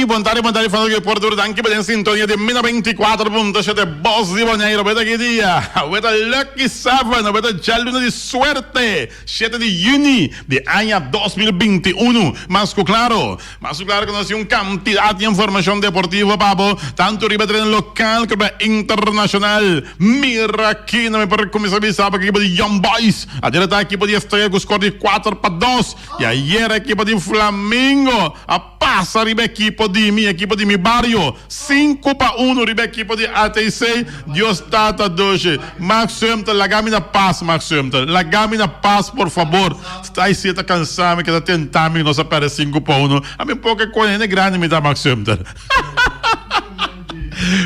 Bon tardi, bon tardi, fans di Deporte Duro. Danki pa den sintonia di Mina 24.7 Bos di Boneiru. Weta ki dia? Weta Lucky Seven, weta djaluna di suerte, shete di juni di aña 2021. Mas ku klaro, mas ku klaro ku nos tin un kantidat di informashon deportivo pa bo, tantu riba tereno lokal komo internashonal. Mira aki, no mi por kuminsá bisa bo ku ekipo di Young Boys a derotá ekipo di Estrella ku skor di 4-2. I ayer ekipo di Flamingo a pasa riba ekipo di mi, ekipo di mi bario, 5-1 riba ekipo di ATC. Dios Tata dushi. Max Sumter, laga mi na pas, Max Sumter. Laga mi na pas, por fabor. Ai si e ta kansa mi, ke ta tenta mi ku nos a pèrdè 5-1. Ami poko e kos, hende grandi mi ta, Max Sumter.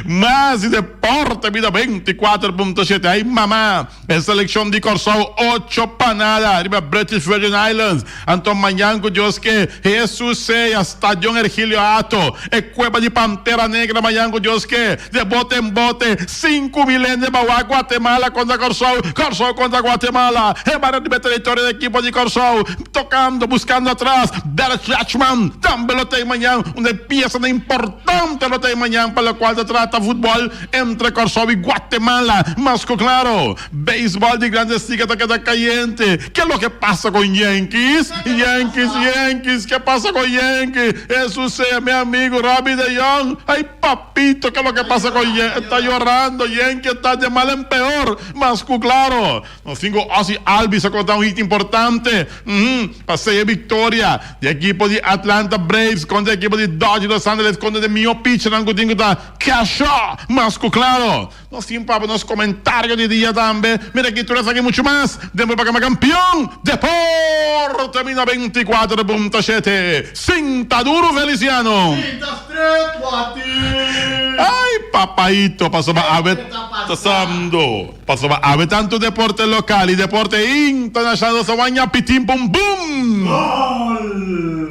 Mas di deporte bida 24.7 Ai mama! E selekshon di Kòrsou ocho pa nada riba British Virgin Islands. Anto mañan ku Dios ke, Hesus sea, Stadion Ergilio Hato, e kueba di Pantera Negra mañan ku Dios ke, de bote en bote, 5000 hende bawa Guatemala kontra Kòrsou, Kòrsou kontra Guatemala, e bara riba e teritorio di ekipo di Kòrsou, tokando, buskando atras, Derek Rachman tambe lo ta ei mañan, un di e piesanan importante lo ta ei mañan pa lokual ta trata futbòl. Entre Kòrsou i Guatemala, mas ku klaro, beisbòl di Grandes Ligas ta keda kayente. Ke loke pasa ku Yankees? Yankees, Yankees, ke pasa ku Yankees? Hesus sea mi amigu Robbie de Jong. Ay papito, ke loke pasa ku Yankees? E ta yorando, Yankees ta de mal en peor, mas ku klaro. Nos tin ku Ozzie Albies a konta un hit importante, pa seya viktoria di ekipo di Atlanta Braves kontra ekipo di Dodgers Los Angeles kontra di mihó pitchernan ku tin ku ta Kershaw. Mas ku klaro, nos tin pa bo nos komentario di dia tambe. Mira aki tur esaki muchu mas den bo programa Kampion Deporte mi 94.7. Sinta duru Feliciano! Sinta stret wati! Ay papaito pasobra awe ta sando. Pasobra awe tantu deporte lokal i deporte internashonal nos a waña pitin pum bum! Gol!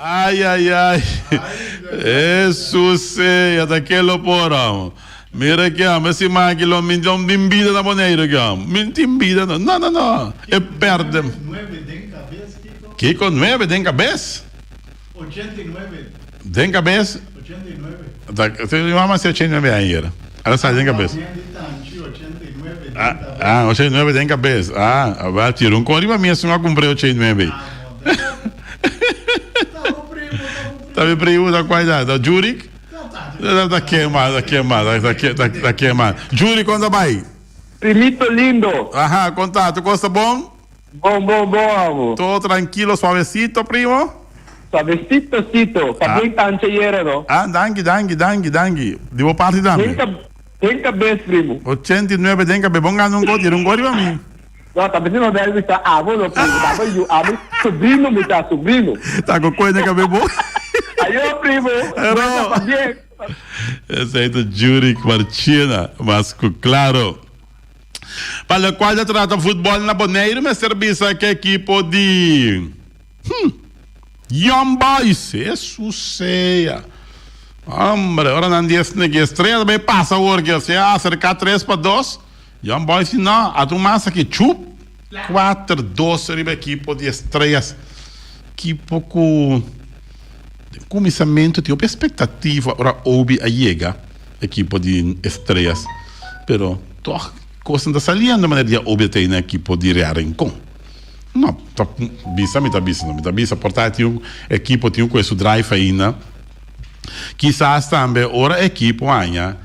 Ay ay ay Hesus sea ta ke lo por amo. Mira ki amo e siman aki lo mi no tin bida na Boneiru ki amo. Mi no tin bida no no no no e perde. Kiko nuebe den kabes? 89. Den kabes? 89. Ta, mi mama si 89 aña yera. Ala sa den kabes. Ah, ah, 89 den kabes. Ah, wel tira un kon riba mi esun a kumpra e 89. Ta mi primo, ta kuai ta? Ta Jurik? Ta kema, ta kema, ta kema. Jurik, kon ta bai? Primito lindo. Aha, kon ta? Tur kos ta bon? Bon, bon, bon amo. Todo trankilo, suavecito, primo? Suavecito, cito. Pa bien tancha yera, no? Ah, danki, danki, danki, danki. Di bo parti tambe. Den ka, den kabes, primo. 89 den kabes. Bon gana un gol, tira un gol riba mi. No, ta besi no debe bisa abo, no, primo. Ta bo yu, ami, sobrino mi ta, sobrino. Ta ku koe den kabes bo. Ayo, primo. Pero. Pa bien. Esei ta Jurik Marchena, mas ku klaro. Pa lokual ta trata futbòl na Boneiru mester bisa ku ekipo di hmm Young Boys Hesus sea hombre ora nan di esne ki Estrella ta bay pasa awor ki osea aserka 3-2 Young Boys di no ata un mas aki chup 4-2 riba ekipo di Estrellas ekipo ku den kuminsamentu tin hopi espektativa ora Obi a yega ekipo di Estrellas pero Tog kosnan ta saliendo manera di a obia ta na ekipo di Real Rincon. No, ta bisa mi ta bisa no, mi ta bisa por ta tin un ekipo tin ku e su drive ainda. Kisas tambe ora ekipo haña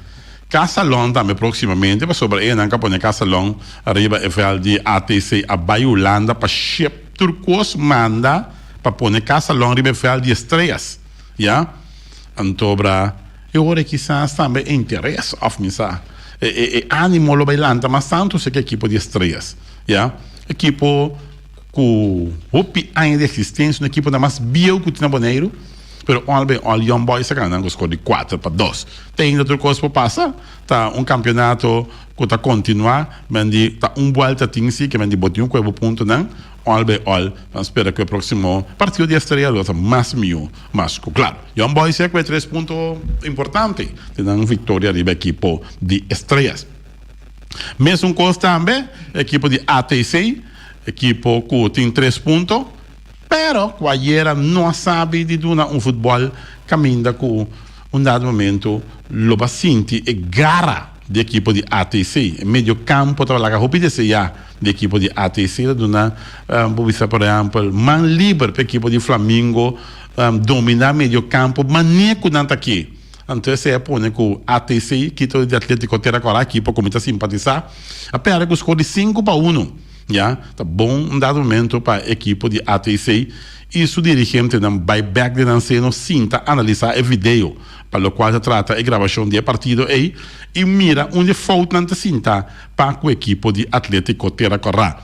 Casalon tambe próximamente pasobra e nan ka pone Casalon riba e veld di ATC a bai Hulanda pa ship tur kos manda pa pone Casalon riba e veld di Estrellas ya. Antobra e ora kisas tambe e interes of mi sa e e animo lo bai lanta mas tantu si ke ekipo di Estrellas ya. Ekipo ku hopi aña di eksistensia un ekipo nan mas bieu ku tin na Boneiru pero ol bai ol Young Boys a gana nan ku skor di 4-2. Te ainda tur kos por pasa ta un kampeonato ku ta kontinua men di ta un buelta tin si ke men di bo tin un ku e bo puntonan ol bai ol nan spera ku e proksimo partido di Estrella lo ta mas mihó mas ku klaro. Young Boys ya ku e tres punto importante den nan viktoria riba ekipo di Estrellas. Mesun kos tambe ekipo di ATC. Ekipo ku tin tres punto, pero ku ayera no a sabi di duna un futbòl kaminda ku un dado momento lo ba sinti e gara di ekipo di ATC. E medio kampo tabata laga hopi deseá di ekipo di ATC ta duna bo bisa por ehèmpel man liber pa ekipo di Flamingo dominá medio kampo manera ku nan ta ke. Anto esei a pone ku ATC, kito di Atlético Tera Kòrá, ekipo ku mi ta simpatisá, a pèrdè ku skor di 5-1. Ya, ta bon un dado momento pa ekipo di ATC i su dirigentenan bai bèk den nan seno sinta analisá e video pa lokual ta trata e grabashon di e partido ei i mira unda e foutnan ta sinta pa ku ekipo di Atlético Tera Kòrá.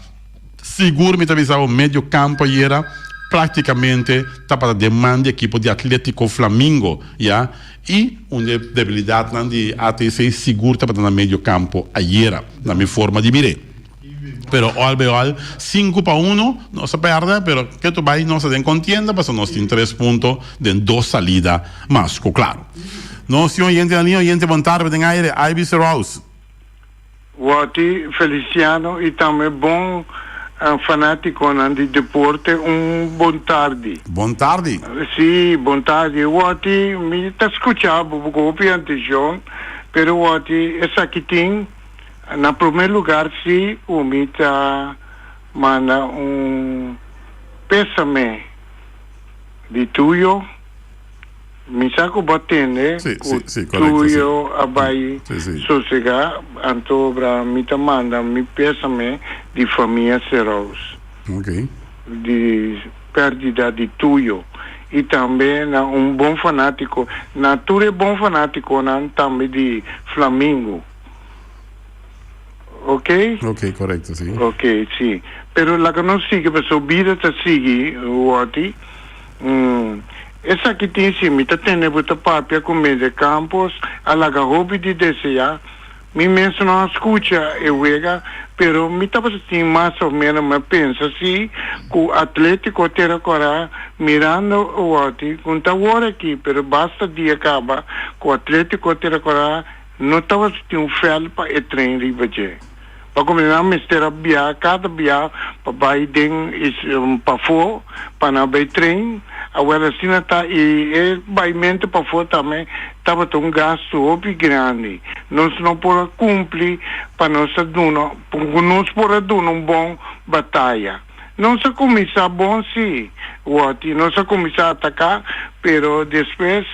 Sigur mi ta bisa bo medio kampo ayera praktikamente tabata den man di ekipo di Atletico Flamingo ya i un di e debilidatnan di ATC sigur tabata na medio kampo ayera na mi forma di mir'é. Pero al by al 5-1 nos a pèrdè pero ketu bai nos ta den kontienda pasobra nos tin tres punto den dos salida mas ku klaro. Nos tin oyente na liña oyente bon tarde den aire Ivy Serous. Watty Feliciano y tambe bon fanaticonan di deporte un bon tardi. Bon tardi. Si, bon tardi. Watty, mi ta scucha bo cu hopi atencion, pero Watty, esaki tin, na prome lugar si cu mi ta manda un pesame di tuyo. Mi sa ku bo a tende ku tuyo a bai sosegá, anto obra mi ta manda mi pésame di famia Serous di pèrdida di tuyo i tambe na un bon fanátiko, na tur e bon fanátikonan tambe di Flamingo. Ok? Ok, korekto, si. Ok, si. Pero laga nos sigui pasobra bida ta sigui, Wòti. Esaki tin si mi ta tende bo ta papia ku Mede Campos a laga hopi di deseá. Mi mes no a skucha e wega, pero mi tabata tin mas of menos mi a pensa si ku Atletico Tera Kòrá mirando awòti ku ta wor aki pero basta dia kaba ku Atletico Tera Kòrá no tabata tin un vèlt pa e tren riba dje. Pa come nan mester a bia cada bia pa bay den pafó pa nan bay train. Awel asina ta y e baymento pafó tambe tabata un gasto hopi grandi. Nos no por a cumpli pa nos a duna, cu nos por a duna un bon bataya. Nos a cuminsa bon si, Watty, nos a cuminsa ataca, pero despues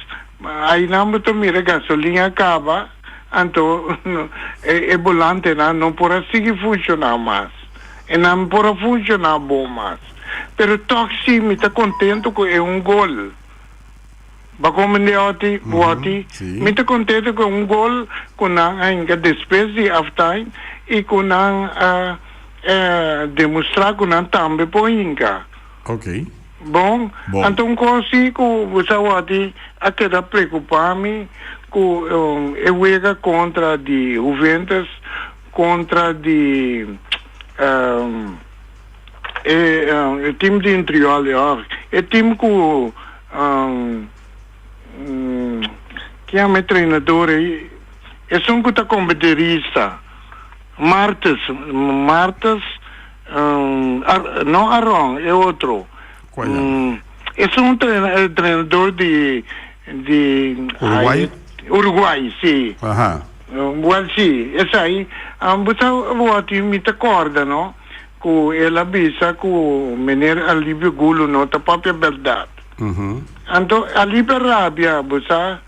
aynan bo ta mira gasolin a caba. Anto e bolantenan no por a sigui funshoná mas. E nan por a funshoná bon mas. Pero tòg sí mi ta kontentu ku e un gol. Bo a komprendé Otty? Wòti? Mi ta kontentu ku e un gol ku nan a hinka despues di halftime i ku nan a demostrá ku nan tambe por hinka. Bon, anto un kos si ku bo sa wòrdi a keda preokupá mi ku e wega kontra di Juventus kontra di e tim di Intriol e tim ku ke yama e trenador ei esun ku ta kompetidorista Martes Martes No Aron, e otro. Cual ya? Es un entrenador di di Uruguay? Uruguay, si. Aha. Well, si, esai. Bo sa wòrdi mi ta kòrda, no, ku el a bisa ku meneer Alibio Gulo no ta papia bèrdat. Anto Alibio a rabia, bo sa.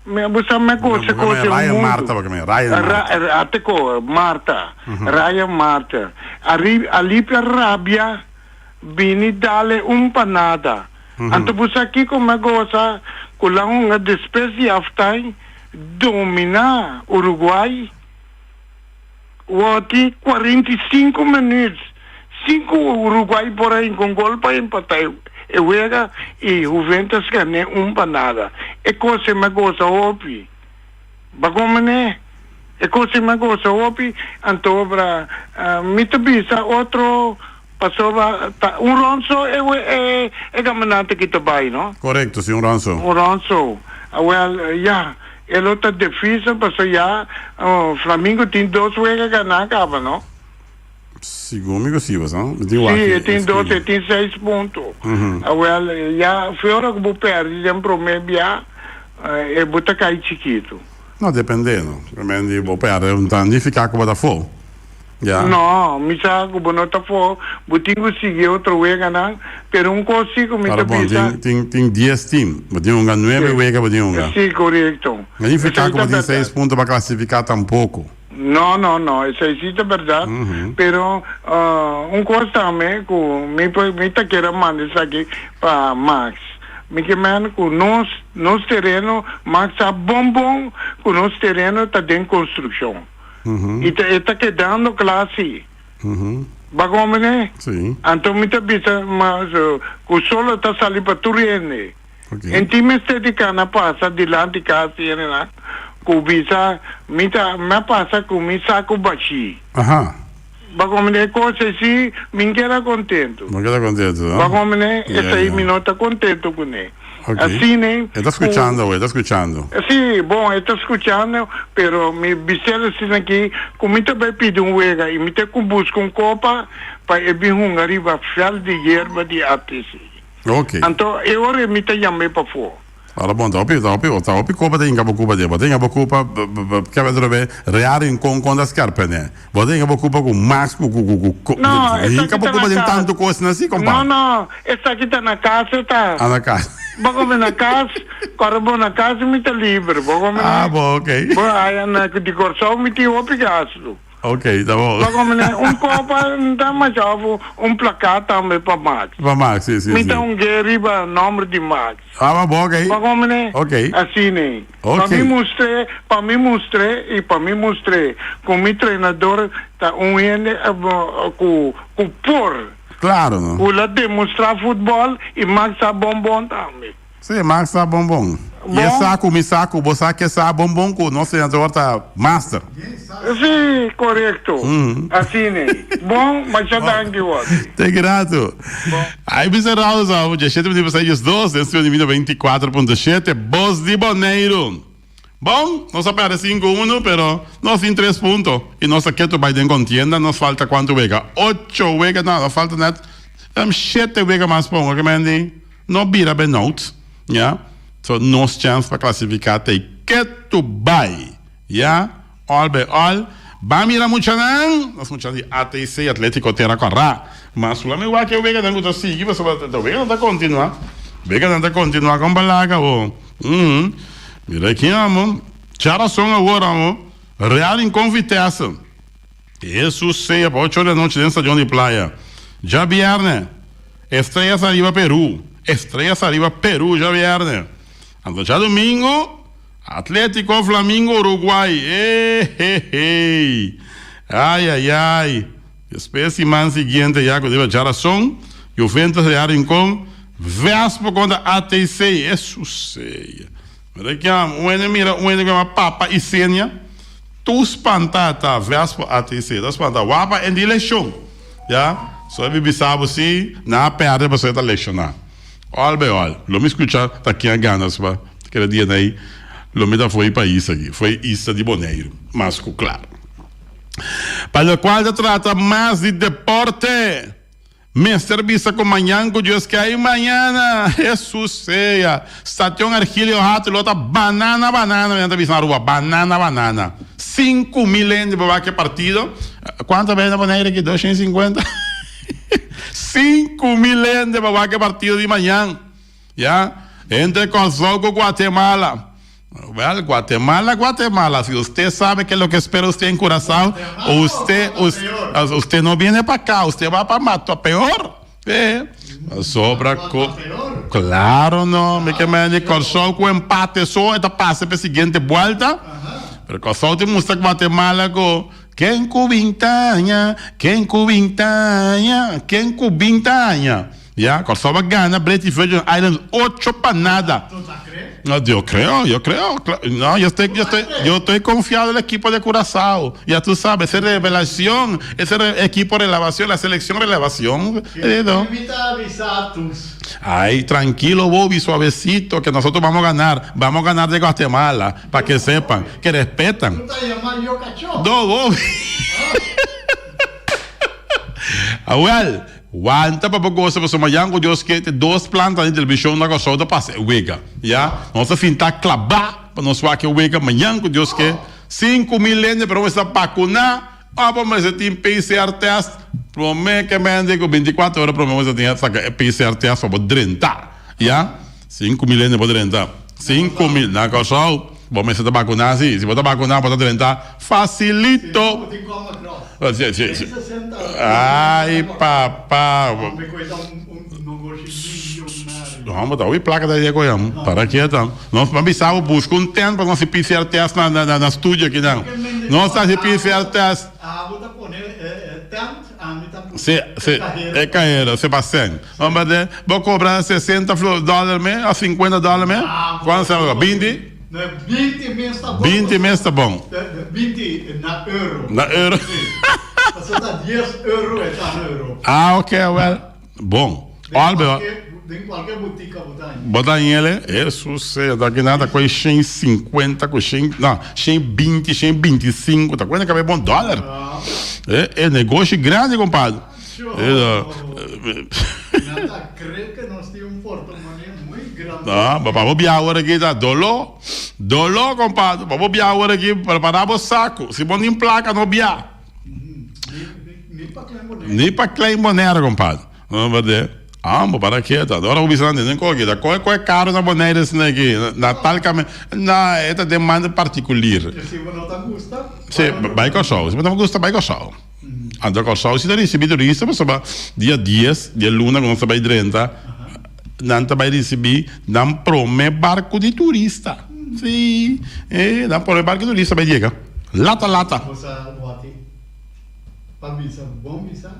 Mi a busa me kose kose un Ryan mundu. Marta porque me Ryan Marta. Ra, ate ko, Marta. Ryan Marta. Ari, alipia rabia bini dale un panada. Anto busa kiko me gosa ku la hunga despues di halftime domina Uruguay. Wòrdi 45 minuut sin ku Uruguay por a hinka un gol pa empatá e wega i Juventus gané un pa nada. E kos ei mi gosa hopi. Bakon manera? E kos ei mi gosa hopi, anto obra mi ta bisa otro pasobra ta un rònt so e e kaminante aki ta bai, no? Korekto, si un rònt so. Un rònt so. Awèl, ya. E lo ta dificil paso ya Flamingo tin dos wega gana caba no. Segun mi ku si, basa. Mi tin Sí, wak e tin dos, screen. e tin seis punto. Awel, ya fe ora ku bo pèrdè den promé bia, e bo ta kai chikitu. No, dependé, no. Primer di bo pèrdè, no ta nifiká ku bo ta afó. Ya. No, mi sa ku bo no ta afó, bo tin ku sigui otro weganan, pero un kos sí ku mi Ora ta bon, bisa. tin, tin, tin dies tim. Bo tin hunga nuebe Sí. wega bo tin hunga. Sí, korekto. No nifiká Esei ku bo ta tin seis bèrdat. punto pa klasifiká tampoko. No, no, no, esei sí ta bèrdat, pero un kos tambe ku mi por, mi ta kere manda esaki pa Max. Mi ke men ku nos, nos tereno, Max sa bon bon ku nos tereno ta den konstrukshon. I ta, e ta kedando kla sí. Bo a komprende? Sí. Anto mi ta bisa Max ku solo ta sali pa tur hende. Okay. En tin mester di cana pasa dilanti cas di hendenan cu bisa mi ta mi a pasa cu mi saco bashi. Aha. Bo comprende e cos esi mi keda contento. Bo keda contento, no? Bo comprende Yeah, esey yeah. mi no ta contento cune. Okay. Asina E ta cu scuchando awe, e ta scuchando. Si, bon, e ta scuchando, pero mi bisel asina aki cu mi ta bay pidi un wega y mi ta cu busca un copa pa e bin hunga riba veld di yerba di ATC. Ok. Anto e ora mi ta yam'é pafó. Ora bon, ta hopi, ta hopi, ta hopi kopa ta hinka bo kupa den. Bo ta hinka bo kupa, kebe atrobe Real Rincon kontra Skerpene. Bo ta hinka bo kupa ku Max, ku, ku, ku, ku, No, esaki hinka bo ta kupa na den kas. tantu kosnan asi, No, kompa. no, esaki ta na kas e ta. Ah, na kas. Bo kome na kas, kòrda bo na kas mi ta liber. Bo kome Ah, bo, ok. Bo haya na di Kòrsou mi tin hopi gastu. Ok, ta bon. Pa come un copa ta masha of un plakat tambe pa Max. Pa Max, si, si, Mi si. ta un ge riba nomber di Max. Ah, ma bon, ok. Pa come Ok. Asina. Ok. Pa mi mustr'é, pa mi mustr'é y pa mi mustr'é cu mi trenador ta un hende cu cu por. Claro, no. Cu la demostra futbol y Max sa bon bon tambe. Sí, Max sa bon bon. Y e sa cu mi sa cu bo sa ke sa bon bon cu nos senador ta master. Sí, corecto. Asina. Bon, masha danki wòrdi. Te grato. Ai bisa Raul sa bo djeshete minuut pasá diesdos den studio di Mino 24.7 Bos di Boneiru. Bon, nos a perde 5-1 pero nos tin tres punto y nos ta ketu bai den contienda. Nos falta cuanto wega? Ocho wega, no, nos falta net shete wega mas pongo ke men di. No bira benout, ya. So nos chance pa clasifica ta e ketu bay, ya. All by all. Ban mira muchanan, nos muchanan di ATC, Atletico Tera Kora. Ma solamente wak e weganan ku ta sigui pasobra e weganan ta continua. Weganan ta continua kon balaga bo. Uhm. Mira aki amo. Djarason awor amo. Real Rincon Vitesse. Hesus sea pa ocho di anochi den stadion di Playa. Djabierne, Estrellas ariba Peru. Estrellas ariba Peru djabierne. Anto djadumingu, Atletico Flamingo Uruguay. Ehehey. Ay ay ay. Despues siman siguiente ya ku riba djarason, Juventus Real Rincon, Vespo kontra ATC. Hesus sea. Mira kiam, un hende mira un hende ku yama Papa Isenia. Tur spantá ta Vespo ATC ta spantá wapa en di lekshon ya so e bisa bo si nan a perde pasobra e ta lekshoná òl by òl lo mi skucha ta ken a gana so pa keda dia nei lo mi ta fo'i pais aki fo'i isla di Boneiru mas ku klar pa lokual ta trata mas di deporte. Mester bisa ku mañan ku Dios ke ai mañana, Hesus sea, Station Ergilio Hato lo ta banana banana, mi nan ta bisa na Aruba, banana banana. 5000 hende por wak e partido. Kuantu a bini na Bonaire aki? 250? 5000 hende pa wak e partido di mañan. Ya, entre Kòrsou ku Guatemala. Well, Guatemala, Guatemala, si usted sabe que lo que espera usted en Curazao, usted, usted, usted no viene pa acá, usted va pa Mato peor. Eh, sobra co Claro no, mi ke men di Kòrsou ku empate so e ta pasa pa e siguiente buelta. Pero Kòrsou tin mustra Guatemala ku ken ku bin taña, ken ku bin taña, ken ku bin taña. Ya, Kòrsou a gana British Virgin Islands ocho pa nada. No, yo creo, yo creo. No, yo estoy, yo estoy, yo estoy confiado en el equipo de Curazao. Ya tú sabes, esa revelación, ese equipo relevación, la selección relevación. No. Ay, tranquilo, Bobby, suavecito, que nosotros vamos a ganar. Vamos a ganar de Guatemala, para que sepan, que respetan. No, Bobby. Awel, wanta pa bo gosa pasobra mañan ku Dios ke te dos planta di televishon na Kòrsou ta pasa e wega. Ya, nos ta sinta klabá pa nos wak e wega mañan ku Dios ke. 5000 hende pero mester bakuná òf bo mester tin PCR test promé ke mende ku 24 ora promé bo mester tin saka e PCR test pa bo drenta. Ya, 5000 hende por drenta. 5000 na Kòrsou bo mester ta bakuná si. Si bo ta bakuná bo ta drenta fasilito. Si, si, si. Ay papa. No, bo ta hopi plaka ta di koe am. Para kieta. Nos a bisa bo buska un tent pa nos hasi PCR test na na na studio akinan. Nos ta hasi PCR test. Si, si, e kahero, Sebastian. Homber de, bo cobra 60 flo dollar me, of 50 dollar me? Cuanto sa bo? 20? 20 mes ta bon. 20 mes ta bon. 20 na euro. Na euro. Si. Pasobra ta 10 euro e ta na Europa. Ah, ok, wel. Bon. Al be. Den cualke botica bo ta haña. Bo ta haña ele? Hesus sea, ta aki nan ta koe 150 ku shen, no, 120, 125, ta koe na kabe bon dollar. E, e negoshi grandi, compadre. Nan ta cree que nos tin un portomonee muy grande. No, pa bo biaha awor aki ta dolo, dolo, compadre. Pa bo biaha awor aki, prepara bo saco. Si bo no tin placa, no biaha. Ni pa Klein Bonaire. Ni pa Klein Bonaire, compadre. No, berde. Ambo, para kieta. Ora bo bisa nan den koki, ta koe koe caro na Bonaire esnan aki. Na tal kame, na e ta demanda particulier. Si bo no ta gusta, Si, bai Kòrsou. Si bo no ta gusta, bai Kòrsou. Anto Kòrsou si ta risibí turista pasobra dia dies di e luna ku nos ta bai drenta, nan ta bai risibí nan promé barku di turista. Si, e nan promé barku di turista bai yega. Lata lata. Bo sa wak pa bisa bon bisa,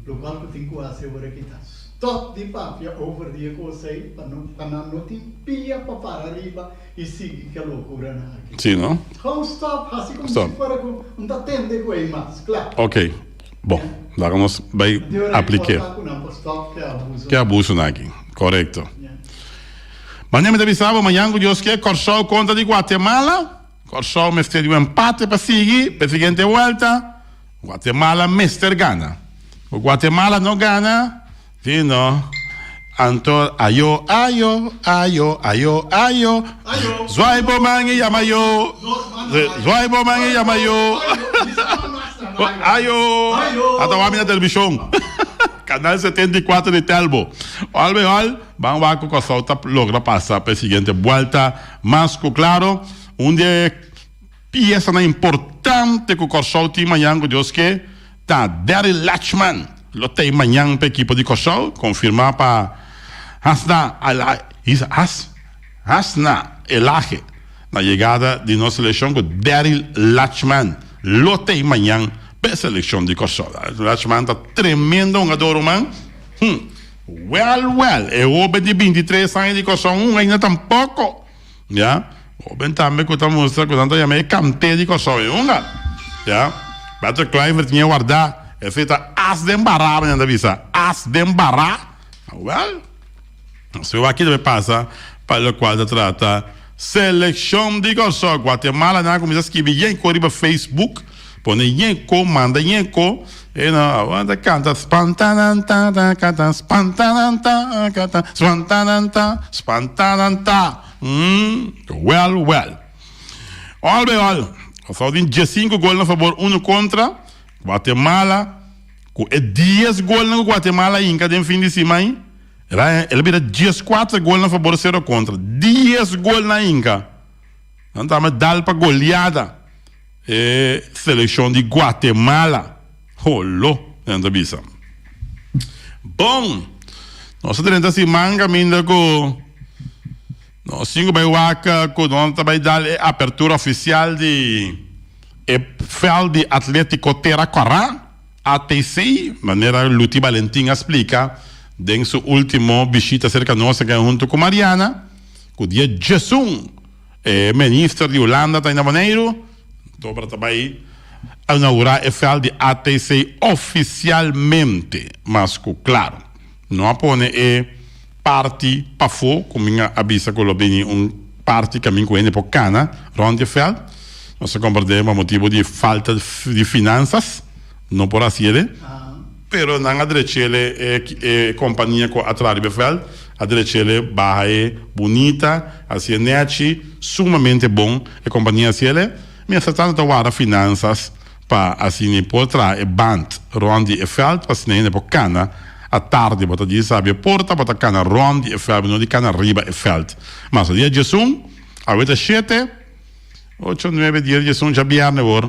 lokual ku tin ku hasi ora ki ta stòp di papia over di e kos ei pa no pa nan no tin pia pa para riba i sigui ke lokuranan aki. Si no? Gewoon stòp, hasi komo si fuera ku no ta tende ku ei mas, kla. Ok, bon, laga nos bai aplik'é. Di ora importá ku nan por stòp ke abuso. Ke abusonan aki, korekto. Mañan mi ta bisa bo, mañan ku Dios ke, Kòrsou kontra di Guatemala. Kòrsou mester di un empate pa sigui pa e siguiente vuelta. Guatemala mester gana. Ku Guatemala no gana, si no, anto ayo, ayo, ayo, ayo, ayo, zwaai bo man i yama yo, zwaai bo man i yama yo, ayo, ata wak mi na televishon, kanal 74 di Telbo. Al bij al, ban wak ku Kòrsou ta logra pasa pa e siguiente vuelta. Mas ku klaro, un di e piesanan importante ku Kòrsou tin mañan ku Dios ke ta Daryl Lachman lo tei mañan pa ekipo di Kòrsou, konfirmá pa Hasna Hasna Elage na yegada di nos selekshon ku Daryl Lachman lo tei mañan pa e selekshon di Kòrsou. Lachman ta tremendo hungador ruman. Wèl, wèl, e hóben di bintitres aña di Kòrsou un ainda tampoko. Ya, hóben tambe ku ta mustra ku nan ta yama e kanté di Kòrsou e hunga. Ya, Patrick Kluivert tin e wardá, esei ta as den bará, nan ta bisa, as den bará. Wèl, nos wak ki ta bai pasa pa lokual ta trata selekshon di Kòrsou. Guatemala nan a kuminsá skibi yen ko riba Facebook. Pone yenko, manda yenko, e no awanta kanta spantananta kanta spantananta kanta spantananta spantananta mm well well. All by all, Kòrsou tin diesinku gol na fabor unu kontra Guatemala ku e dies golnan ku Guatemala hinka den fin di siman el a bira dieskuater gol na fabor sero kontra dies gol nan hinka nan ta dal pa goleada. E seleccion di Guatemala. Holo, nan ta bisa. Bon, nos a drenta siman caminda cu nos tin cu bay wak cu nos ta bay dal e apertura oficial di e veld di Atletico Tera Cora, ATC, manera Luti Balentin a splica den su ultimo bishita cerca nos aki hunto cu Mariana, cu dia djesun. E minister di Hulanda ta na Boneiru, Dobra ta bai inaugurá e vèlt di ATC ofisialmente. Mas ku klaro, no a pone e parti pafó ku mi a bisa ku lo bini un parti kamin ku hende por kana rònt di e vèlt. Nos a komprendé pa motibu di falta di finansas no por hasi e. Pero nan a drechele e e kompania ku a traha riba e vèlt a drechele baha e bunita, hasié nèchi, sumamente bon e kompania hasiele. Mientras tanto ta warda finansas pa asina e por traha e band rònt di e vèlt pa asina hende por kana atardi. Bo ta djis habri e porta bo ta kana rònt di e vèlt, bo no di kana riba e vèlt. Mas dia djesun, awe ta shete. Ocho, nuebe, dies, diesun, djabièrnè awor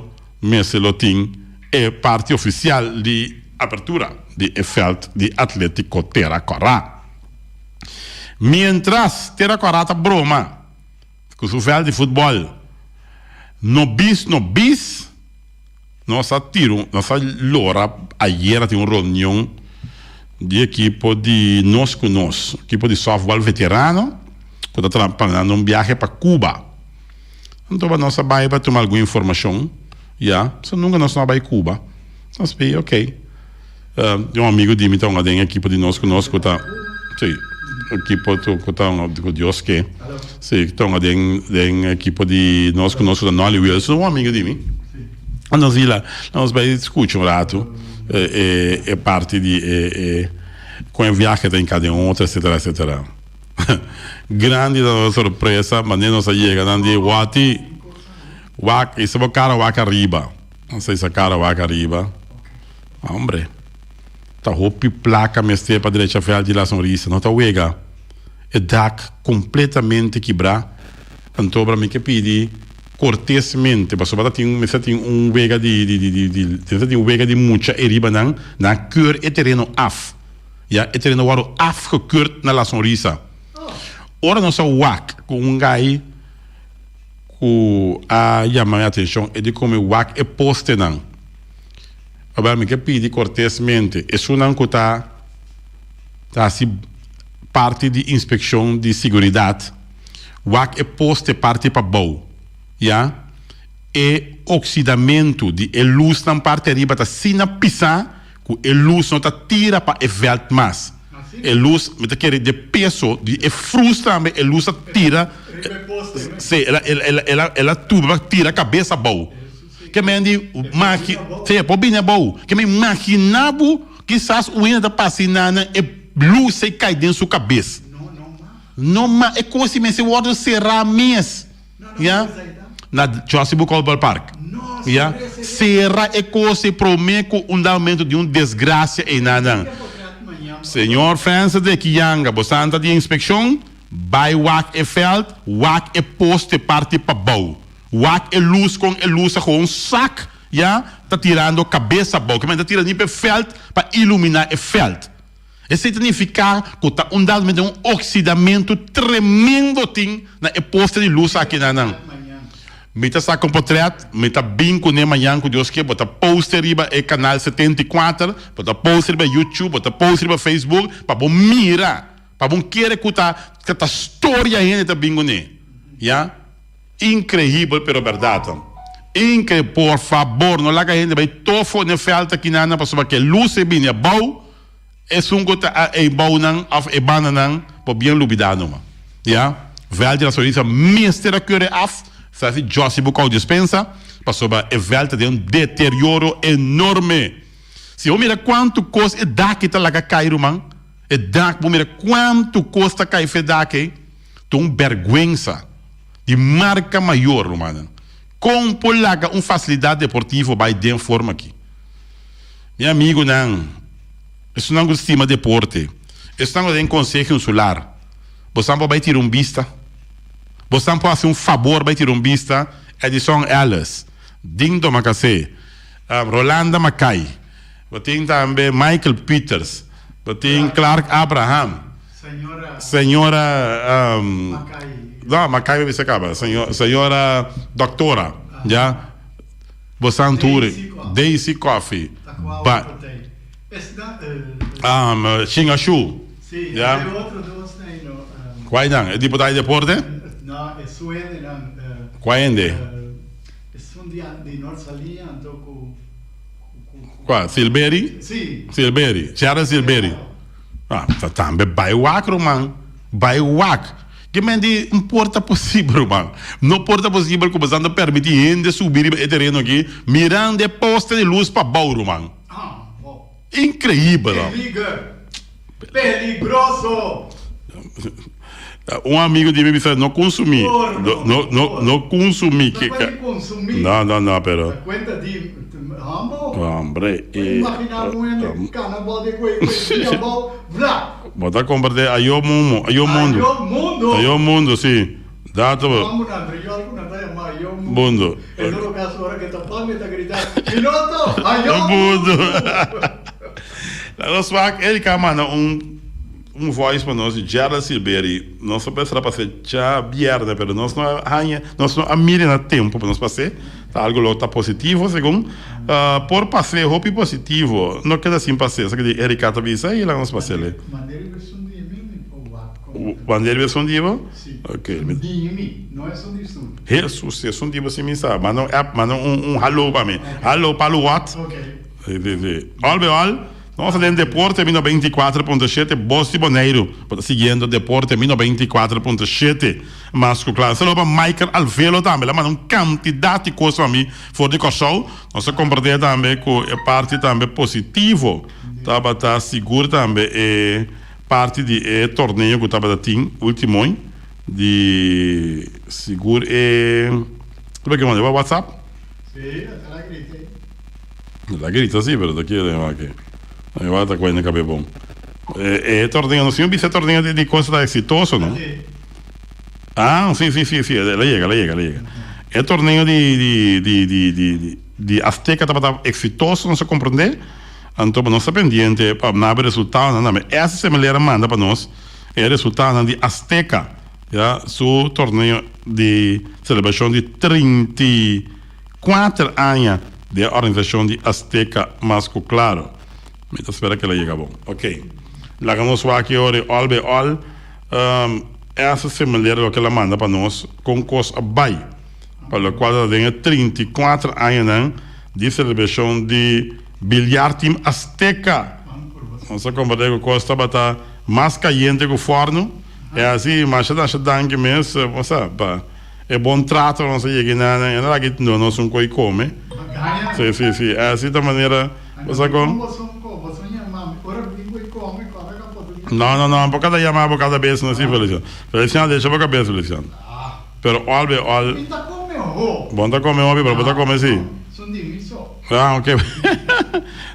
mester lo tin e parti ofisial di apertura di e vèlt di Atlétiko Tera Kòrá. Miéntras Tera Kòrá ta broma ku su vèlt di futbòl no bis no bis, nos a tira un, nos a lora ayera tin un reunion di ekipo di Nos ku Nos, ekipo di sòftbòl veterano ku ta planando un biahe pa Cuba. Anto ba nos a bai pa tuma algun informashon, ya, so nunka nos no a bai Cuba. Nos bai, ok. Tin un amigu di mi ta hunga den ekipo di Nos ku Nos ku ta, si, ekipo ku ta hunga ku Dios ke, si, ta hunga den den ekipo di Nos ku Nos ku ta Nolly Wilson, un amigu di mi. Nos di la, nos bai skucha un ratu e e parti di e e kon e viahe ta hinká den otro, etcetera, etcetera. Grandi ta nos sorpresa manera nos a yega nan di wati wak isa bo kara wak ariba nos a isa kara wak ariba hombre ta hopi plaka mester pa drecha veld di la sonrisa no ta wega e dak completamente kibra anto mi ke pidi cortesmente pasobra ta tin mester tin un wega di di di di mester tin un wega di mucha eriba nan nan a keur e tereno af. Ya e tereno wòrdu afgekeurd na La Sonrisa. Ora nos a wak ku un gai ku a yama mi atenshon, e di ku mi wak e postenan. Awèl mi ke pidi kortesmente esunnan ku ta ta hasi parti di inspekshon di siguridat, wak e poste parti pabou, ya. E oksidamentu di e lusnan parti ariba ta asina pisá Ku e lus no ta tira pa e vèlt mas. E lus, mi ta kere di peso di e frus tambe, e lus a tira, sí, el a, el a, el a, el a tuba pa tira kabes abou. Ke men di magi, sí, e por bini abou. Ke men imaginá bo kisas un hende ta pasa einan e lus ei kai den su kabes. No mas, e kos ei mester wòrdu será mes. Ya, na Jossy Bucol Ballpark. Ya, sera e cos ei prome cu un dado momento di un desgracia einanan. Señor Francis de Kianga, bo santa di inspeccion, bay wak e veld, wak e poste parti pabou. Wak e luz con e luz a gewoon sak, ya, ta tirando cabes abou. Kimen ta tira ni p'e veld pa ilumina e veld. Esei ta nifiká ku ta un dado momento un oksidamentu tremendo tin na e poste di lus aki na nan. Mi ta saka un potrèt, mi ta bin kuné mañan ku Dios ke, bo ta post riba e kanal 74, bo ta post riba YouTube, bo ta post riba Facebook, pa bo mira, pa bo kere ku ta ta storia hende ta bin kuné. Ya. Increíbel pero berdad. Incre por fabor no laga hende bai tofo n'e veld aki nan pasobra ke lus e bini abou. Esun ku ta a e bounan òf e bandanan por bien lubidá numa. Ya, vèlt di la Sonrisa mester a kore af, sa si Jossy bo kou despensa, pasobra e vèlt ta den un deterioro enorme. Si bo mira kuantu kos e dak ei ta laga kai ruman, e dak, bo mira kuantu kos ta kai for e dak ei, ta un bèrgwensa di marka mayor rumannan. Kon por laga un fasilidat deportivo bai den forma aki? Mi amigunan, esunnan ku stima deporte, esunnan ku ta den Konseho Insular, bosan por bai tira un bista? Bosan por hasi un fabor bai tira un bista? Edison Ellis, Ding Domakasé, Rolanda Mackay, bo tin tambe Michael Pieters, bo tin Clark Abraham, señora, no, Mackay mi bisa kaba, señora doctora, ya. Bosan tur Daisy Coffee ba Shinga Shu ya Cuai nan e diputado di deporte? Cuai hende? Cua Silberi? Silberi Sharon Silberi ah ta tambe bai wak ruman bai wak. Ke men di un por ta posibel, ruman. No por ta posibel ku boso ta permití hende subi riba e tereno aki mirando e poste di lus pabou, ruman. Increíbel. Peliger. Peligroso. Un amigo di mi bisa no consumi. Porno. No, no, no consumi. No puede consumi. No, no, no, pero. Ta cuenta di hambo. Hombre. Eh, Imagina un hende cana bou de cuey, cuey dia bou, vla. Bo ta comprende ayo mundo, ayo mundo. Ayo mundo. Ayo mundo, si. Dato. Vamos na Rio, alguna ta llama ayo mundo. Mundo. En todo caso, ora que ta pa mi ta grita, piloto, ayo mundo. Laga nos wak Erika a manda un un voice pa nos di Gerald Silberi. Nos a pensá pas'é djabièrnè pero nos no a haña nos no a mira na tempu pa nos pas'é. Ta algu lo ta positivo segun por pas'é hopi positivo no keda sin pas'é. Esaki di Erika ta bisa i laga nos pas'é. Manera ku esun di mi mi por wak kon. Manera ku esun di bo? Si. Ok. Esun di mi, no esun di su. Hesus, esun di bo si mi sa. Manda un app, manda un un hallo pa mi. Hallo palu wat? Ok. Si, si, si. Al bij al, nos ta den Deporte Mi 94.7, Bos di Boneiru. Bo ta siguiendo Deporte Mi 94.7. Mas ku kla. Saludo pa Michael Alvelo tambe. El a manda un kantidat di kos pa mi for di Kòrsou. Nos a kompartí tambe ku e parti tambe positivo. Tabata sigur tambe e parti di e torneo ku tabata tin ultimo di sigur e. Ku ke manda? WhatsApp? Sí, ata la grita. E ta grita si, pero ta kere wak. E wak ta kuenta kabe bon. E torneo, nos tin bisa e torneo di cosa ta exitoso, no? Ah, si, si, si, si, el a yega, el a yega, el a yega. E torneo di, di, di, di, di, di Azteca tabata exitoso, nos a comprende. Anto nos ta pendiente pa nabe resultadonan tambe. Esa semelera manda pa nos e resultadonan di Azteca, ya, su torneo di celebracion di 34 aña di e organisacion di Azteca mas cu claro. Mi ta spera cu el a yega bon. Ok. Laga nos wak e ora e all by all. Esa semelera loke el a manda pa nos con cos a bay. Pa locual ta den e 34 añanan di celebracion di Billiard Team Azteca. Nos a comprende cu cos tabata mas cayente cu forno. E asi masha masha danki mes, bo sa, pa e bon trato nos a yega nan e no aki duna nos un koi kome. Si si si asi ta manera bo sa kon. No no no bo kada yama bo kada bes no si Feliciano. Feliciano decha bo kabes Feliciano. Pero all be all. Bo no ta kome hopi pero bo ta kome si. Ah ok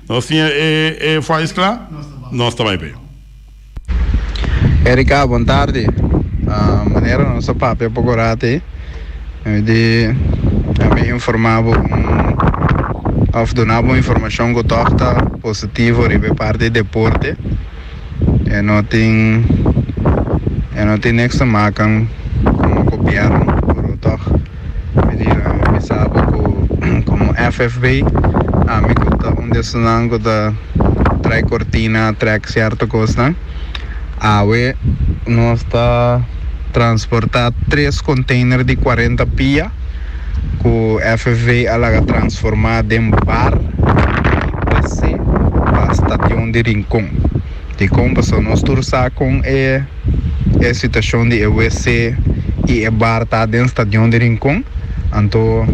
nos tin e e fries kla nos ta bai pe. Erika, bon tardi. Manera nos a papia poko rato ei, mi di a mi informa bo un of duna bo un informashon ku tòg ta positivo riba e parti di deporte. E no tin e no tin niks te maken komo gobièrnu, pero tòg mi di a mi bisa bo ku komo FFB ami ku ta un di esunnan ku ta Trae cortina, trek cierto cosnan. Awe nos ta transporta tres container di cuarenta pia cu FFV a laga transforma den bar y wc pa Station di Rincon. Dicon? Pasobra nos tur sa con e e situacion di e wc y e bar ta den Stadion di Rincon. Anto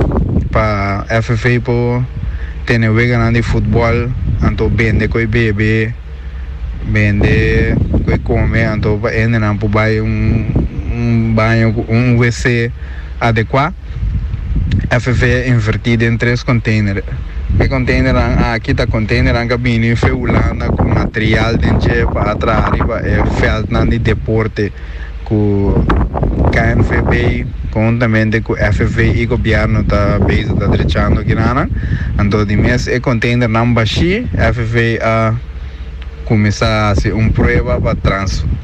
pa FFV por tene weganan di futbol, anto bende koe bebe, bende koe come, anto pa hendenan por bai un un baño cu un wc adecua. FFV a inverti den tres container. E containernan aki ta containernan cu a bini fe Hulanda cu material den dje pa a traha riba e veldnan di deporte cu KNVB conhuntamente cu FFV y gobierno ta bezig ta drechando kinanan. Anto di mes e containernan bashi FFV a cuminsa haci un prueba pa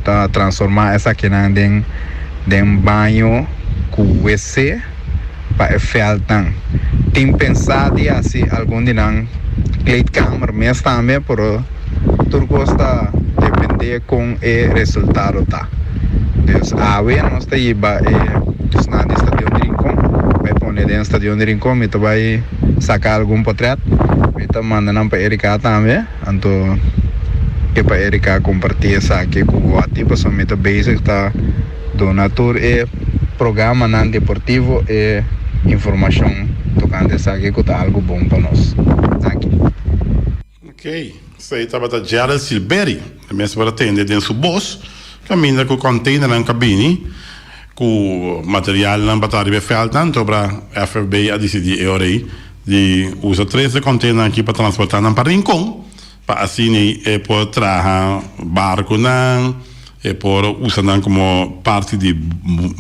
ta transforma esakinan den den baño cu wc pa e veldnan. Tin pensa di haci algun di nan kleedkamer mes tambe pero tur cos ta depende con e resultado ta. Dus awe nos ta yiba e esnan di Stadion di Rincon bay pone den Stadion di Rincon mi ta bay saca algun potret mi ta manda nan pa Erika tambe. Anto ke pa Erika kompartí esaki ku Goti pasobra mi ta bezig ta duna tur e programanan deportivo e informashon tokante esaki ku ta algu bon pa nos. Danki. Ok. Ok, esei tabata Gerald Silbery, e mes por a tende den su bos kaminda ku kònteinernan ku a bini ku materialnan pa ta riba e vèltnan, tobra FFB a disidí e ora ei di usa tres e kònteinernan aki pa transportá nan pa Rincon pa asina e por traha barkunan, e por usa nan komo parti di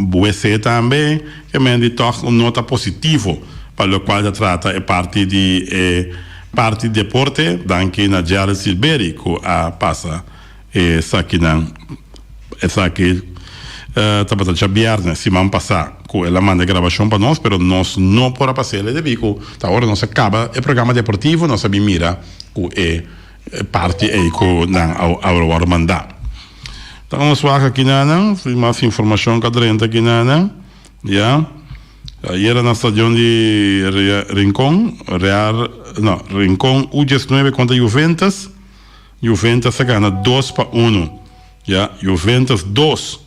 WC tambe, ke men di tòg un nota positivo pa lokual ta trata e parti di e parti deporte, danki na Gerald Silbery ku a pasa esakinan. Esaki tabata djabièrnè siman pasá ku el a manda e grabashon pa nos, pero nos no por a pas'el debí ku ta ora nos a kaba e programa deportivo nos a bin mira ku e parti ei ku nan a wòrdu mandá. Ta nos wak aki nan, si mas informashon ka drenta aki nan, ya. Ayera na stadion di Rincon, Real, no, Rincon U diesnuebe kontra Juventus, Juventus a gana dos pa uno. Ya, Juventus dos,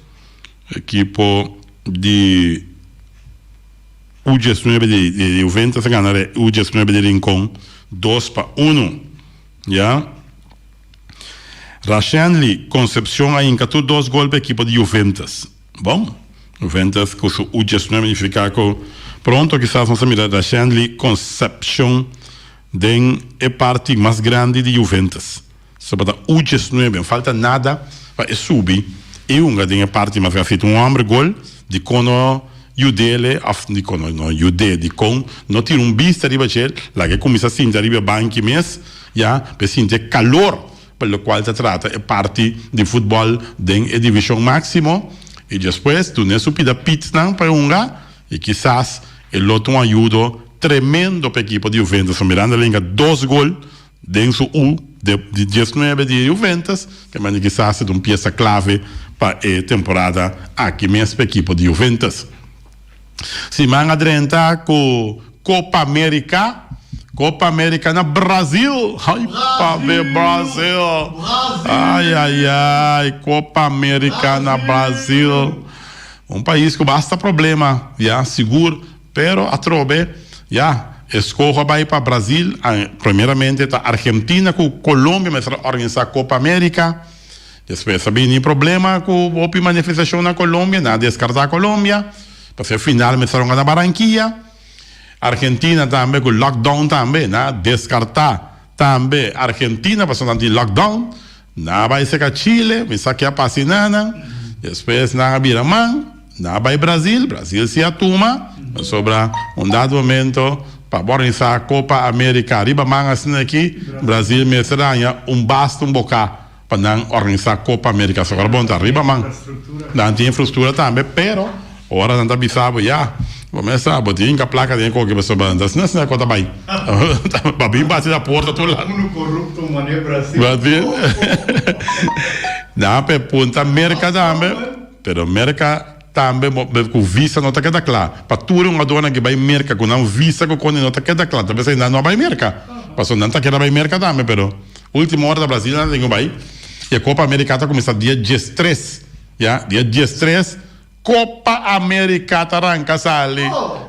ekipo di U diesnuebe di di Juventus a gana U diesnuebe di Rincon dos pa uno. Ya. Rashenley Concepcion a hinka tur dos gol pa ekipo di Juventus. Bon, Juventus ku su U diesnuebe nifiká ku pronto kisas nos a mira Rashenley Concepcion den e parti mas grandi di Juventus. Tabata U diesnuebe, no falta nada pa e subi i hunga den e parti mas grandi. Un homber gol dikon no yud'ele of dikon no yud'é, dikon no tira un bista riba dje, laga e kuminsá sinta riba e banki mes ya pa e sinti e kalor pa lokual ta trata e parti di futbòl den e divishon máksimo i despues dun'é su pida pitnan pa e hunga i kisas e lo ta un ayudo tremendo pa e ekipo di Juventus. Miranda a hinka dos gol den su U di diesnuebe di Juventus, ke manda kisas ta un piesa klave pa e temporada aki mes pa ekipo di Juventus. Siman a drenta ku Copa America, Copa America na Brazil, ay pabe Brazil, ay ay ay Copa America na Brazil, un pais ku basta problema ya sigur, pero atrobe ya eskoho a bai pa Brazil, primeramente ta Argentina ku Colombia mester a organisa Copa America. Despues a bini problema cu hopi manifestacion na Colombia, nan a descarta Colombia, pasobra e final mester a hunga na Barranquilla. Argentina tambe cu lockdown tambe, nan a descarta tambe Argentina pasobra nan tin lockdown. Nan a bay cerca Chile, mi sa ke a pasa y nan. Despues nan a bira man, nan a bay Brasil, Brasil si a tuma, pasobra un dado momento pa bo organisa Copa America riba man asina aki, Brasil mester haña un basta un boca. Pa nan organisa Copa America so ora bon ta riba man nan tin infrastructura tambe pero ora nan ta bisa bo ya bo mes sa bo tin hinca placa den e koki pasobra nan ta asina asina ku ta bai pa bin bati na porta tur lado Uno corrupto mane Brasil Nan pe punta Merca tambe pero Merca tambe ku visa no ta keda kla pa tur e hungadornan ke bai Merca ku nan visa ku koni no ta keda kla ta p'esei nan no a bai Merca pasobra nan ta keda bai Merca tambe pero. Ultimo ora ta Brasil nan tin cu bay y e Copa America ta cuminsa dia diestres ya dia diestres Copa America ta ranca sali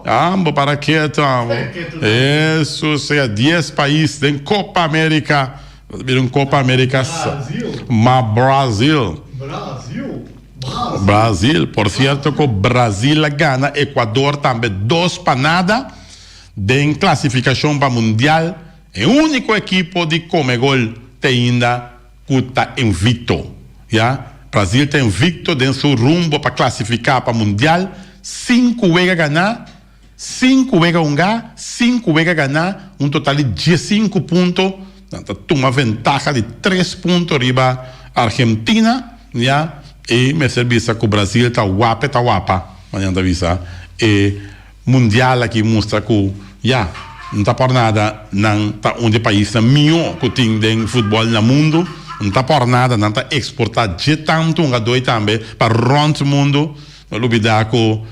ambo para keto ambo Jesus sea dies pais den Copa America ta bira un Copa America ma Brasil Brasil por cierto cu Brasil a gana Ecuador tambe dos pa nada den clasificacion pa mundial. E úniko ekipo di Comegol te ainda ku ta invicto. Ya, Brazil ta invicto den su rumbo pa klasifiká pa Mundial, sinku wega ganá, sinku wega hungá, sinku wega ganá, un total di diesinku punto. Nan ta tuma ventaha di tres punto riba Argentina, ya, i mester bisa ku Brazil ta wape ta wapa, manera nan ta bisa e. Mundial aki mustra ku ya no ta por nada nan ta un di e paisnan mihó ku tin den futbòl na mundu. No ta por nada nan ta eksportá dje tantu hungadó i tambe pa rònt mundu. No lubidá ku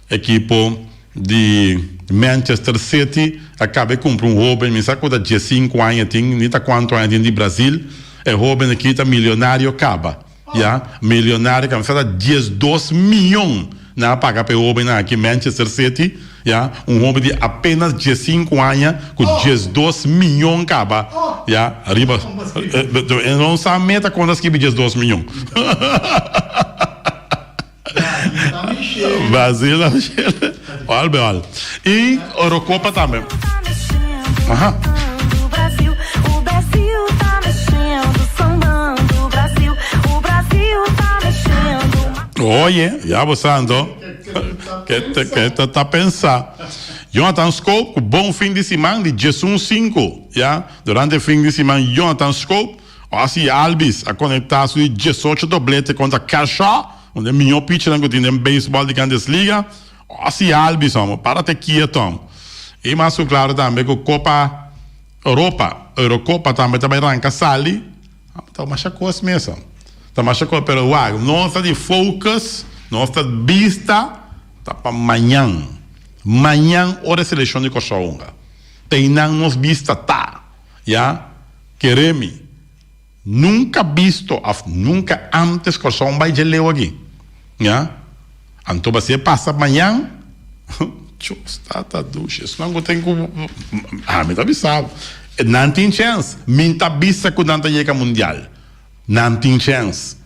ekipo di Manchester City a kaba e kumpra un hóben, mi sa ku ta diesinku aña tin, ni ta kuantu aña tin di Brazil. E hóben aki ta milionario kaba. Ya, milionario kaba. Mi sa ta diesdos miyon nan a paga pa e hóbennan aki Manchester City. Ya, un hoben di apenas diesinku aña ku 12 miyon kaba, ya, riba, e no sa meta kon ta skibi 12 miyon. Brasil ta mishele. Ol be ol. I Eurocopa tambe. Aha. Oye, ya bo sa anto. Ke ta ke ta ta pensa. Jonathan Scope ku bon fin di siman di 11 sinku, ya. Durante fin di siman Jonathan Scope Ozzie Albies a konektá su di 18 doblete kontra Kershaw, un di e mihó pichernan ku tin den beisbòl di Grandes Liga. Ozzie Albies, homo, para te kieto, homo. I mas ku klaro tambe ku Kopa Europa, Eurocopa tambe ta bai ranka sali. Ta masha kos mes, homo. Ta masha kos, pero wak, nos ta di focus, nos ta bista ta pa mañan. Mañan ora e selekshon di Kòrsou hunga. Ta einan nos bista ta, ya. Kere mi, nunca bisto of nunca antes Kòrsou un bai dje leu aki. Ya? Anto ba si e pasa mañan, Dios tata dushi, esnan ku tin ku, ami ta bisa bo, nan tin chèns. Mi ta bisa ku nan ta yega mundial. Nan tin chèns.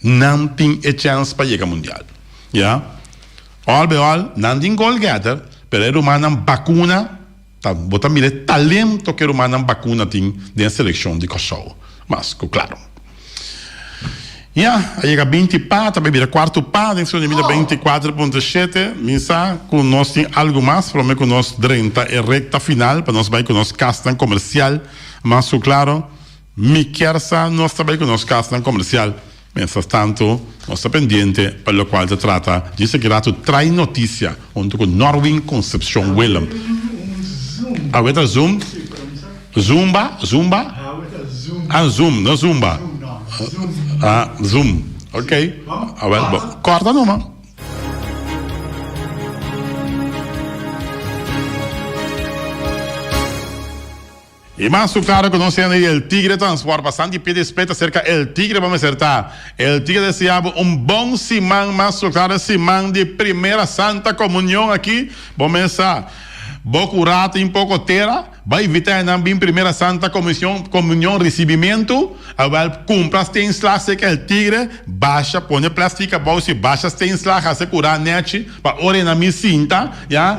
Nan tin e chèns pa yega mundial. Ya? Òl be òl, nan tin goal getter, pero e rumannan bakuna. Ta bo ta mira e talento ku e rumannan bakuna tin den e selekshon di Kòrsou. Mas ku klaro. Ya, a yega 20 pa, ta bai bira kuartu pa den segun di mi ta 24.7. Mi sa ku nos tin algu mas prome ku nos drenta e rekta final pa nos bai ku nos kasnan komersial. Mas ku klaro, mi kier sa nos ta bai ku nos kasnan komersial. Mientras tanto, nos ta pendiente pa locual ta trata dje esaki rato Trae Noticia hunto cu Norwin Concepcion Willem. Awe ta Zoom? Zumba? Zumba? Ah, Zoom, no Zumba. Ah, Zoom. Ok. Awel, bo corta numa. I mas su klaro ku nos hende di El Tigre Transport pasan di pidi speta serka El Tigre bo mester ta. El Tigre ta desea bo un bon siman mas su klaro siman di Primera Santa Komunion aki bo mes sa bo ku rato in poko tera bai invita enan bin Primera Santa Komision Komunion risibimentu awel kumpra steenslag serka El Tigre basha pone plastic abou si basha steenslag hasi kura nechi Pa ora e na mi sinta, ya.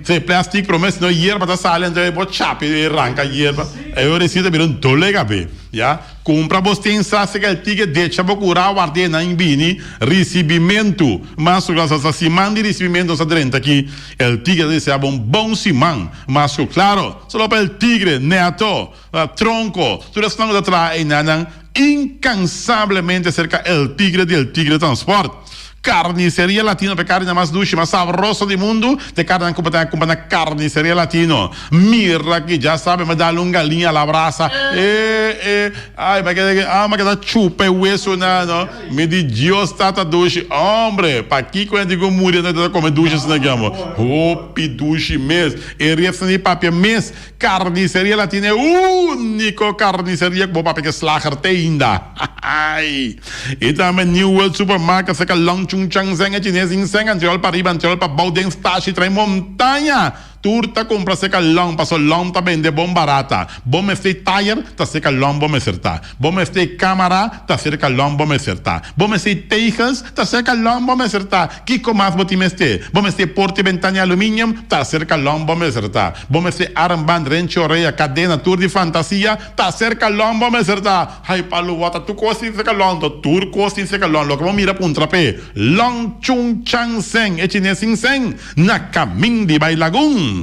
Sí, plastic prome, sino yerba ta sali, anto e bo chapi e ranca yerba. E ora esei ta bira un dole cabe, ya. Cumpra bo stensa, seca el tigre, decha bo cura, warda e nan bini. Ricibimentu. Mas cu sa siman di ricibimentu nos a drenta aki. El tigre ta desea bo un bon siman. Mas cu claro, solo pa el tigre, neto, tronco, tur esnan cu ta traha einanan incansablemente cerca el tigre di el tigre transport. Carniceria Latino ta e carninan mas dushi, mas sabroso di mundu, ta e carninan cu bo ta cumpra na Carniceria Latino. Mira ki dja sabe mi dal un galiña a la brasa, e e ay mi a keda ah mi a keda chupa e wesonan no, mi di Dios tata dushi, hombre pakico hende cu muri anto ta come dushi asina aki amo, hopi dushi mes, e refnan di papia mes. Carniceria Latina e unico carniceria cu bo papia ke slager te ainda. Ai! Y tambe New World Supermarket cerca Long Chung Chang Zeng e chines in Zeng anterior pa riba anterior pa bou den stashi trae montaña. Tur ta cumpra cerca Long paso Long ta bende bon barata. Bo mester tayer ta cerca Long bo mester ta. Bo mester camara ta cerca Long bo mester ta. Bo mester tegels ta cerca Long bo mester ta. Kiko mas bo tin mester? Bo mester porta y bentana di aluminium? Ta cerca Long bo mester ta. Bo mester armband, renchi orea, cadena, tur di fantasia? Ta cerca Long bo mester ta. Hay palu wata tur cos tin cerca Long to tur cos tin cerca Long. Loke bo mira puntra p'e Long Chung Chang Seng e chines sin seng na camin di bay Lagun.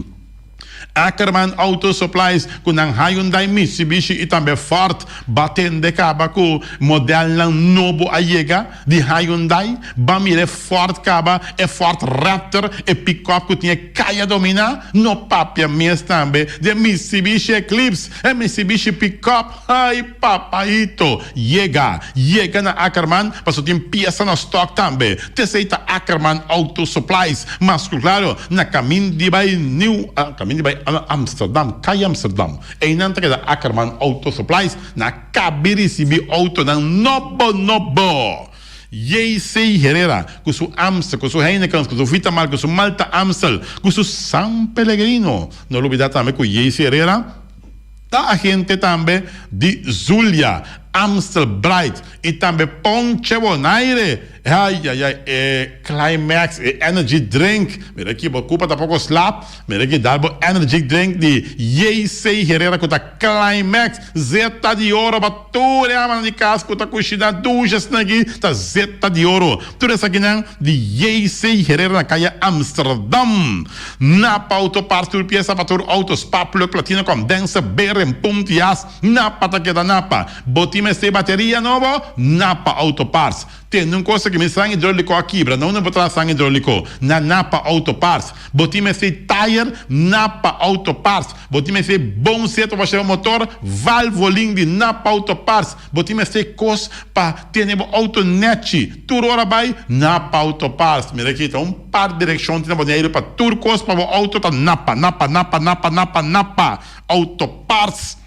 Ackerman Auto Supplies ku nan Hyundai, Mitsubishi i tambe Ford batende kaba ku modelnan nobo a yega di Hyundai. Ban mira e Ford kaba, e Ford Raptor, e pick-up ku tin e kaya dominá. No papia mes tambe di e Mitsubishi Eclipse, e Mitsubishi pick-up. Ai papaito! Yega, yega na Ackerman pasobra tin piesa na stock tambe. T'esei ta Ackerman Auto Supplies. Mas ku klaro, na kamin di bai Nieuw, kamin di bai Amsterdam, Kaya Amsterdam. Einan ta keda Ackerman Auto Supplies. Na kabi risibí outonan nobo nobo. JC Herrera ku su Amstel, ku su Heinekens, ku su Vitamalt, ku su Malta Amstel, ku su San Pellegrino. No lubida tambe ku JC Herrera ta agente tambe di Zulia, Amstel Bright i tambe Ponche Bonaire. Ai ai ai e Climax, e energy drink. Mira aki bo kupa ta poko slap. Mira aki dal bo energy drink di JC Herrera ku ta Climax. Zeta di oro pa tur e amanan di kas ku ta kushina dushi asina aki ta zeta di oro. Tur esakinan di JC Herrera na kaya Amsterdam. Napa Auto Parts tur piesa pa tur auto, spark plug, platina, condenser, beren, pump di as. Napa ta keda Napa. Bo tin mester bateria nobo? Napa Auto Parts. Tende un cosa ki mi sang hidroliko a kibra, no no por traha sang hidroliko. Na Napa Auto Parts. Bo tin mester tire? Napa Auto Parts. Bo tin mester bon seto pa sheba motor? Valvoline di Napa Auto Parts. Bo tin mester kos pa tene bo auto nechi tur ora bai? Napa Auto Parts. Mira aki ta un par direkshon tin na Boneiru pa tur kos pa bo auto ta Napa, Napa, Napa, Napa, Napa, Napa Auto Parts.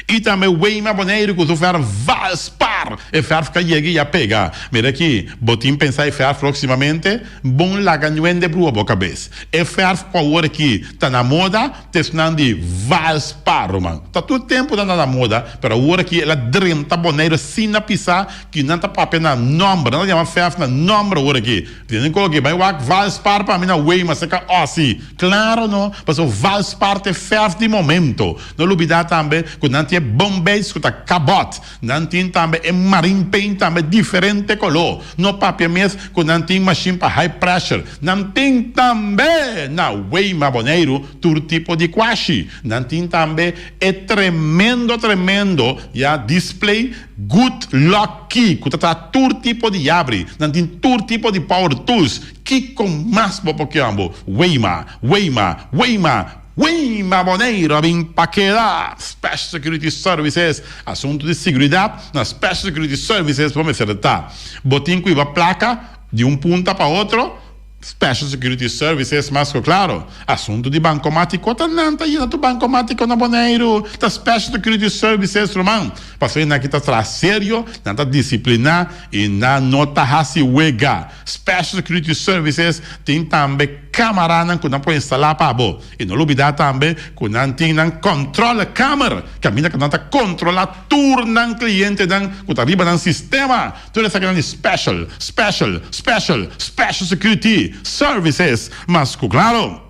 I tambe Weima Boneiru ku su fèrf Valspar. E fèrf ka yega i a pega. Mira aki, bo tin pensa e fèrf próksimamente? Bon laga nuende brua bo kabes. E fèrf ku awor aki ta na moda ta esnan di Valspar, ruman. Ta tur tempu nan ta na moda, pero awor aki el a drenta Boneiru asina pisá ku nan ta papia na nòmber. Nan ta yama fèrf na nòmber awor aki. Tene ku oke bai wak Valspar pa mi na Weima seka Ossie. Klaro no, pasobra Valspar ta e fèrf di momento. No lubidá tambe ku nan tin e bombeis ku ta kabòt. Nan tin tambe e marine paint tambe diferente koló. No papia mes ku nan tin mashin pa high pressure. Nan tin tambe na Weima Boneiru tur tipo di kwashi. Nan tin tambe e tremendo tremendo ya display Good Luck Key ku ta traha tur tipo di yabri. Nan tin tur tipo di power tools. Kiko mas bo por kier bo? Weima, Weima, Weima! Weima Boneiru a bin pa keda! Special Security Services, Asuntu di siguridat na Special Security Services bo mester ta. Bo tin ku hiba plaka di un punta pa otro? Special Security Services mas ku klaro. Asuntu di bankomatiko ta nan ta yena tur bankomatiko na Boneiru. Ta Special Security Services ruman. Pasobra nan ki ta traha serio, nan ta disipliná i nan no ta hasi wega. Special Security Services tin tambe camaranan cu nan por instala pa bo. Y no lubida tambe cu nan tin nan controlekamer, caminda cu nan ta controla tur nan clientenan cu ta riba nan sistema. Tur esakinan di Special, Special, Special, Special Security Services. Mas cu claro.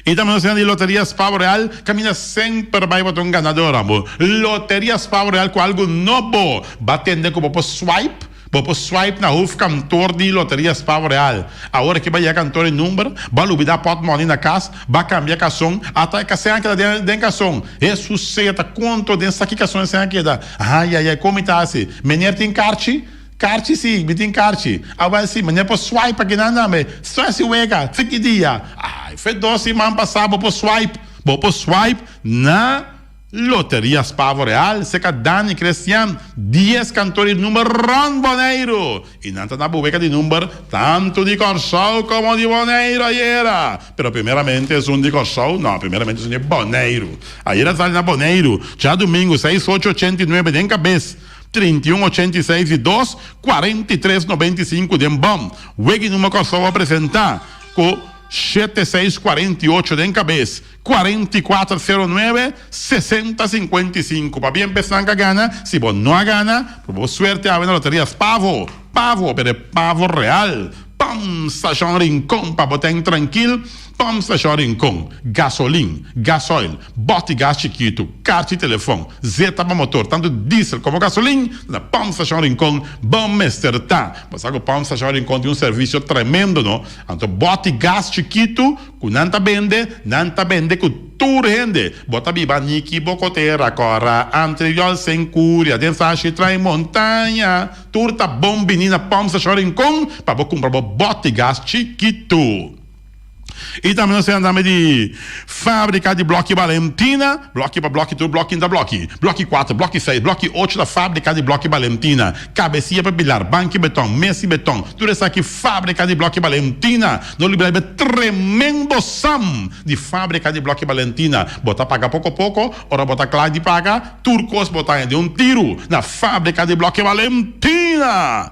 Y tambe nos di Loteria Spavo Real, caminda semper bay bo ta un ganador amo. Loteria Spavo Real cu algo nobo. Ba tende cu bo por swipe, bo por swipe na hoofdkantoor di Loteria Spavo Real. Awor aki ba yega kantoor e number, ba lubida portmoney na cas, ba cambia cason, ata e casen a keda den den cason. Hesus sea ta conto den saki cason e sen a keda. Ayayay, con mi ta haci? Meneer tin carchi? Karchi si, mi tin karchi. Awel si, manera por swipe akinan tambe. Stress i wega, tiki dia. Ai, fe dos siman pasá bo por swipe. Bo por swipe na Loteria Spavo Real, serka Dani Crestian, dies kantor di number rònt Boneiru. I nan ta na bo wega di number tantu di Kòrsou komo di Boneiru ayera. Pero primeramente esun di Kòrsou, no, primeramente esun di Boneiru. Ayera sali na Boneiru, djadumingu seis ocho ochenta i nuebe den kabes. 31 86 i 2 43 95 den bom. Weggy Numa Kòrsou a presentá ku shete seis 48 den kabes, 44 09 60 55. Pabia esnan ka gana, si bo no a gana, por bo suerte awe na loteria Spavo, Pavo, pero e pavo real. Pam Stashon Rincon pa bo ten trankil. Pam Stashon Rincon, gasolin, gasoil, bòti gas chikitu, karchi telefòn, zeta pa motor, tantu diesel komo gasolin, ta na Pam Stashon Rincon bo mester ta. Bo sa ku Pam Stashon Rincon tin un servisio tremendo no. Anto bòti gas chikitu ku nan ta bende, nan ta bende ku tur hende. Bo ta biba niki bo kotera kòra, antriòl senkuria, den sashi trai montaña. Tur ta bon bini na Pam Stashon Rincon pa bo kumpra bo bòti gas chikitu. I tambe nos tene tambe di Fábrika di Blòki Balentina, blòki pa blòki tur blòki ta blòki, blòki kuater, blòki seis, blòki ocho ta Fábrika di Blòki Balentina, kabesia pa pilar, banki beton, mesi beton, tur esaki Fábrika di Blòki Balentina. No lubida riba e tremendo sam di Fábrika di Blòki Balentina. Bo ta paga poko poko, ora bo ta kla di paga, tur kos bo ta haña den un tiru na Fábrika di Blòki Balentina.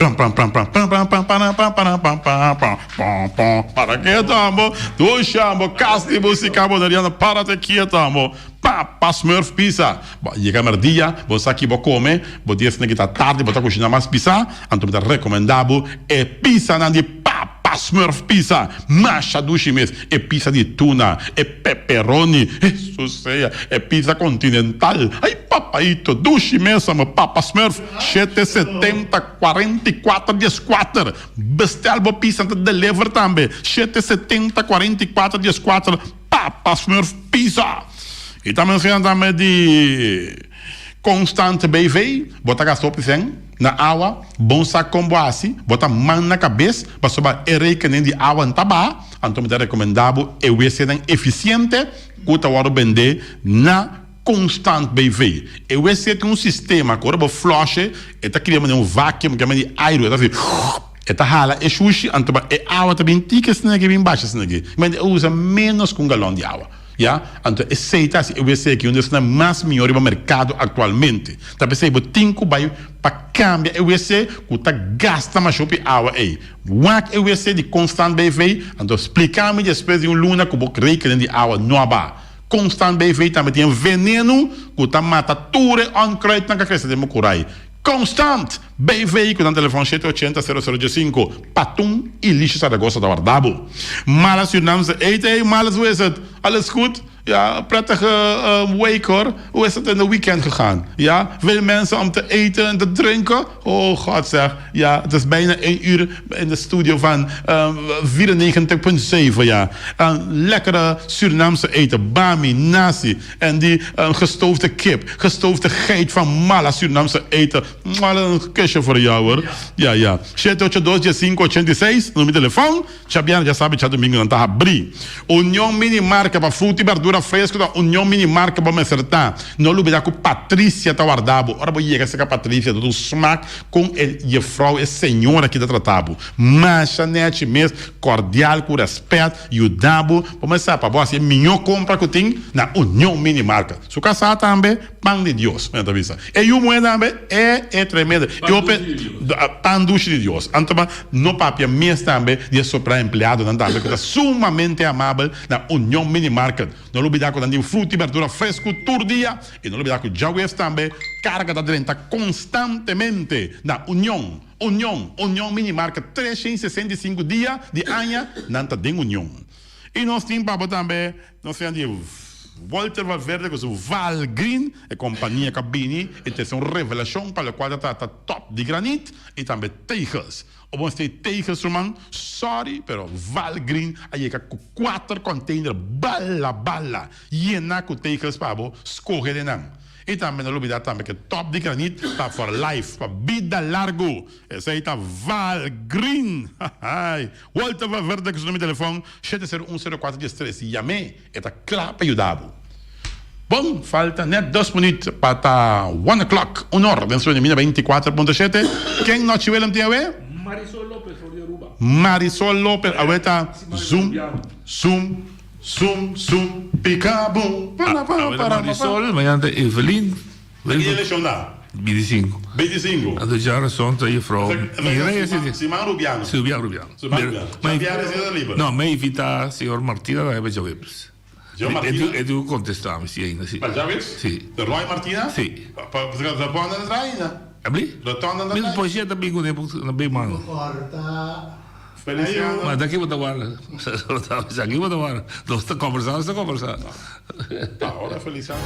Pam pam pam pam pam pam pam para pam para pam pam pam pam pam para keto amo dushi amo kas di musika boneriano para te kieto amo Papa Smurf pisa bo yega merdia bo sa ki bo kome bo di esnan ki ta tardi bo ta kushina mas pisa anto mi ta rekomenda bo e pisanan di Papa Smurf pisa masha dushi mes e pisa di tuna e pepperoni Hesus sea e pisa continental ay papaito dushi mes amo Papa Smurf shete setenta 44 dieskuater bestel bo pisa nan ta deliver tambe shete setenta 44 dieskuater. Papa Smurf Pizza. I ta menciona tambe di Constant BV, bo ta gasta hopi fen na awa, bon sa con bo haci, bo ta man na cabes, pasobra e rekening di awa no ta baha, anto mi ta recomenda bo e wc-nan eficiente cu ta wordo bende na Constant BV. E wc tin un sistema cu ora bo flush e, e ta cria manera un vacuum, cu di airo, e ta haci e ta hala e shushi, anto e awa ta bin tiki asina aki, bin basha asina aki. Mende e usa menos cu un galon di awa, ya. Anto esey ta haci e wc aki un di esnan mas miho riba mercado actualmente. Ta p'esey bo tin cu bay pa cambia e wc cu ta gasta masha hopi awa ey. Wak e wc di Constant BV, anto splica mi despues di un luna cu bo rekening di awa no a baha. Constant BV tambe tin e veneno cu ta mata tur e onkruidnan cu a crece den bo curai. Constant BV cu nan telefon shete ochenta sero sero diesinco. Patun y Lishi Zaragoza ta warda bo. Mala Surinaamse eten, hey Malas hoe is het? Alles goed? Ja, prettige week hoor. Hoe is het in de weekend gegaan? Ja, veel mensen om te eten en te drinken? Oh God zeg, ja, het is bijna één uur in de studio van 94.7, ja. Een lekkere Surinaamse eten, bami, nasi en die gestoofde kip, gestoofde geit van Mala Surinaamse eten. Mwah, een kusje voor jou hoor. Ja, ja. 782 586, nummer telefoon. Djabièrnè, djasabi, djadumingu nan ta habrí. Union Mini Market pa fruta i berdura fresku ta Union Mini Market bo mester ta. No lubidá ku Patricia ta warda bo. Ora bo yega serka Patricia ta un smak kon e jefrou, e señora aki ta trata bo. Masha nèchi mes, kordial, ku rèspèt, yuda bo. Bo mester sa pa bo hasi e mihó kompra ku tin na Union Mini Market. Su kasá tambe. Pan di Dios, mi ta bisa. E yu muhé tambe, e e tremendo. Pan dushi di Dios. Pan dushi di Dios. Anto pa no papia mes tambe di e sopra empleadonan tambe ku ta sumamente amabel na Union Mini Market. No lubida ku nan tin fruta i berdura fresku tur dia i no lubida ku djawees tambe karga ta drenta konstantemente na Union, Union, Union Mini Market 365 dia di aña nan ta den Union. I nos tin pa bo tambe nos tin di Walter Valverde ku su Valgreen, e kompania ku a bini i trese un revelashon pa lokual ta trata top di granit i tambe tegels. O bo mester tegels ruman, sorry pero Valgreen a yega ku kuater container bala bala yena ku tegels pa bo skohe den nan. I tambe no lubida tambe ku e top di granit ta for life, pa bida largu. Esei ta Valgreen! Hahaai! Walter Valverde ku su numero di telefòn shete sero un sero kuater dies tres. Yam'é, e ta kla pa yuda bo. Bon, falta nèt dos minüt pa ta one o'clock, un or, den Sueño Mina 24.7. Ken Nochi Willem tin awe? Marisol Lopez for di Aruba. Marisol Lopez, awe ta Zoom, Zoom, Zoom, Zoom, pika boom, para para Awe ta para pa. Marisol, mañana ta Evelyn. Na ki elekshon ta? 25. 25. Anto djarason ta juffrouw Mireya Siman, Siman Rubiano. Siman Rubiano. Siman Rubiano. Djabièrnè si ta liber. No, mi invita señor Martina tambe pa djaweps. Señor Martina? E tin ku kontestá mi si ainda si. Pa djaweps? Si. De Roy Martina? Si. Pa rotonda ta traha ainda? Abli? Rotonda ta Mi traha? poesía ta bin kuné na bin mano. Corta. Feliciano. Ma ta ki bo ta warda? Sa ki bo ta warda? Nos ta kombersá, nos ta kombersá. Ta ora Feliciano.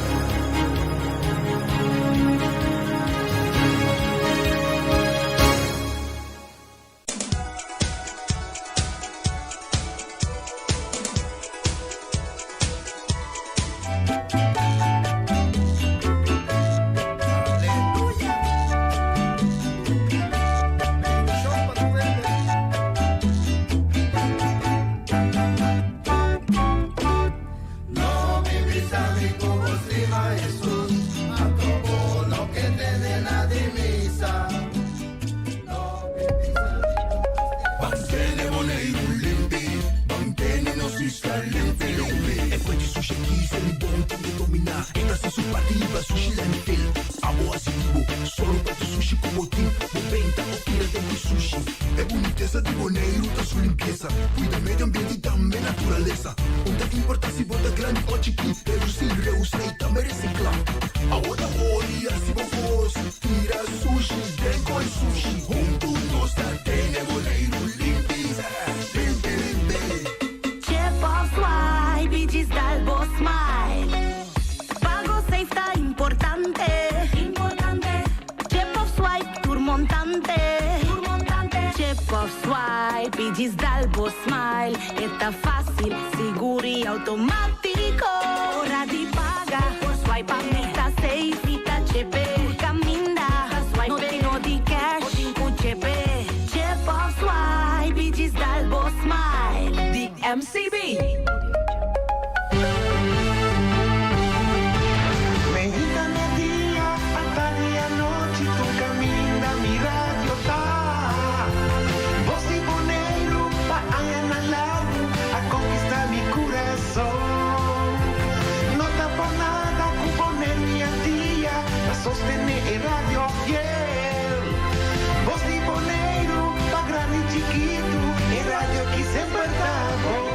Grandesa di Boneiru ta su limpiesa, Kuida medio ambiente i tambe naturalesa. Un ta importá si bo ta grandi o chikí, Redusí, reusá i tambe resiklá. Awo ta hori hasi bo kos, Tira sushi den koi sushi. Huntu nos ta tene Boneiru limpi, limpi limpi. Chip of swipe i djis dal bo smile. Pago safe ta importante. Chip of swipe tur montante. Chip of swipe i djis dal bo smile. E ta fácil, sigur i automátiko. Ora di paga, por swipe pa mi ta safe. Mi ta chepe, tur kaminda. No tin no di cash, bo tin ku chepe. Chip of swipe i djis dal bo smile. Di MCB. Meinta media, atardi anochi tur caminda mi radio ta. Bos di Boneiru pa añanan largu a conquista mi curason. No ta por nada cu Boneiru i Antia ta sostene e radio fiel. Bos di Boneiru pa grandi i chikitu e radio aki semper ta bon.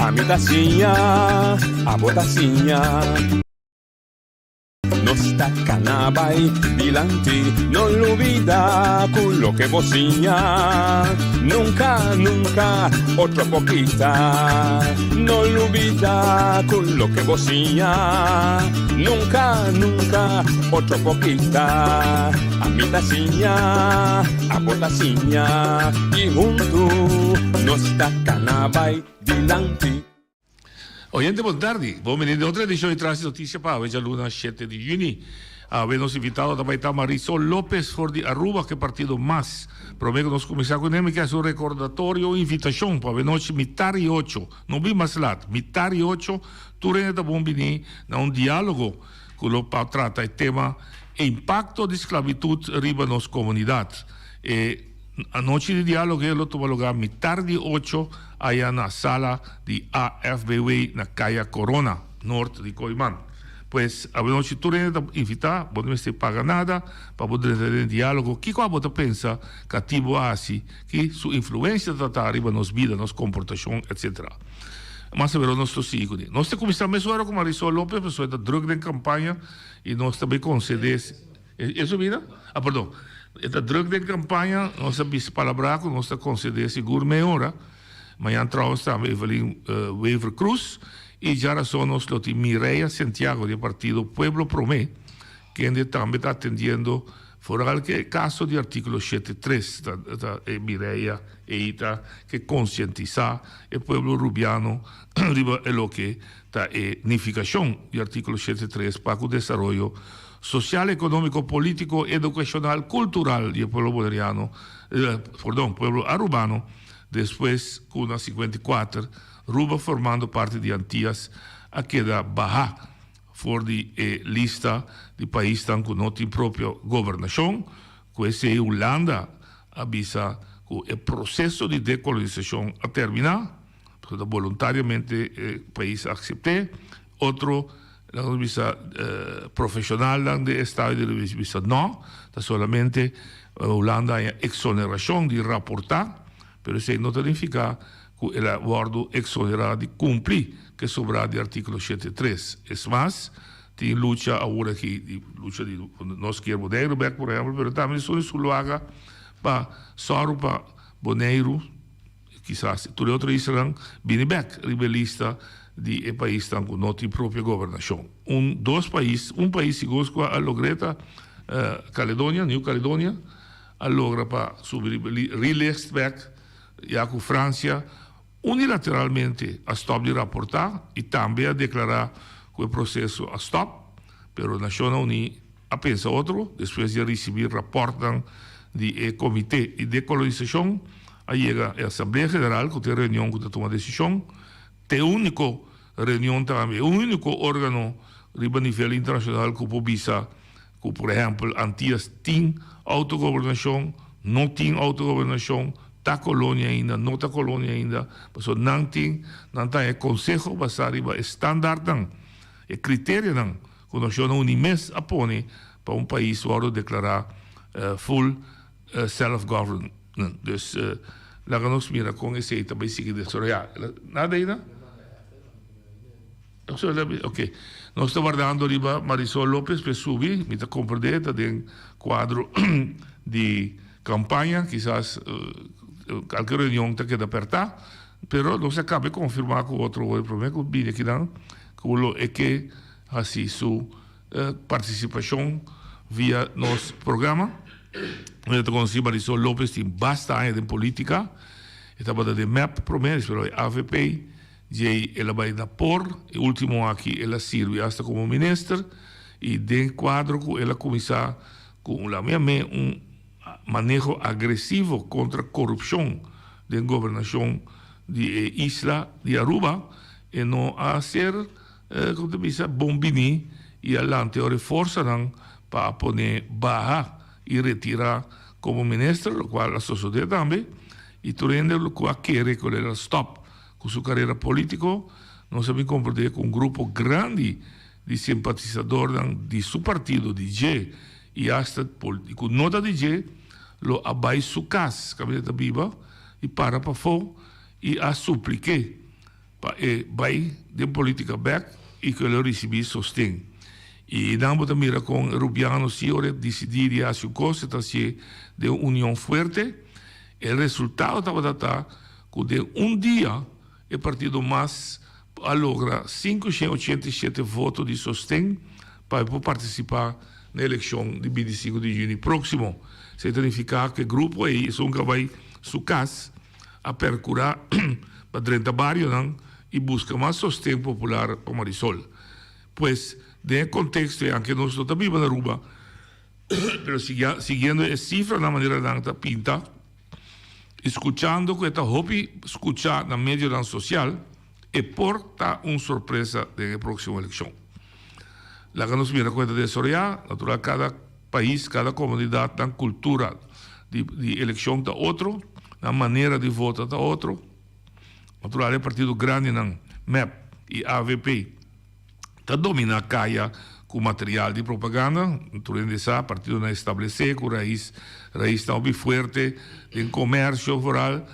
Ami ta siña, abo ta siña. Nos ta cana bay dilanti, no lubida cu loke bo siña nunca, nunca otro por kita. No lubida cu loke bo siña nunca, nunca otro por kita. Ami ta siña, abo ta siña y hunto nos ta cana bay dilanti. Oyente bon tardi, bon bini den otro edicion di Tras di Noticia pa awe djaluna shete di juni. Awe nos invitado ta bay ta Marisol Lopez for di Aruba ke partido mas. Prome ku nos kuminsá kuné mi ke hasi un rekordatorio, un invitashon pa awe nochi mitar i ocho, no bin mas lat, mitar i ocho tur hende ta bon bini na un dialogo ku lo pa trata e tema e impakto di sklabitut riba nos komunidat. E anochi di dialogo e lo tuma lugá mitar di ocho aya na sala di AFBW na Kaya Corona, nort di Kooiman. Pues awenochi tur hende ta invitá, bo no mester paga nada pa bo drenta den e dialogo. Kiko abo ta pensa katibu a hasi, ki su influensia ta ta riba nos bida, nos komportashon, etc. Mas awero nos lo sigui kuné. Nos ta kuminsá mesora ku Marisol Lopez pasobra e ta druk den kampaña i nos ta bay konsedé E su bida? Ah, perdon. E ta druk den campaña, nos a bisa palabrá cu nos ta concedé sigur mei ora. Mañan trouwens tambe Evelyn Wever Croes y djarason nos lo tin Mireya Santiago di e partido Pueblo Prome, kende tambe ta atendiendo vooral ke e caso di articulo shete tres. Ta ta e Mireya ei ta ke concientisa e pueblo Rubiano riba e loke ta e nificacion di articulo shete tres pa cu desaroyo Sosial, ekonómiko, polítiko, edukashonal, kultural di e pueblo boneriano, pordon, pueblo arubano, despues ku na 54 Ruba formando parti di Antias a keda bahá for di e lista di paisnan ku no tin propio gobernashon, ku esei Hulanda a bisa ku e proseso di dekolonisashon a terminá. Pasobra ta boluntariamente e pais a aksept'é. Otro, laga nos bisa, profeshonalnan den estado di Revolutie bisa nò, ta solamente Hulanda haña eksonerashon di raportá, pero esei no ta nifiká ku el a wòrdu eksonerá di kumpli ku e sobrá di artíkulo shete tres. Es mas, tin lucha awor aki, di lucha di Nos Kier Boneiru bèk, por ehèmpel, pero tambe esun di Zuluaga pa sòru pa Boneiru. Kisas tur e otro islanan bini bek riba e lista di e paisnan ku no tin propio gobernashon. Un dos pais, un pais sigur ku a logr'é ta Caledonia, New Caledonia, a logra pa subi riba e relist bek ya ku Fransia unilateralmente a stòp di raportá i tambe a deklará ku e proseso a stòp, pero Nashonnan Uní A pensa otro, despues di a ricibi raportnan di e Comite di Decolonisacion, a yega e Asamblea General cu ta e reunion cu ta tuma decision. Ta e unico reunion tambe, e unico organo riba nivel internacional cu por bisa cu, por ehempel, Antillas tin autogobernacion, no tin autogobernacion, ta colonia ainda, no ta colonia ainda, pasobra nan tin, nan ta haña conseho basa riba e standaardnan, e criterianan. ku Nashonnan Uní mes a pone pa un pais wòrdu deklará full self-government. Dus laga nos mira kon esei ta bai sigui desaroyá. Nada ainda? Ok. Nos ta wardando riba Marisol Lopez pa e subi. Mi ta komprendé ta den kuadro di kampaña. Kisas kalke reunion ta keda pèrtá. Pero nos a kaba e konfirmá ku otro hoy promé ku bini akinan ku lo e ke hasi su partisipashon via nos programa. Nos ta konosí Marisol Lopez tin basta aña den polítika. E tabata den mep promé, despues a bai avp. Djei el a bai na por, e ultimo aki el a sirbi hasta komo minister i den kuadro ku el a kuminsá ku un la mia me un maneho agresivo kontra korupshon den gobernashon di e isla di Aruba e no a ser kon ta bisa bon bini i a lanta e ora e forsanan pa a pone baha i retira komo minister lokual a sosode tambe i tur hende ku a kere ku el a stòp Ku su karera polítiko, nos a bin komprendé ku un grupo grandi di simpatisadornan di su partido, di dje, i asta ku no ta di dje, lo a bai su kas kaminda e ta biba i para pafó i a suplik'é pa e bai den polítika bèk i ku e lo risibí sosten. I nan bo ta mira kon e rubiano si ora e disidí di hasi un kos e ta hasié den un union fuerte. E resultado tabata ta ku den un dia e partido mas a logra 587 voto di sosten pa e por partisipá na elekshon di 25 di yüni próksimo. Esei ta nifiká ku e grupo ei, esun ku a bai su kas, a perkurá pa drenta barionan i buska mas sosten popular pa Marisol. Pues, den e konteksto ei, anke nos no ta biba na Aruba, pero siguiendo e sifranan manera nan ta pinta, i skuchando ku e ta hopi skuchá na medionan sosial, e por ta un sorpresa den e próksimo elekshon. Laga nos mira kon e ta desaroyá. Natural kada pais, kada komunidat nan kultura di di elekshon ta otro, nan manera di vota ta otro. Natural e partido grandinan mep i avp. Ta dominá kaya ku material di propaganda. Tur hende sa, partidonan establesé ku rais, raisnan hopi fuerte den komersio foral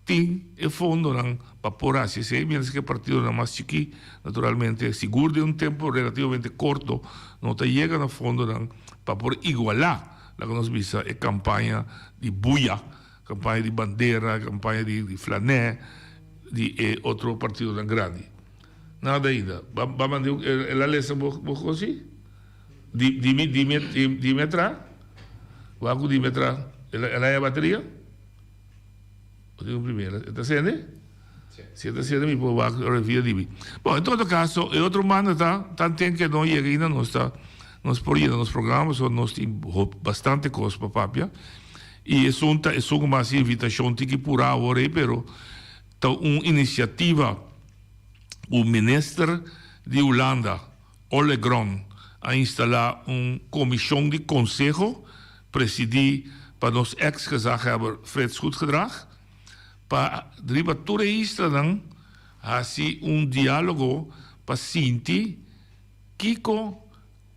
tin e fondonan pa por hasi esei, miéntras ku e partidonan mas chikí, naturalmente, sigur den un tempu relativamente korto, no ta yega na fondonan pa por igualá, laga nos bisa, e kampaña di buya, kampaña di bandera, kampaña di flanè di e otro partidonan grandi. Nada ainda. Ba ba manda el a lesa bo bo kosi? Di di mi di mi di mi atra? Wak ku di mi atra? El a el a haya bateria? Bo tin un primera. E ta sende? Si e ta sende mi por wak ora via di mi. Bon, en todo kaso e otro manda ta tanten ke no yega ainda nos ta nos por yena nos programa pasobra nos tin bastante kos pa papia. I esun ta esun ku mas invitashon tin ki pura awor ei pero ta un inisiativa. ku minister di Hulanda, Ole Gron, a instalá un komishon di konseho presidí pa nos eks gezaghebber Frits Goedgedrag pa riba tur e islanan hasi un diálogo pa sinti kiko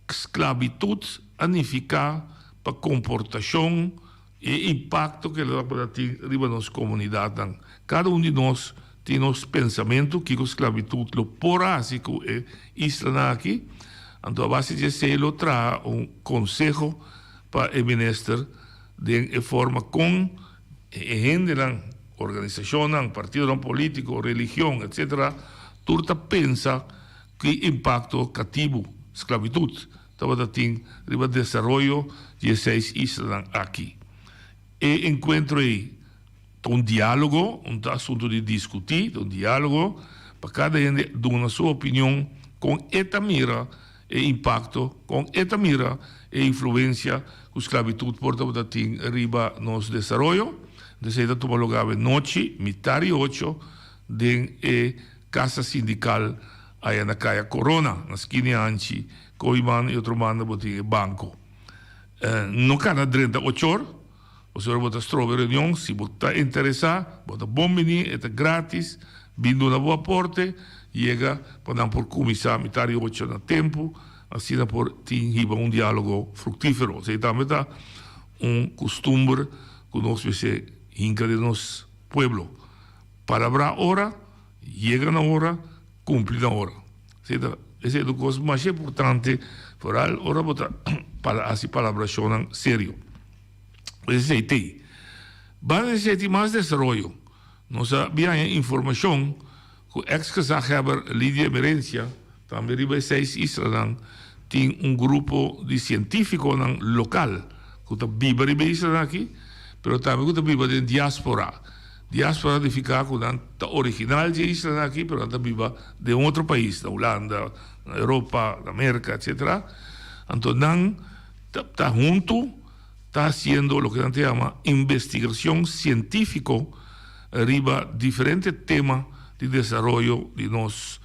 Sklabitut a nifiká pa komportashon i e impakto ku el a por a tin riba nos komunidatnan. Kada un di nos tin nos pensamentu kiko sklabitut lo por a hasi ku e islanan aki. Anto a base di esei lo traha un konseho pa e minister den e forma kon e hendenan, organisashonnan, partidonan polítiko, religion, etsetera, tur ta pensa. Ki impakto katibu, sklabitut, tabata tin riba desaroyo di e seis islanan aki? E enkuentro ei ta un diálogo, un ta asuntu di diskutí, ta un diálogo pa kada hende duna su opinion kon e ta mira e impakto, kon e ta mira e influensia ku sklabitut por tabata tin riba nos desaroyo. Entonces ei ta tuma lugá awe nochi, mitar i ocho, den e Casa Sindical aya na Caya Corona, na skina hanchi Kooiman y otro banda bo tin e banco. No cana drenta ochor, pasobra bo ta stroba e reunion. Si bo ta interesa, bo ta bon bini, e ta gratis, bin duna bo aporte. yega pa nan por kuminsá mitar di ocho na tempu, asina por tin hiba un diálogo fruktífero. Esei tambe ta un kustumber ku nos mester hinka den nos pueblo. Palabrá ora, yega na ora, kumpli na ora. Esei ta esei ta un kos masha importante, foral ora bo ta hasi palabrashonnan serio. Esei t'ei. Banda di esei tin mas desaroyo. Nos a bin haña informashon ku eks gezaghebber Lydia Emerencia, tambe riba e seis islanan tin un grupo di sientífikonan lokal ku ta biba riba e islanan aki, pero tambe ku ta biba den diáspora. Diáspora nifiká ku nan ta original dje islanan aki, pero nan ta biba den un otro pais, na Hulanda, na Europa, na Merka, etcetera. Anto nan ta huntu. Ta hasiendo loke nan ta yama investigacion cientifico riba diferente tema di desaroyo di nos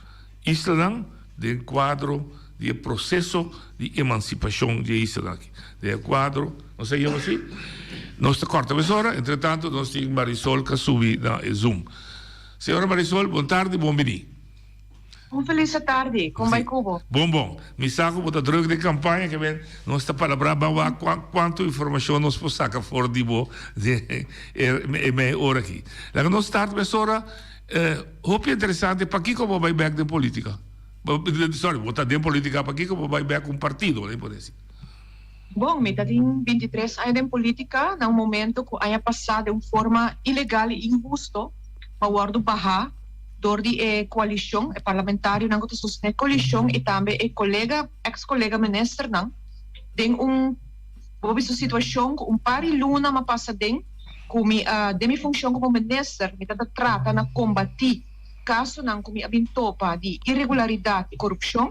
islanan den cuadro di e proceso di emancipacion di e islanan aki. Den e cuadro, nos ta yama asi? Nos ta corta mesora, entre tanto nos tin Marisol ka subi na e zoom. Señora Marisol, bon tardi, bon bini. Un felis atardi, kon bai ku bo? Bon bon, mi sa ku bo ta druk den kampaña ke men nos ta palabrá ban wak kuantu informashon nos por saka for di bo den e mei ora aki. Laga nos start mesora, hopi interesante pakiko bo bai bek den politika? Sorry, bo ta den politika, pakiko bo bai bek ku un partido, laga mi por desi? Bon, mi ta tin bintitres aña den politika, na un momento ku aña pasá den un forma ilegal i inhusto mi a wòrdu bahá dor di e koalishon, e parlamentarionan ku ta sostené e koalishon i tambe e kolega, eks kolega ministernan den un bo bisa un situashon ku un par di luna mi a pasa den ku mi a den mi funshon komo minister mi ta ta trata na kombatí kasonan ku mi a bin topa di iregularidat i korupshon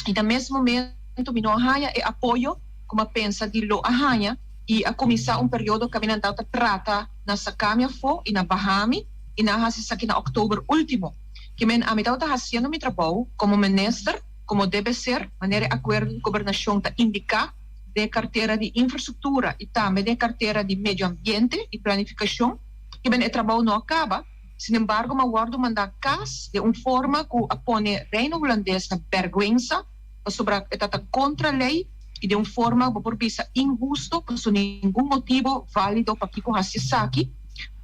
i na mes momento mi no a haña e apoyo ku mi a pensa di lo a haña i a kuminsá un periodo kaminda nan ta trata na saka mi afó i na baha mi. i nan a hasi esaki na òktober último. Ke men ami tabata hasiendo mi trabou komo minister, komo debe ser, manera e akuerdo di gobernashon ta indiká den e kartera di infrastruktura i tambe den e kartera di medio ambiente i planifikashon. Ke men e trabou no a kaba, sinembargo mi a wòrdu mandá kas den un forma ku a pone Reino Hulandes na bèrgwensa pasobra e ta ta kontra lei i den un forma bo por bisa inhusto pasobra ningun motibo válido pakiko hasi esaki.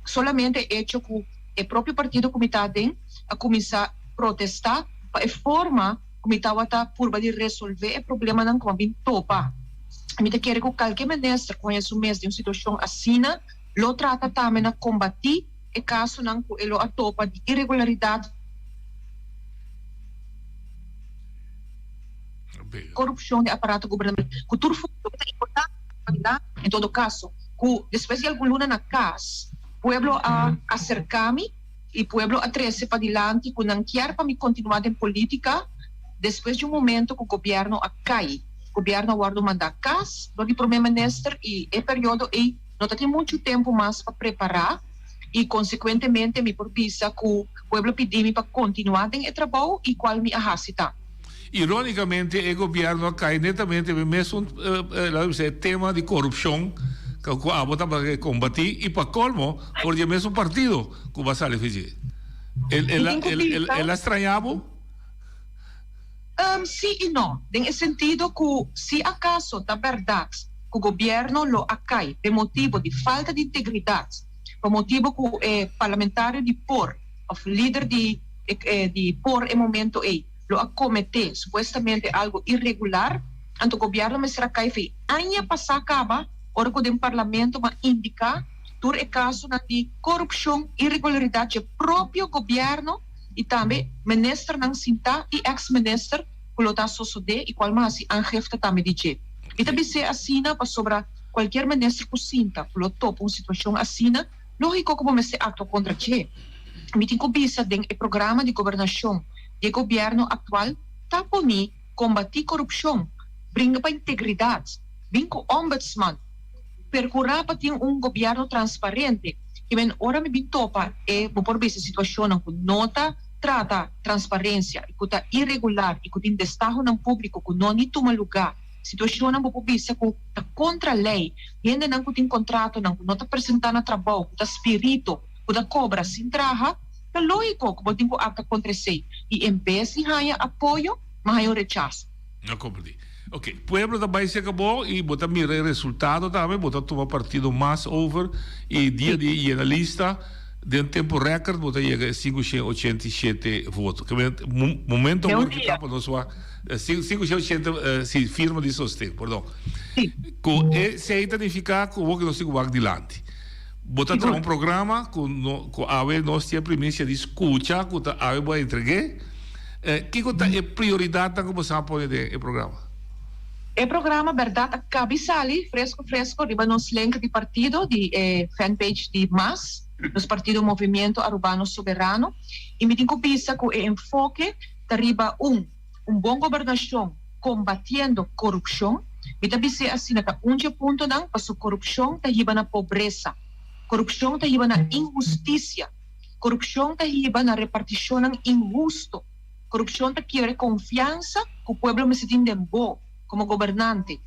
Solamente e hecho cu e propio partido cu mi ta aden a cuminsa protesta pa e forma cu mi tawata purba di resolve e problemanan cu a bin topa. Mi ta kere cu calke minister cu haña su mes den un situacion asina lo trata tambe na combati e casonan cu e lo a topa di iregularidad, corupcion den aparato gubernamental cu tur funcion ta importante pa di En todo caso. Ku despues di algun luna na kas, pueblo a aserká mi i pueblo a trese padilanti ku nan kier pa mi kontinuá den polítika despues di un momento ku gobièrnu a kai. Gobièrnu a wòrdu mandá kas dor di promé minister i e periodo ei no ta tin muchu tempu mas pa prepará i konsekuentemente mi por bisa ku pueblo pidi mi pa kontinuá den e trabou i kual mi a hasi ta. Irónikamente e gobièrnu a kai netamente e mesun laga bisa e tema di korupshon ku abo tabata ke kombatí i pa kolmo for di e mesun partido ku bo a sali for dje. El a strañá bo? Sí i no, den e sentido ku si akaso ta bèrdat ku gobièrnu lo a kai p'e motibu di falta di integridat, pa motibu ku e parlamentario di por òf lider di di por e momento ei lo a kometé supuestamente algo iregular, anto gobièrnu mester a kai fei aña pasá kaba ora ku den parlamento a indiká tur e kasonan di korupshon, iregularidat dje propio gobièrnu i tambe ministernan sintá i eks minister ku lo ta sosodé i kual mas hasi aangifte tambe di dje. Mi ta bis'é asina pasobra kualkier minister ku sinta ku lo topa un situashon asina, lógiko ku bo mester aktua kontra dje. Mi tin ku bisa den e programa di gobernashon di e gobièrnu aktual ta poni kombatí korupshon, bringa pa integridat, bin ku ombudsman, perkurá pa tin un gobièrnu transparente. I men ora mi bin topa e bo por bisa situashonnan ku no ta trata transparensia i ku ta iregular i ku tin destahonan públiko ku no ni tuma lugá, situashonnan bo por bisa ku ta kontra lei, hendenan ku tin kontratonan ku no ta presentá na trabou, ku ta spirito, ku ta kobra sin traha. Ta lógiko ku bo tin ku aktua kontra esei i en bes di haña apoyo, m'a haña un rechaso. No komprendí. Ok, pueblo ta bai serka bo i bo ta mira e resultado tambe, bo ta tuma partido mas over i dia di yena lista den tempo record bo ta yega e 587 voto. Ke momento awor ki ta pa nos wak 580 si firma di sosten, perdon. Ku esei ta nifiká ku bo ke nos tin ku wak dilanti. Bo ta traha un programa ku no ku awe nos tin e primisia di skucha ku ta awe bo a entreg'é. Kiko ta e prioridatnan ku bo sa pone den e programa? E programa bèrdat a kabi sali fresku fresku riba nos link di partido di e fanpage di mas, nos partido Movimiento Arubano Soberano, i mi tin ku bisa ku e enfoke ta riba un un bon gobernashon kombatiendo korupshon. Mi ta bis'é asina ta un dje puntonan paso korupshon ta hiba na pobresa, korupshon ta hiba na inhustisia. Korupshon ta hiba na repartishonnan inhusto. Korupshon ta kiebra e konfiansa ku pueblo mester tin den bo komo gobernante.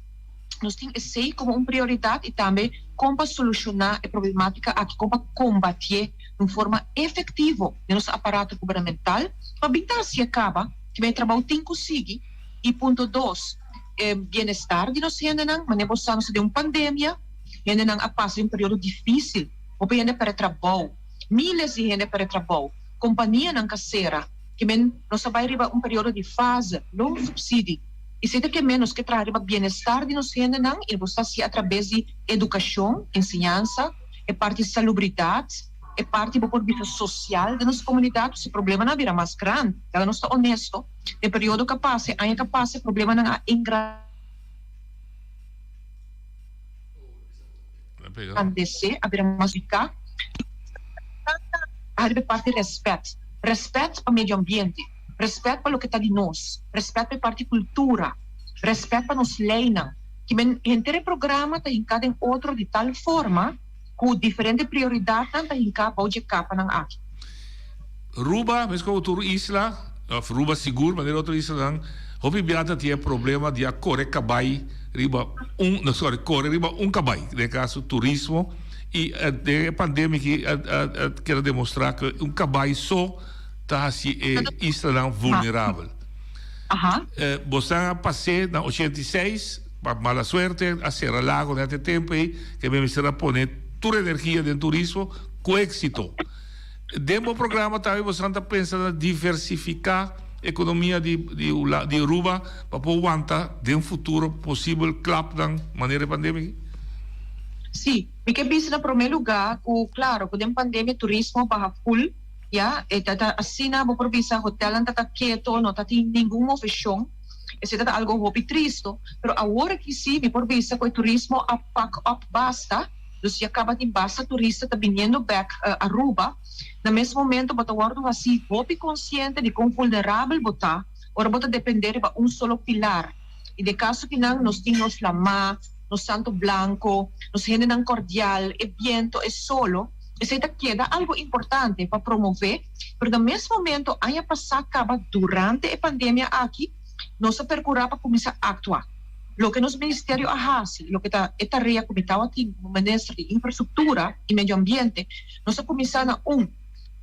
Nos tin esei komo un prioridat i tambe kon pa solushoná e problematika aki, kon pa kombatié di un forma efektivo den nos aparato gubernamental. Pa bin ta hasié kaba, kiba e trabou tin ku sigui. I punto dos, e bienestar di nos hendenan. Manera bo sa nos ta den un pandemia, hendenan a pasa den un periodo difísil. Hopi hende a perde trabou, miles di hende a perde trabou, kompanianan ka sera, ke men nos a bai riba un periodo di fase, loonsubsidie, i esei ta ke men nos ke traha riba bienestar di nos hendenan i nos ta hasi atrabes di edukashon, enseñansa, e parti salubridat, e parti bo por bisa sosial den nos komunidat, pasobra problemanan a bira mas grandi, laga nos ta onesto, den periodo ka pasa, e aña ka pasa e problemanan a engrandesé. Grandesé a bira mas rica a riba e parti respet, respet pa medio ambiente, respet pa loke ta di nos, respet pa e parti cultura, respet pa nos leynan. Ki men henter e programa ta hinca den otro di tal forma cu diferente prioridadnan ta hinca bou dje capanan aki. Ruba, mescos cu tur isla, of Ruba sigur, manera otro islanan, hopi bia ta tin e problema di a core cabai riba un, no sorry, core riba un cabai, den e caso turismo, y den e pandemia aki a a keda demostra cu un cabai so ta haci e islanan vulnerabel. Bosan a pas'é na 86, pa mala suerte a cera lago net e tempo ey, ke mi mester a pone tur energia den turismo cu exito. Den bo programa tambe bosan ta pensa na diversifica economia di di Aruba pa por wanta den futuro posibel klapnan manera e pandemia aki? Sí, mi ke bisa na prome luga cu claro cu den pandemia turismo baha full ya, e ta ta asina bo por bisa hotelnan ta ta keto no ta tin ningun movecion, esey ta ta algo hopi tristo, pero awor aki sí mi por bisa cu e turismo a pak up basta. Dus ya caba tin basta turista ta biniendo bek Aruba. Na mes momento bo ta wordo haci hopi consciente di con vulnerabel bo ta ora bo ta depende riba un solo pilar. Y den caso kinan nos tin nos lama, nos santo blanco, nos hendenan cordial, e biento, e solo, esey ta keda algo importante pa promove, pero na mes momento aña pasa caba durante e pandemia aki nos a percura pa cuminsa actua. Loke nos ministerio a hasi, loke ta e tarea ku mi tabatin komo minister di Infrastruktura i Medio Ambiente, nos a kuminsá na un,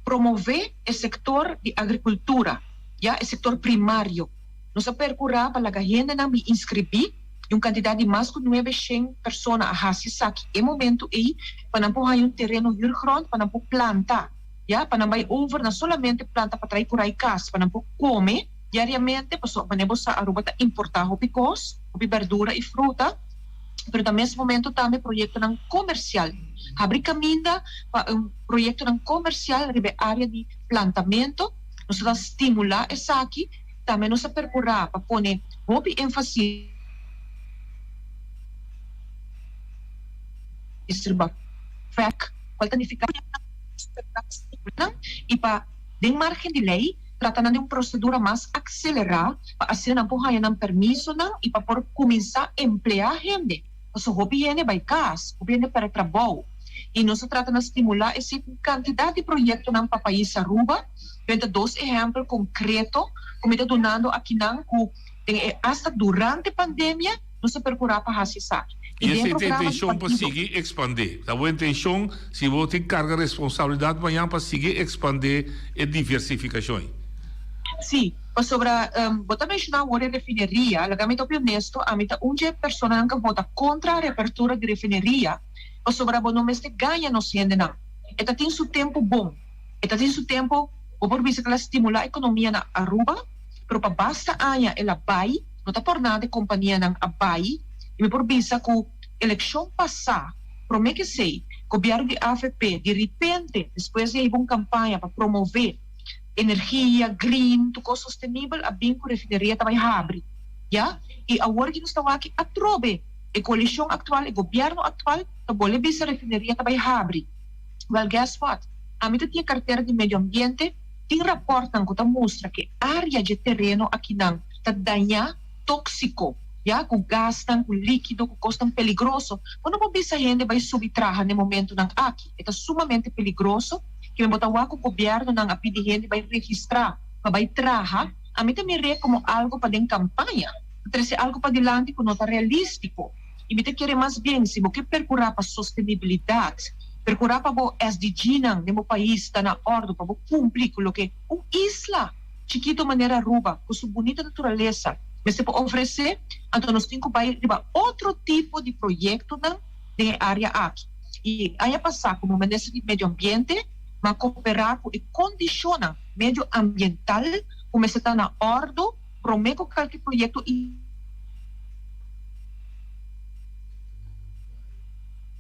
promové e sektor di agrikultura, ya e sektor primario. Nos a perkurá pa laga hendenan bin inskribí i un kantidat di mas ku nuebeshen persona a hasi esaki e momentu ei pa nan por haña un tereno huurgrond pa nan por planta, ya pa nan bai over na solamente planta pa trai kurai kas, pa nan por kome. Diariamente, pasobra manera bo sa Aruba ta importá hopi kos, hopi berdura i fruta, pero na mes momento tambe proyektonan komersial. Habri kaminda pa un proyektonan komersial riba e área di plantamento. Nos ta stimulá esaki. Tambe nos a perkurá pa pone hopi énfasis riba fek, kual ta nifiká i pa den margen di lei, Trata nan di un prosedura mas akselerá pa asina nan por haña nan permisonan i pa por kuminsá empleá hende. Pasobra hopi hende bai kas, hopi hende pèrdè trabou. I nos a trata na stimulá esei ku kantidat di proyektonan pa pais Aruba. Benta dos ehèmpel konkreto ku mi ta dunando akinan ku den e asta durante pandemia nos a perkurá pa hasi esaki. I I den esei ta programa di intenshon pa partido. sigui ekspandé. Ta bo intenshon, si bo tin karga responsabilidat mañan, pa sigui ekspandé e diversifikashon ei? Sí, pasobra bo ta menshoná awor e refineria. Laga mi ta hopi honesto, ami ta un dje personanan ku a vota kontra reapertura di refineria, pasobra bo no mester gaña nos hendenan. E ta tin su tempu bon. E ta tin su tempu, bo por bisa ku el a stimulá ekonomia na Aruba, pero pa basta aña el a bai, no ta por nada e kompanianan a bai, i mi por bisa ku elekshon pasá, promé ku esei, gobièrnu di avp di ripente, despues di a hiba un kampaña pa promové energia green, tur kos sostenibel, a bin ku refineria ta bai habri, ya. I awor ki nos ta wak atrobe e koalishon aktual, e gobièrnu aktual ta bole bisa refineria ta bai habri. Well guess what? Ami ta tin e kartera di medio ambiente, tin rapòrtnan ku ta mustra ku e área dje tereno akinan ta dañá, tóksiko, ya, ku gasnan, ku líkido, ku kosnan peligroso. Bo no por bisa hende bai subi traha n'e momentunan aki. E ta sumamente peligroso. Kimen bo ta wak ku gobièrnunan a pidi hende bai registrá pa bai traha, ami ta mir'é komo algu pa den kampaña, ta trese algu padilanti ku no ta realístiko. I mi ta kere mas bien si bo ke perkurá pa sostenibilidat, perkurá pa bo SDG-nan den bo pais ta na òrdu pa bo kumpli ku loke un isla chikito manera Aruba ku su bunita naturalesa mester por ofresé, anto nos tin ku bai riba otro tipo di proyektonan den e área aki. I aña pasá komo Minister di Medio Ambiente mi a koperá ku e kondishonnan medioambiental ku mester ta na òrdu promé ku kalke proyekto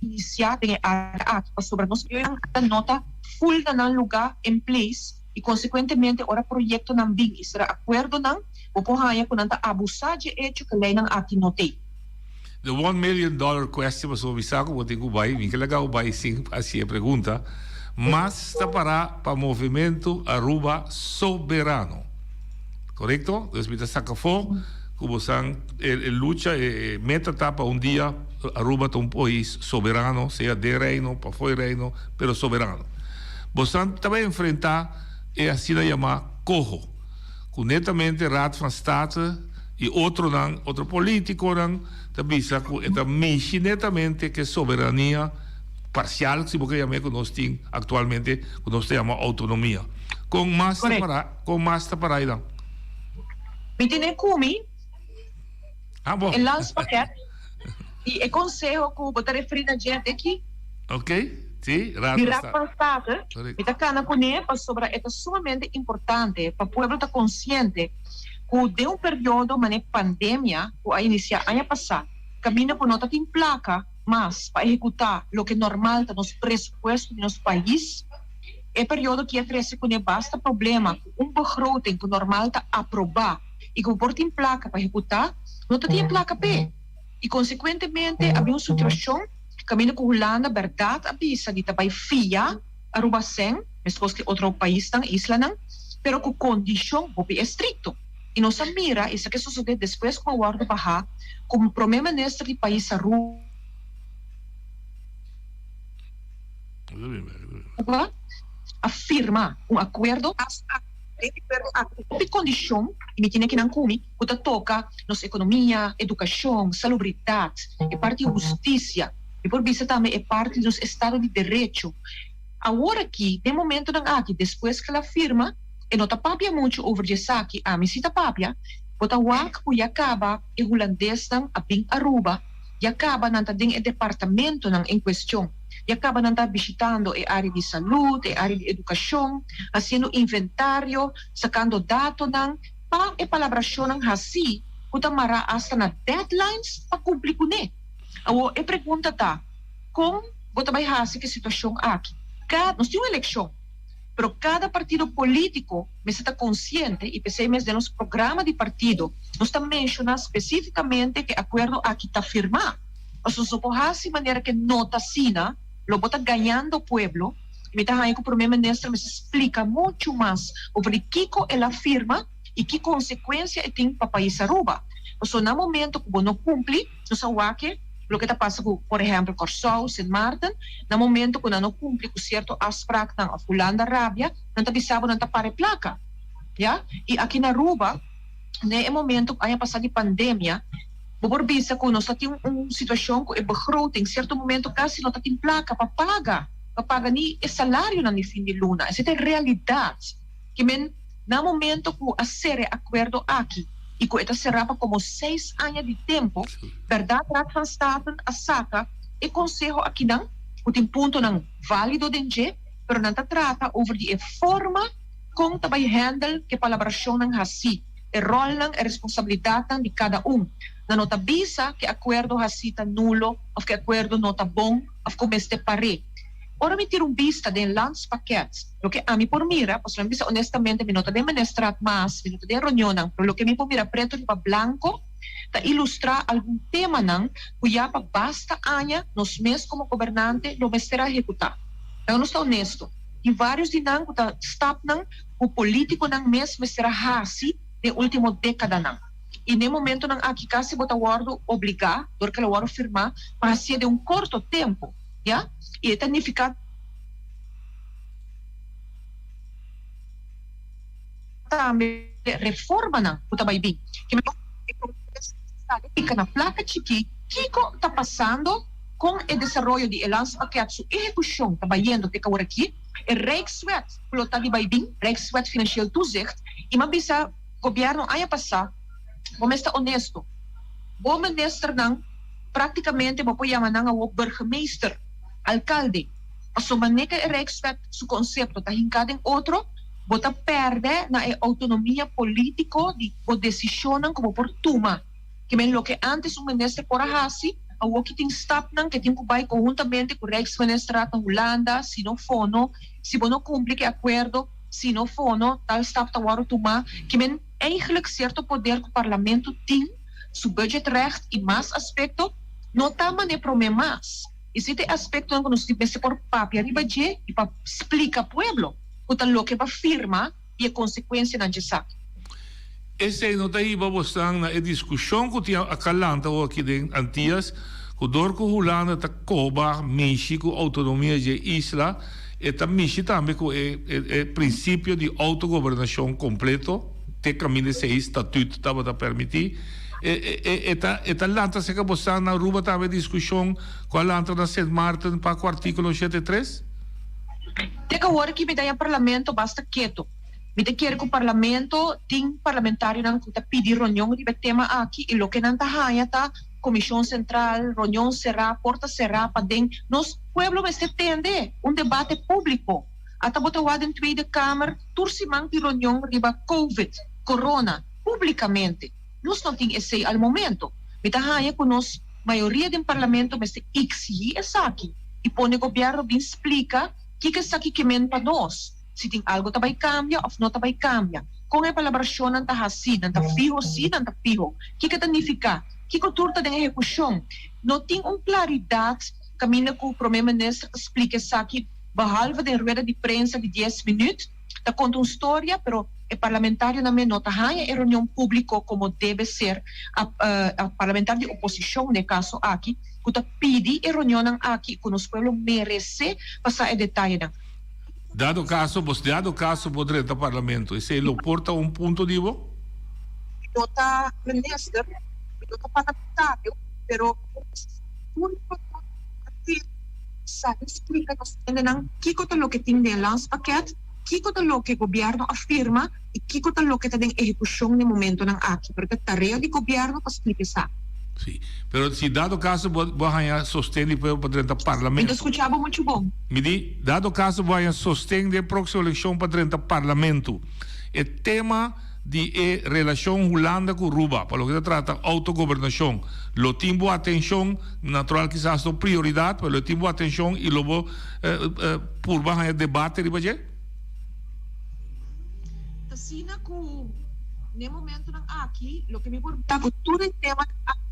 inisiá den e área aki pasobra nos yunan no ta ful na nan lugá en place i konsekuentemente ora proyektonan bin i sera akuerdonan bo por haña ku nan ta abusá dje echo ku leinan aki no t'ei. The one million dollar question pasobra mi sa ku bo tin ku bai, mi ke laga bo bai sin hasi e pregunta, mas ta pará pa Movementu Aruba Soberano. Korekto? Dus mi ta saka afó ku bo san e lucha, e meta ta pa un dia Aruba ta un pais soberano, sea den Reino, pafó e Reino, pero soberano. Bo san ta bai enfrentá e asina yamá koho, ku netamente Raad van State i otronan, otro politikonan ta bisa ku e ta mishi netamente ku e soberania parsial, si bo ke yam'é, ku nos tin aktualmente, ku nos ta yama outonomia. Kon mas ta pará? Kon mas ta para aynan? Mi tene ku mi Ah, bon. e landspakket i e konseho ku bo ta referí na dje aki. Ok, si, Raad Di van Raad van State. State, Correcto. mi ta kana kuné pasobra e ta sumamente importante pa pueblo ta konsiente ku den un periodo manera pandemia ku a inisiá aña pasá, kaminda ku no ta tin plaka mas pa ehekutá loke normal ta nos presupuesto di nos pais. E periodo ki a trese kuné basta problema ku un begroting ku normal ta aprobá i ku bo por tin plaka pa ehekutá, no ta tin e plaka p'e. I konsekuentemente a bin un situashon kaminda ku Hulanda bèrdat a bisa di ta bai fia Aruba sèn, meskos ku e otro paisnan, islanan, pero ku kondishon hopi estrikto. I nos a mira esaki a sosodé despues ku a wòrdu bahá komo promé minister di pais Aruba. Cuba a firma un akuerdo hopi kondishon i mi tene kinan ku mi ku ta toka nos ekonomia, edukashon, salubridat, e parti hustisia, mi por bisa tambe e parti di nos estado di derecho. Awor aki, den momentonan aki, despues ku el a firma, e no ta papia muchu over di esaki, ami si ta papia, bo ta wak ku ya kaba e hulandesnan a bin Aruba, ya kaba nan ta den e departamentonan en kuestion. Ya caba nan ta bishitando e area di salud, e area di educacion, haciendo inventario, sacando datonan pa e palabracionnan haci cu ta mara hasta na deadlines pa cumpli cune. Awor e pregunta ta, con bo ta bay haci cu e situacion aki? Cada, nos tin un eleccion, pero cada partido politico mester ta consciente y p'esey mes den nos programa di partido nos ta menciona specificamente cu e acuerdo aki ta firma. Pasobra so bo hasi manera ke no ta asina, lo bo ta gañando pueblo. Mi ta haña ku Prome Minister mester splika muchu mas over di kiko el a firma i ki konsekuensia e tin pa pais Aruba. Pasobra na momento ku bo no kumpli, nos a wak loke ta pasa ku por ehèmpel Kòrsou, Sint Maarten, na momento ku nan no kumpli ku sierto afspraaknan òf Hulanda rabia, nan ta bisa bo nan ta para e plaka. Ya? I aki na Aruba, den e momento ku aña pasá di pandemia. Bo por bisa ku nos ta tin un situashon ku e begroting sierto momento kasi no ta tin plaka pa paga, pa paga ni e salarionan di fin di luna. Esei ta e realidat. Ke men na momento ku a sera e akuerdo aki i ku e ta será pa komo seis aña di tempu, bèrdat Raad van State a saka e konseho akinan ku tin puntonan válido den dje, pero nan ta trata over di e forma kon ta bai hèndel ku e palabrashonnan hasí. E rolnan, e responsabilidatnan di kada un. Nan no ta bisa ku e akuerdo hasí ta nulo òf ku e akuerdo no ta bon òf ku mester par'é. Ora mi tira un bista den landspakket, loke ami por mira, pasobra mi bisa honestamente mi no ta den ministerat mas, mi no ta den reunionnan, pero loke mi por mira preto riba blanko ta ilustrá algun temanan ku ya pa basta aña nos mes komo gobernante lo mester a ehekutá. Laga nos ta honesto, tin vários di nan ku ta stapnan ku politikonan mes mester a hasi den ultimo dekadanan. I den momentonan aki kasi bo ta wòrdu obligá, dor ku el a wòrdu firmá, pa hasié den un korto tempu, ya. I e ta nifiká tambe reformanan ku ta bai bin. Pika na plaka chikí kiko ta pasando kon e desaroyo di e landspakket su ehekushon ta bayendo te kawor aki. E Rijkswet ku lo ta di bai bin, Rijkswet Financieel Toezicht, i m'a bisa gobièrnu aña pasá, bo mes ta onesto, bo ministernan práktikamente bo por yama nan awor burgemeester, alkalde, pasobra manera e Rijkswet su konsepto ta hinká den otro, bo ta pèrdè na e outonomia polítiko di bo desishonnan ku bo por tuma. Ke men loke ántes un minister por a hasi, awor ki tin stapnan ke tin ku bai konhuntamente ku Rijksministerraad na Hulanda, si no fono, si bo no kumpli ku e akuerdo, si no fono, tal stap ta wòrdu tumá. Ke men eigentlik sierto poder ku parlamento tin, su budgetrecht i mas aspekto, no ta man'é promé mas. I si ta e aspektonan ku nos tin mester por papia riba dje i pa splika pueblo ku ta loke pa firma, i e konsekuensianan dje esaki. Esei no ta hiba bosnan na e diskushon ku tin a kalanta awor aki den Antias, ku dor ku Hulanda ta koba mishi ku outonomia dje isla, e ta mishi tambe ku e e prinsipio di outogobernashon kompleto, te kaminda esei statut tabata permití. E e e ta e ta lanta serka bosnan na Aruba tambe e diskushon ku a lanta na Sint Maarten pa ku artíkulo 83? Te ku awor aki mi ta haña parlamento basta keto. Mi ta kere ku parlamento tin parlamentarionan ku ta pidi reunion riba e tema aki i loke nan ta haña ta komishon sentral, reunion será, porta será paden. Nos pueblo mester tende un debate públiko. Ata bo ta wak den Tweede Kamer tur siman tin reunion riba covid, corona, públikamente. Nos no tin esei al momento. Mi ta haña ku nos mayoria den parlamento mester eksigí esaki i pone gobièrnu bin splika kiko esaki ke men pa nos, si tin algu ta bai kambia òf no ta bai kambia, kon e palabrashonnan ta hasí, nan ta fiho sí, nan ta fiho, kiko ta nifiká, kiko tur ta den ehekushon. No tin un klaridat kaminda ku Prome Minister ta splika esaki behalve den rueda di prensa di dies minüt. Ta konta un storia, pero e parlamentarionan me no ta haña e reunion públiko komo debe ser. A parlamentario di oposishon den e kaso aki ku ta pidi e reunionnan aki ku nos pueblo meresé pa sa e detayenan. Dado kaso bo dado kaso bo drenta parlamento esei lo por ta un punto di bo? Mi no ta minister, mi no ta parlamentario, pero tur a tin sabi splika nos hendenan kiko ta loke tin den e landspakket, kiko ta loke gobierno a firma i kiko ta loke ta den ehekushon den momentonan aki. Pero ta tarea di gobierno pa splika esaki. Sí, pero si dado caso bo bo a haña sosten di pueblo pa drenta Mi parlamento. ta skucha bo muchu bon. Mi di, dado caso bo haña sosten den próximo eleccion pa drenta parlamento, e tema di e relashon Hulanda ku Ruba pa loke ta trata autogobernashon lo tin bo atenshon, natural kisas no prioridat, pero lo tin bo atenshon i lo bo purba haña debate riba dje? Ta asina ku n'e momentonan aki loke mi por bisa ku tur e temanan aki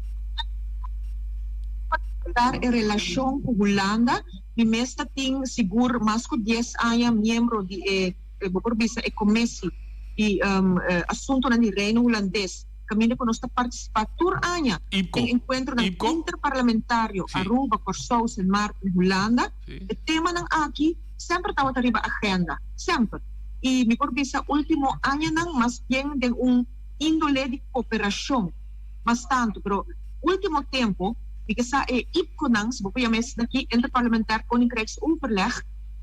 particular e relashon ku Hulanda, mi mes ta tin sigur mas ku dies aña miembro di e. Bo por bisa e Commissie di Asuntonan di Reino Hulandes, caminda cu nos ta participa tur aña den encuentronan interparlamentario Aruba, Corsou, Sint Maarten, Hulanda. E temanan aki semper tabata riba agenda, semper. Y mi por bisa ultimo añanan mas bien den un indole di cooperacion mas tanto, pero. Ultimo tempo mi ke sa e IPCOnan, si bo por yama esaki aki, Interparlementair Koninkrijksoverleg,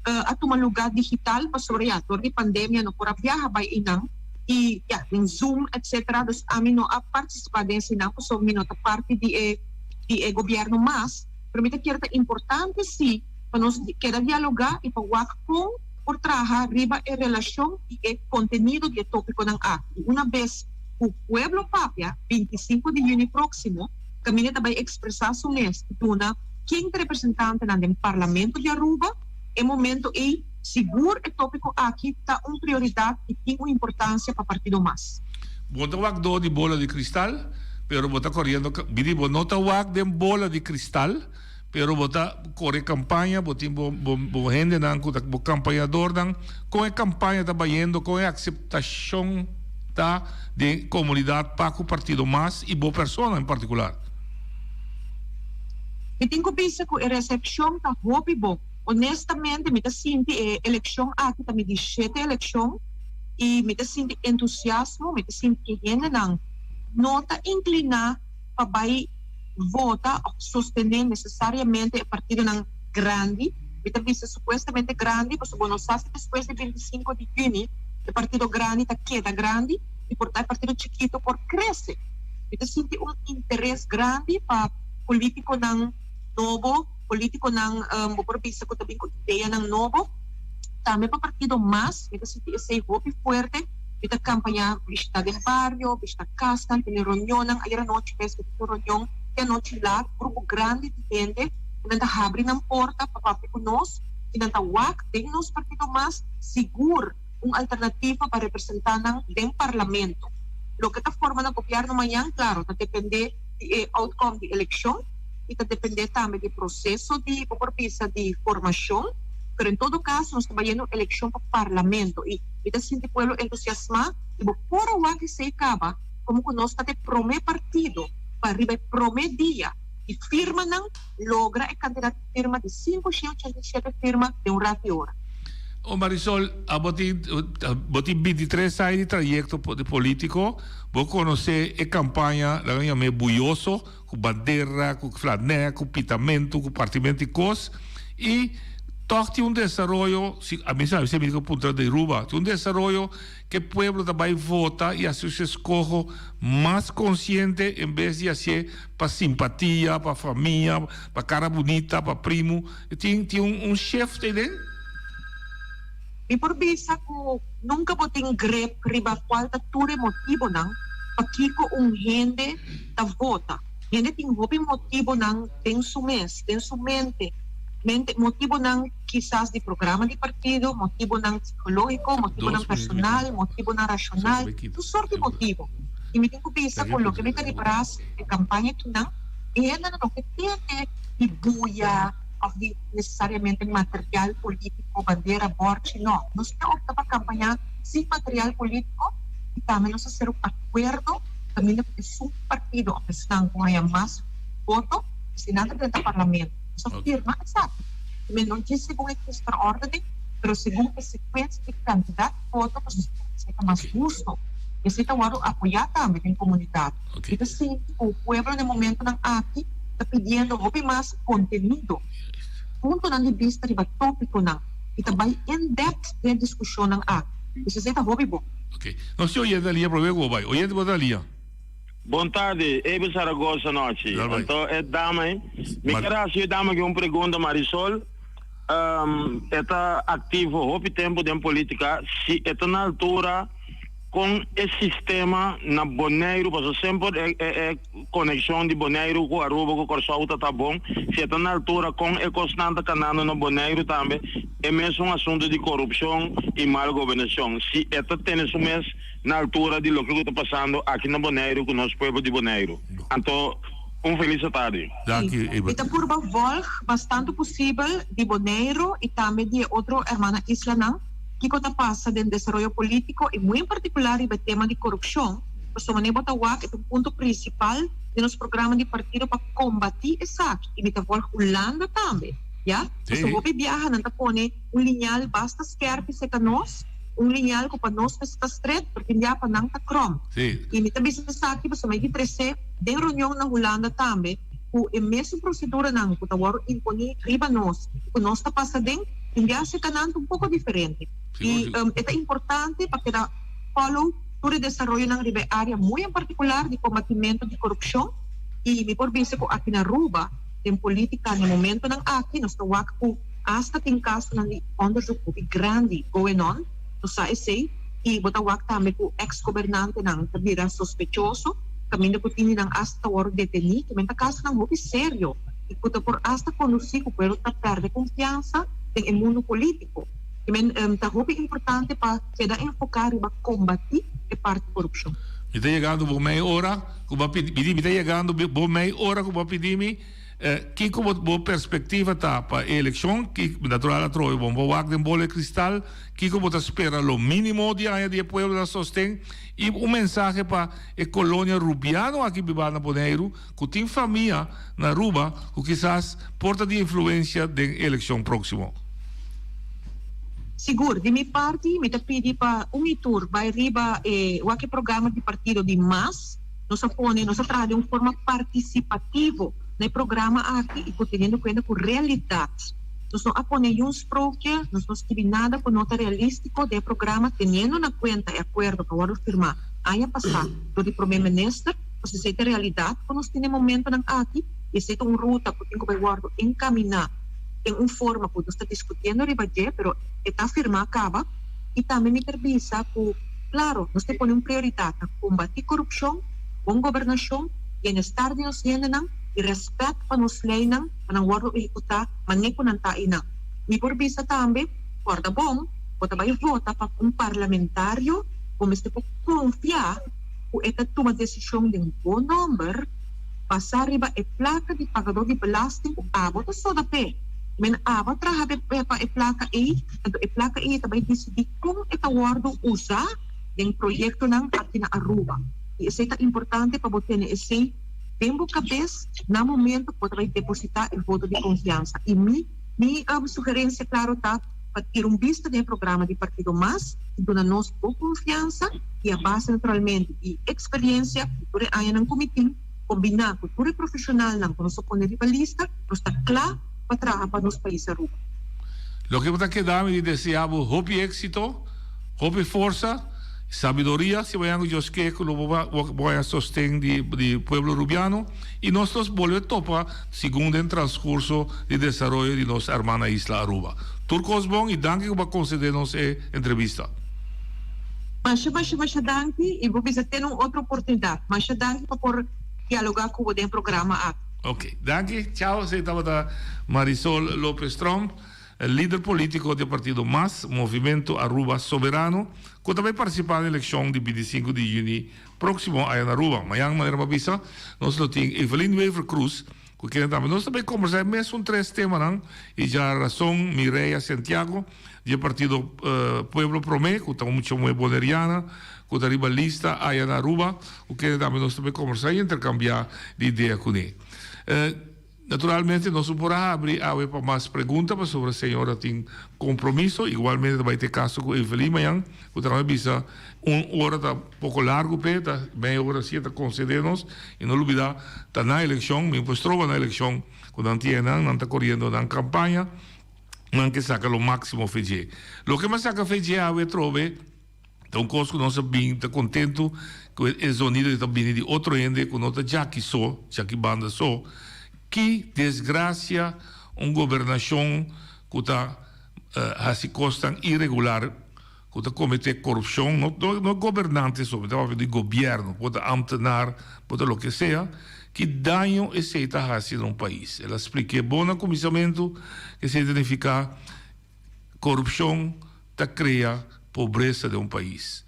a tuma luga digital pasobra ya dor di pandemia no por a biaha bai einan y ya den zoom etcetera dus ami no a participa den eseinan pasobra mi no ta parti di e di e gobierno mas pero mi ta kere ta importante si pa nos keda dialoga y pa wak con por traha riba e relacion y e contenido di e topiconan aki y una bes cu pueblo papia 25 di juni proximo caminda ta bay expresa su mes y duna ken ta representantenan den Parlamento di Aruba, e momento ey sigur e topico aki ta un prioridad y tin un importancia pa partido mas. Bo ta wak door di bola di cristal, pero bo ta coriendo bini bo no ta wak den bola di cristal, pero bo ta core campaña, bo tin bo bo bo hendenan cu ta bo campañadornan, con e campaña ta bayendo, con e aceptacion ta den comunidad pa cu partido mas y bo persona en particular. Mi tin ku bisa ku e resepshon ta hopi bon. Honestamente mi ta sinti e elekshon aki ta mi di shete elekshon i mi ta sinti entusiasmo, mi ta sinti ku e hendenan no ta inkliná pa bai vota òf sostené nesesariamente e partidonan grandi. Mi ta bisa supuestamente grandi pasobra bo no sa si despues di 25 di yüni e partido grandi ta keda grandi i por ta e partido chikito por krese. Mi ta sinti un interes grandi pa politiconan nobo, politiconan bo por bisa cu ta bin cu ideanan nobo. Tambe pa partido mas, mi ta sinti esey hopi fuerte. Mi ta campaña bishita den bario, bishita casnan, tene reunionnan. Ayer anochi mes mi tin un reunion te anochi laat, grupo grandi di hende cu nan ta habri nan porta pa papia cu nos y nan ta wak den nos partido mas sigur. un alternativa pa representá nan den Parlamento. Loke ta forma na gobièrnu mañan, klaro, ta dependé di e outcome di elekshon i ta dependé tambe di e proseso di, bo por bisa, di formashon. Pero en todo kaso nos ta bayendo un elekshon pa Parlamento i mi ta sinti pueblo entusiasmá i bo por a wak esei kaba komo ku nos ta e promé partido pa riba e promé dia di firmanan logra e kantidat di firma di 587 firma den un rat di ora. O Marisol, abo tin bo tin 23 aña di trayecto politico, bo conoce e campaña, laga yam'e buyoso, cu bandera, cu flanè, cu pitamento, cu partimento di cos, y toch tin un desaroyo, si ami sa mi tin cu puntra di Aruba, tin un desaroyo cu e pueblo ta bay vota y haci su escoho mas consciente en bes di haci'e pa simpatia, pa famia, pa cara bunita, pa primo. Tin tin un un shift ei den? Mi por bisa ku nunka bo tin grip riba kual ta tur e motibonan pakiko un hende ta vota. Hende tin hopi motibonan den su mes, den su mente, mente, motibonan kisas di programa di partido, motibonan psikologiko, motibonan personal, motibonan rashonal, tur sort di motibo. I mi tin ku bisa ku loke mi ta ripará e kampaña kinan, e hendenan no ke tende di buya òf di nesesariamente material polítiko, bandera, bòrchi, nò. Nos ke opta pa kampañá sin material polítiko i tambe nos a ser un akuerdo kaminda ku esun partido òf esnan ku haña mas voto, si nan ta drenta parlamento. Nos a firma esaki. I men no djis segun e kiesverordening, pero segun e sekuensia di kantidat di voto pasobra esei ta mas husto. Esei ta wòrdu apoyá tambe den komunidat. Mi ta sinti ku pueblo den momentonan aki ta pidiendo hopi mas kontenido, puntonan di bista riba tópikonan i ta bai in depth den e diskushonnan aki. Pues esei ta hopi bon. Ok. Nos tin oyente na liña promé ku bo bai. Oyente bo ta na liña. Bon tardi, Abel Zaragoza nochi. Dal bai. Anto e dama ei, mi kier hasi e dama aki un pregunta Marisol, e ta aktivo hopi tempu den politika, si e ta na altura Kon e sistema na Boneiru, pasobra semper e e konekshon di Boneiru ku Aruba ku Kòrsou ta ta bon, si e ta na altura kon e kosnan ta kanando na Boneiru tambe, e mesun asuntu di korupshon i mal gobernashon, si e ta tene su mes na altura di loke ku ta pasando aki na Boneiru ku nos pueblo di Boneiru. Anto un felis atardi. Danki, Mi Ebert. ta purba volg mas tantu posibel di Boneiru i tambe di e otro hermana islanan. Kiko ta pasa den desaroyo politico y muy en particular riba e tema di corupcion, pasobra manera bo ta wak e ta un punto principal den nos programa di partido pa combati esaki y mi ta volg Hulanda tambe, ya, pasobra hopi biaha nan ta pone un liñal basta skerpi cerca nos. Un liñal ku pa nos mester ta stret, pero tin bia pa nan ta krom. I mi ta bisa esaki pasobra mi a trese den reunion na Hulanda tambe ku e mesun proseduranan ku ta wòrdu imponí riba nos i ku nos ta pasa den, tin bia serka nan ta un poko diferente. I e ta importante pa keda follow tur e desaroyonan riba e área muy en partikular di kombatimentu di korupshon. I mi por bisa ku aki na Aruba den polítika na e momentonan aki nos ta wak ku Asta tin kasonan di onderzoek hopi grandi going on, nos sa esei, i bo ta wak tambe ku eks gobernantenan ta bira sospechoso, kaminda ku tin di nan asta ta wòrdu detení, kimen ta kasonan hopi serio i ku ta por asta kondusí ku pueblo ta pèrdè konfiansa den e mundu polítiko. Kimen ta hopi importante pa keda enfoká riba kombatí e parti korupshon. Mi ta yegando bo mei ora ku bo a pidi mi, mi ta yegando bo mei ora ku bo a pidi mi. Kiko bo bo perspektiva ta pa e elekshon? Ki natural atrobe bo bo wak den bola e kristal? Kiko bo ta spera lo minimo di aña di e pueblo ta sosten? I un mensahe pa e kolonia rubiano aki bibá na Boneiru ku tin famia na Aruba ku kisas por ta di influensia den e elekshon próksimo. Sigur, di mi parti mi ta pidi pa un i tur bai riba e wak e programa di partido di mas. Nos a pone, nos a traha den un forma partisipativo na e programa aki i ku teniendo kuenta ku realidat. Nos no a pone yun sprookje, nos no skibi nada ku no ta realístiko den e programa teniendo na kuenta e akuerdo ku a wòrdu firmá aña pasá dor di Prome Minister, pasobra esei ta e realidat ku nos tin den momentonan aki i esei ta un ruta ku tin ku bai wòrdu enkaminá den un forma ku nos ta diskutiendo riba dje, pero e ta firmá kaba. I tambe mi ter bisa ku. Claro, nos ta pone un prioridad na combati corupcion, bon gobernacion, bienestar di nos hendenan y respet pa nos leynan pa nan wordo ehecuta mane cu nan ta eynan. Mi por bisa tambe, corda bon, bo ta bay vota pa un parlamentario, bo mester por confia cu e ta tuma decision den bo nomber basa riba e placa di pagador di belasting cu abo ta soda p'e. Men abo a traha pa e placa ey, anto e placa ey e ta bay dicidi. Kon e ta wòrdu usá den proyektonan aki na Aruba? I esei ta importante pa bo tene esei den bo kabes na momento ku bo ta bai depositá e voto di konfiansa. I mi mi sugerensia klaro ta pa tira un bista den e programa di Partido Mas i duna nos bo konfiansa i a base naturalmente di eksperiensia di tur e añanan ku mi tin kombiná ku tur e profeshonalnan ku nos a pone riba lista nos ta kla pa traha pa nos pais Aruba. Loke bo ta keda mi di desea bo hopi exito, hopi forsa, sabidoria, si mañana cu Dios ke cu lo bo bo haya sosten di di pueblo Rubiano y nos los bolbe topa segun den transcurso di desaroyo di nos hermana isla Aruba. Tur cos bon y danki cu bo a concede nos e entrevista. Masha masha masha danki y bo bisa tene un otro oportunidad. Masha danki pa por dialoga cu bo den programa aki. Ok, danki. Chao. Esei tabata Marisol Lopez Tromp, lider politico di e partido mas, Movimento Aruba Soberano, cu ta bay participa na eleccion di bintisinco di juni proximo aya na Aruba. Mañan, manera bo a bisa, nos lo tin Evelyn Wever Croes, cu kende tambe nos ta bay combersa e mesun tres temanan y dja razon Mireya Santiago di e partido Pueblo Prome, cu ta un mucha muhe boneriana, cu ta riba lista aya na Aruba, cu kende tambe nos ta bay combersa y intercambia di idea cune. Naturalmente nos no por a habri awe pa mas pregunta pasobra señora tin compromiso, igualmente ta bay ta e caso cu Evelyn mañan, cu tambe bisa un ora ta poco largo p'e, ta media ora si e ta concede nos, y no lubida ta na eleccion, mi no por stroba na eleccion cu nan tin nan, nan ta coriendo nan campaña, nan ke saca lo maximo fe dje. Loke mi a saca fe dje awe atrobe. Ta un kos ku nos a bin ta kontentu ku e zonido ta bini di otro hende ku no ta djaki so, djaki banda so. Ki desgrasia un gobernashon ku ta hasi kosnan iregular, ku ta kometé korupshon, no no gobernante so, mi ta papia di gobièrnu, por ta amtenar, por ta loke sea, ki daño esei ta hasi na un pais. El a splik'é bon na kuminsamentu ke esei ta nifiká. Korupshon ta krea pobresa den un pais.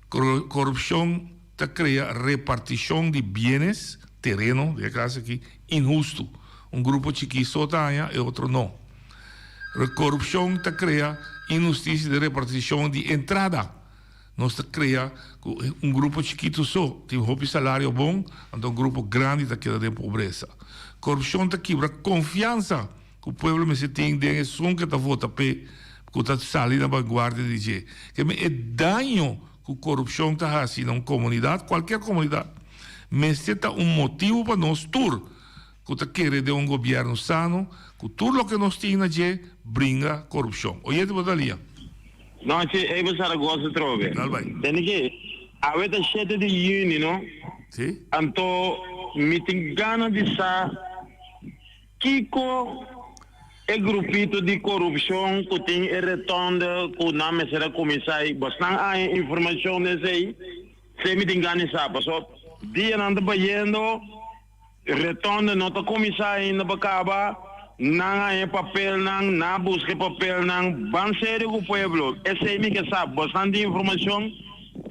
Korupshon ta krea repartishon di bienes, tereno den e kas aki, inhustu. Un grupo chikí so ta haña, e otro no. Korupshon ta krea inhustisia den repartishon di entrada. Nos ta krea ku un grupo chikitu so tin hopi salario bon, anto un grupo grandi ta keda den pobresa. Korupshon ta kibra konfiansa. Ku pueblo mester tin den esun ke ta vota p'e. ku ta sali na vanguardia di dje. Ke men e daño ku korupshon ta hasi na un komunidat, kualkier komunidat, mester ta un motibu pa nos tur ku ta kere den un gobièrnu sano, ku tur loke nos tin na dje, bringa korupshon. Oyente bo ta lia. Nochi, Abel Zaragoza atrobe. Dal bai. Tende ki, awe ta shete di yüni, no? Si. Anto mi tin gana di sa kiko e grupito di korupshon ku tin e retonde ku nan mester a kuminsá ei. Bosnan haña informashon di esei? Esei mi tin gana di sa, pasobra dianan ta bayendo. Retonde no ta kuminsá ainda pa kaba, nan haña e papelnan, nan a buska e papelnan, ban serio ku pueblo, esei mi ke sa, bosnan tin informashon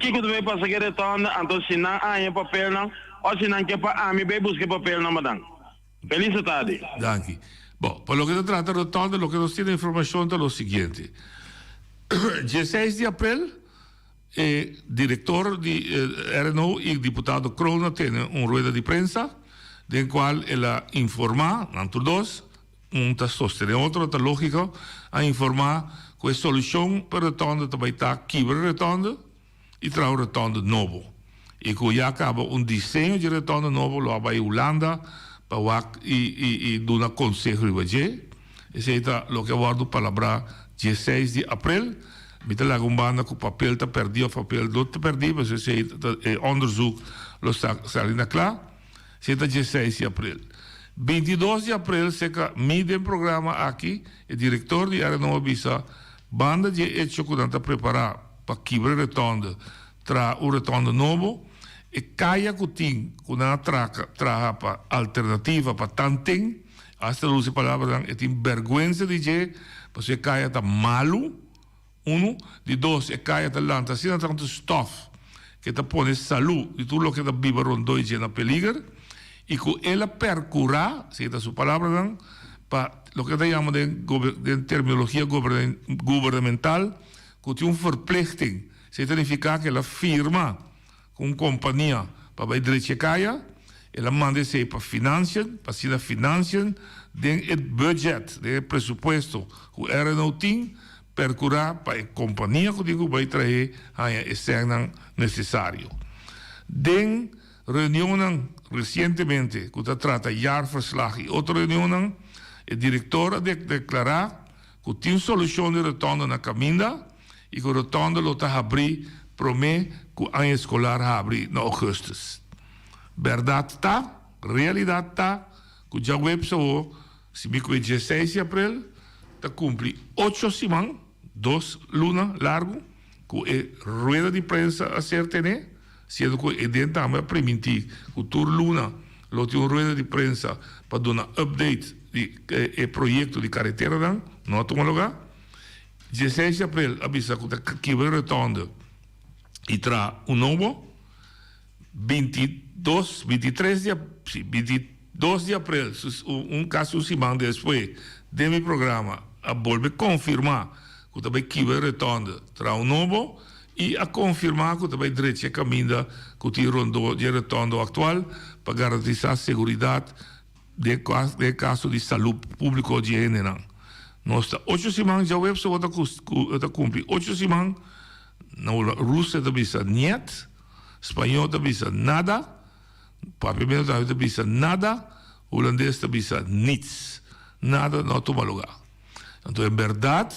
kiko ta bai pasa ku e retonde, anto si nan haña e papelnan o si nan ke pa ami bai buska e papelnan pa nan. Felis tardi. Danki. Bo, pa loke ta trata rotonde, loke nos tin informashon ta lo siguiente. Dieseis di aprel. E director di RNO y diputado Kroon a tene un rueda di prensa den cual el a informa, nan tur dos, un ta sostene otro, ta logico, a informa cu e solucion pa rotonde ta bay ta kibra rotonde y traha un rotonde nobo y cu ya caba un diseño di rotonde nobo lo a bay Hulanda pa wak y duna conseho riba dje. Esei ta loke a wòrdu palabrá dieseis di aprel. Mi ta laga un banda ku papel ta pèrdí òf papel no ta pèrdí, pasobra esei ta e ònderzoek lo sali na kla. Esei ta dieseis di aprel. Bintidos di aprel serka mi den programa aki e direktor di RNO a bisa banda di e echo ku nan ta prepará pa kibra e retònde traha un retònde nobo, e kaya ku tin ku nan a traka traha pa alternativa pa tanten. Hasta lo usa e palabranan e tin berguensa di dje, pasobra e kaya ta malu, unu. Di dos, e kaya ta lanta asina tantu stòf ke ta pone salú di tur loke ta biba rondó dje na peliger, i ku el a perkurá, esei ta su palabranan, pa loke ta yama den den terminologia gubernamental ku tin un verplichting, esei ta nifiká ku el a firma. Ku un kompania pa bai drecha e kaya, el a manda esei pa Financiën, pa asina Financiën den e budget, den e presupuesto ku RNO tin, perkurá pa e kompania ku tin ku bai trahe haña e sènnan nesesario. Den reunionnan resientemente ku ta trata jaarverslag i otro reunionnan, e direktor a deklará ku tin solushon di rotonda na kaminda, i ku rotonde lo ta habrí promé ku aña eskolar habri na ougùstùs. Bèrdat ta, realidat ta, ku djaweps awor, si mi ku e dieseis di aprel, ta kumpli ocho siman, dos luna largu, ku e rueda di prensa a ser tené, siendo ku e den tambe a primintí ku tur luna lo tin un rueda di prensa pa duna update di e proyekto di kareteranan, no a tuma lugá. Dieseis di aprel a bisa ku ta kibra rotonde i traha un nobo. Bintidos, bintitres di, si, bintidos di aprel, un kasi un siman despues den mi programa a bolbe konfirmá ku ta bai kibra rotonde, traha un nobo i a konfirmá ku ta bai drecha e kaminda ku tin rondó di e rotonde aktual pa garantisá seguridat Den e kaso di salú públiko di e hendenan, nos ta ocho siman djaweps awor ta ku ta kumpli ocho siman. Na Rusia ta bisa niet, spañó ta bisa nada, papiamento tambe ta bisa nada, hulandes ta bisa niets. Nada no a tuma lugá. Anto en bèrdat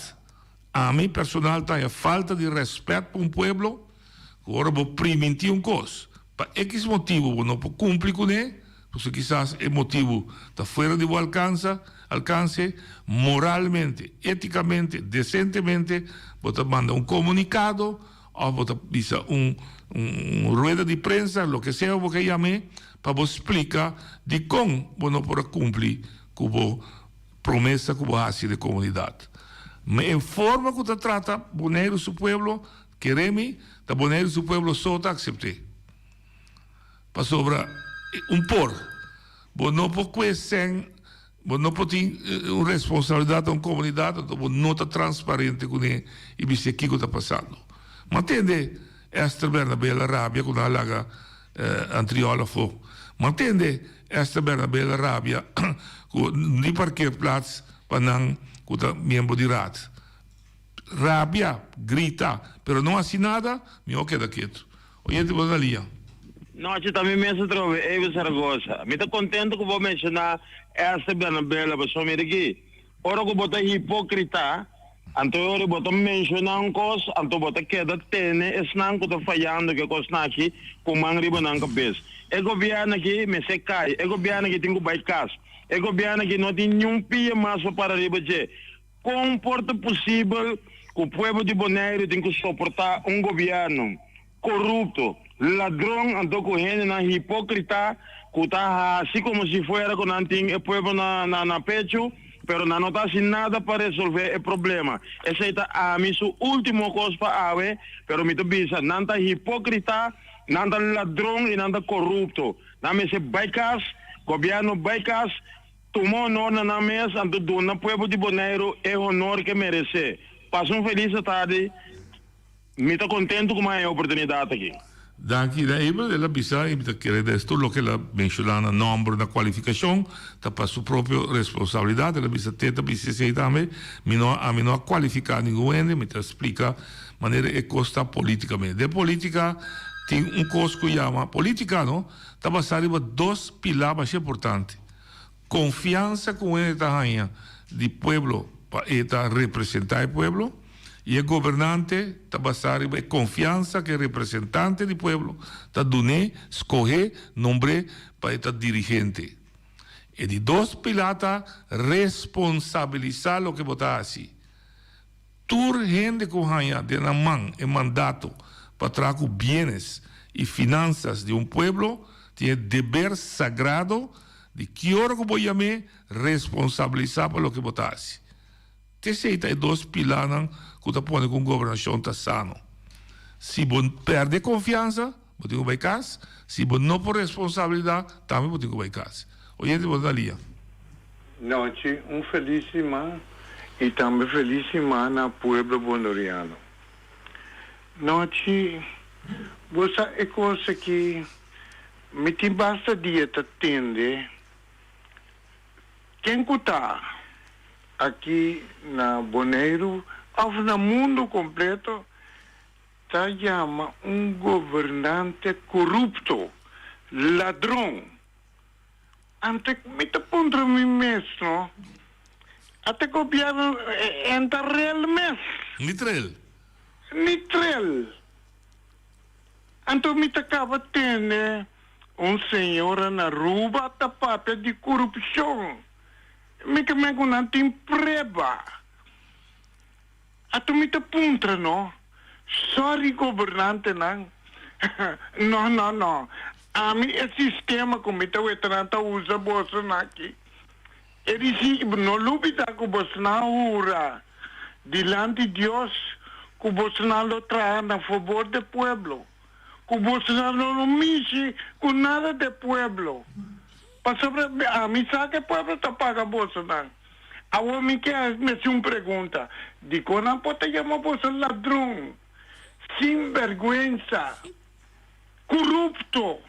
ami personal ta haña falta di rèspèt pa un pueblo ku ora bo primintí un kos, pa ekis motibu bo no por kumpli kuné, Pasobra kisas e motibu ta fuera di bo alkansa, alkanse, moralmente, etikamente, desentemente, bo ta manda un komunikado òf bo ta bisa un un rueda di prensa, loke sea bo ke yam'é, pa bo splika dikon bo no por a kumpli ku bo promesa ku bo hasi den komunidat. Ma e forma ku ta trata Boneiru su pueblo, kere mi, ta Boneiru su pueblo so ta aksept'é. Pasobra un por, bo no por kue sèn, bo no por tin un responsabilidat na un komunidat anto bo no ta transparente kuné i bis'é kiko ta pasando. Mi a tende Esther Bernabela rabia ku nan a laga Antriol afó. Mi a tende Esther Bernabela rabia ku ni parkeerplaats pa nan ku ta miembro di raad. Rabia, grita, pero no hasi nada, mihó keda ketu. Oyente bo ta na liña. Nochi ta mi mes atrobe, Abel Zaragoza. Mi ta contento cu bo menciona Esther Bernabela, pasobra mira aki, ora cu bo ta hipocrita, anto e ora bo ta menciona un cos, anto bo ta keda tene esnan cu ta fayando cu e cosnan aki cu man riba nan cabes. E gobierno aki mester cay, e gobierno aki tin cu bay cas, e gobierno aki no tin niun pia mas pa para riba dje. Kon por ta posibel ku pueblo di Boneiru tin ku soportá un gobièrnu korupto, ladron anto ku hendenan hipókrita ku ta hasi komo si fuera ku nan tin e pueblo na na pechu, pero nan no ta hasi nada pa resolvé e problema? Esei ta ami su último kos pa awe, pero mi ta bisa nan ta hipókrita, nan ta ladron i nan ta korupto. Nan mester bai kas, gobièrnu bai kas. Tuma honor na nan mes, anto duna pueblo di Boneiru e honor ke meresé. Pasa un felis atardi. Mi ta kontentu ku mi haña e oportunidat aki. Danki na Abel, el a bisa i mi ta kere des tur loke el a menshoná na nòmber, na kualifikashon, ta pa su propio responsabilidat. El a bisa te ta bisa esei tambe, mi no ami no a kualifiká ningun hende, mi ta splika manera e kos ta polítikamente. Den polítika tin un kos ku yama, polítika no, ta basá riba dos pilá masha importante. Konfiansa ku un hende ta haña di pueblo pa e ta representá e pueblo i e gobernante ta basá riba e konfiansa ku e representante di pueblo ta dun'é, skoh'é, nombr'é pa e ta dirigente. E di dos pilá ta responsabilisá loke bo ta hasi. Tur hende ku haña den nan man e mandato pa traha ku bienes i finansas di un pueblo tin e deber sagrado di ki ora ku bo yam'é responsabilisá pa loke bo ta hasi. T'esei ta e dos pilánan ku ta pone ku un gobernashon ta sano. Si bo pèrdè konfiansa, bo tin ku bai kas. Si bo no por responsabilidá, tambe bo tin ku bai kas. Oyente bo ta na lia. Nochi, un felis siman y tambe felis siman na pueblo Bondoriano. Nochi, bo sa e cos aki, mi tin basta dia ta tende ken cu ta aki na Boneiru of na mundo completo ta yama un gobernante corupto, ladron. Ante mi ta puntra mi mes no, ate gobierno en ta real mes? Ni trel. Ni trel. Anto mi ta caba tende un señora na Aruba ta papia di corupcion. Mi ta men cu nan tin prueba. Ato mi ta puntra no, sorry gobernantenan, no no no, ami e sistema ku mi ta weta nan ta usa bosonan aki, e disi no lubida ku bosonan a hura dilanti Dios ku bosonan lo traha na fabor de pueblo, ku bosonan lo no mishi ku nada de pueblo, pasobra ami sa ku e pueblo ta paga bosonan. Awor mi ke mester un pregunta, Dikon nan por ta yama boso ladron, sinberguensa, kurupto?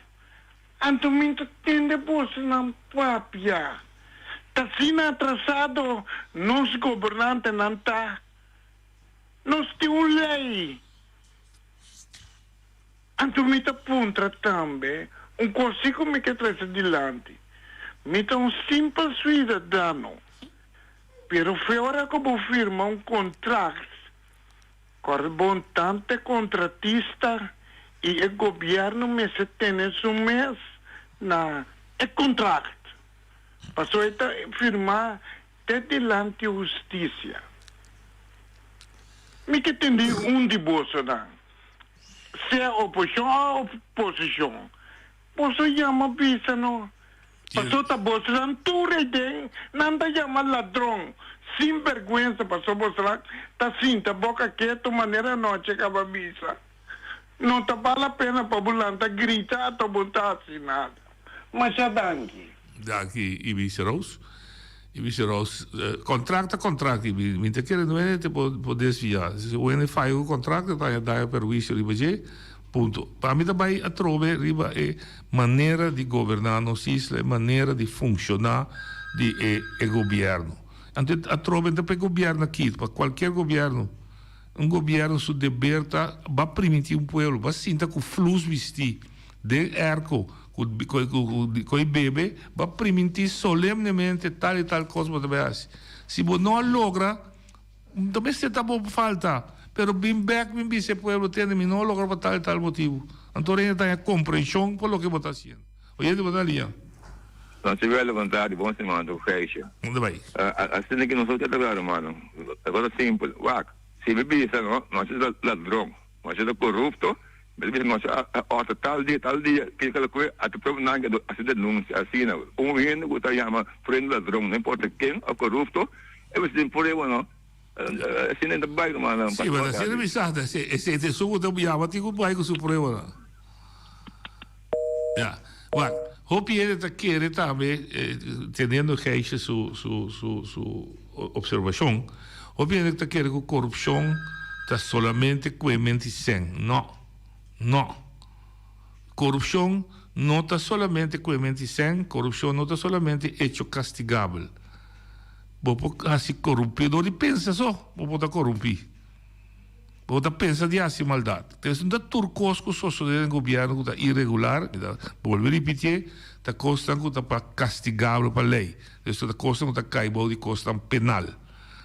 Anto mi ta tende bosonan papia. Ta asina atrasado nos gobernantenan ta? Nos tin un lei. Anto mi ta puntra tambe un kosi ku mi ke trese dilanti. Mi ta un simpel suidadano, pero fe ora ku bo firma un kontrakt, kòrda bon tantu e kontratista i e gobièrnu mester tene su mes na e kontrakt, pasobra e ta firmá te dilanti hustisia. Mi ke tende un di bosonan. Sea oposicion o oposicion, boso yama bisa no, paso ta bosonan tur ei den nan ta yama ladron, sin berguensa, paso bosonan ta sinta boca keto manera anochi caba bisa. No ta bal la pena pa bo lanta grita ato bo ta haci nada. Masha danki. Danki Ibis Roos. Ibis Roos, contract ta contract Ibi, mi ta kere no hende te por desvia. Si un hende faya ku contract ta haña daño perhuisio riba dje, punto. Pa mi ta bai atrobe riba e manera di goberná nos isla, e manera di funshoná di e e gobierno. Anto atrobe no ta pa e gobierno aki, pa kualkier gobierno. Un gobierno su deber ta ba primintí un pueblo, ba sinta ku flus bistí den airco ku ku e bebe, ba primintí solemnemente tal i tal kos bo ta bai hasi. Si bo no a logra, ta mester ta bo falta, pero bin bek bin bisa e pueblo, tende mi no a logra pa tal i tal motibu. Anto hende ta haña komprenshon pa loke bo ta hasiendo. Oyente bo ta liña. Don Sibelio bon tardi, bon siman tur Gijsje. Unda bai? Asina ki nos ta traha hermano, e cosa simpel, wak, si mi bisa no, nos ta ladron, nos ta corupto, mi ta bisa nos a orta tal dia, tal dia, kiko loke a ta prueba nan ke hasi denuncia asina, un hende ku ta yama prende ladron, no importa ken of corupto, e mester tin prueba no, asina ta bai hermano. Si, pero asina bisa, esei ta esun ku ta yama tin ku bai ku su pruebanan. Ya. Wak, hopi hende ta kere tambe, teniendo Gijsje su, su, su, su observacion, hopi hende ta kere cu corupcion ta solamente cu e menti cen. No. No. Corupcion no ta solamente cu e menti cen, corupcion no ta solamente hecho castigabel. Bo por haci corumpi dor di pensa so, bo por ta corumpi. Bo ta pensa di hasi maldat. Entonces no ta tur kos ku sosodé den gobièrnu ku ta iregular, mi ta bolbe ripitié, ta kosnan ku ta pa kastigabel pa lei. Entonces ta kosnan ku ta kai bou di kosnan penal.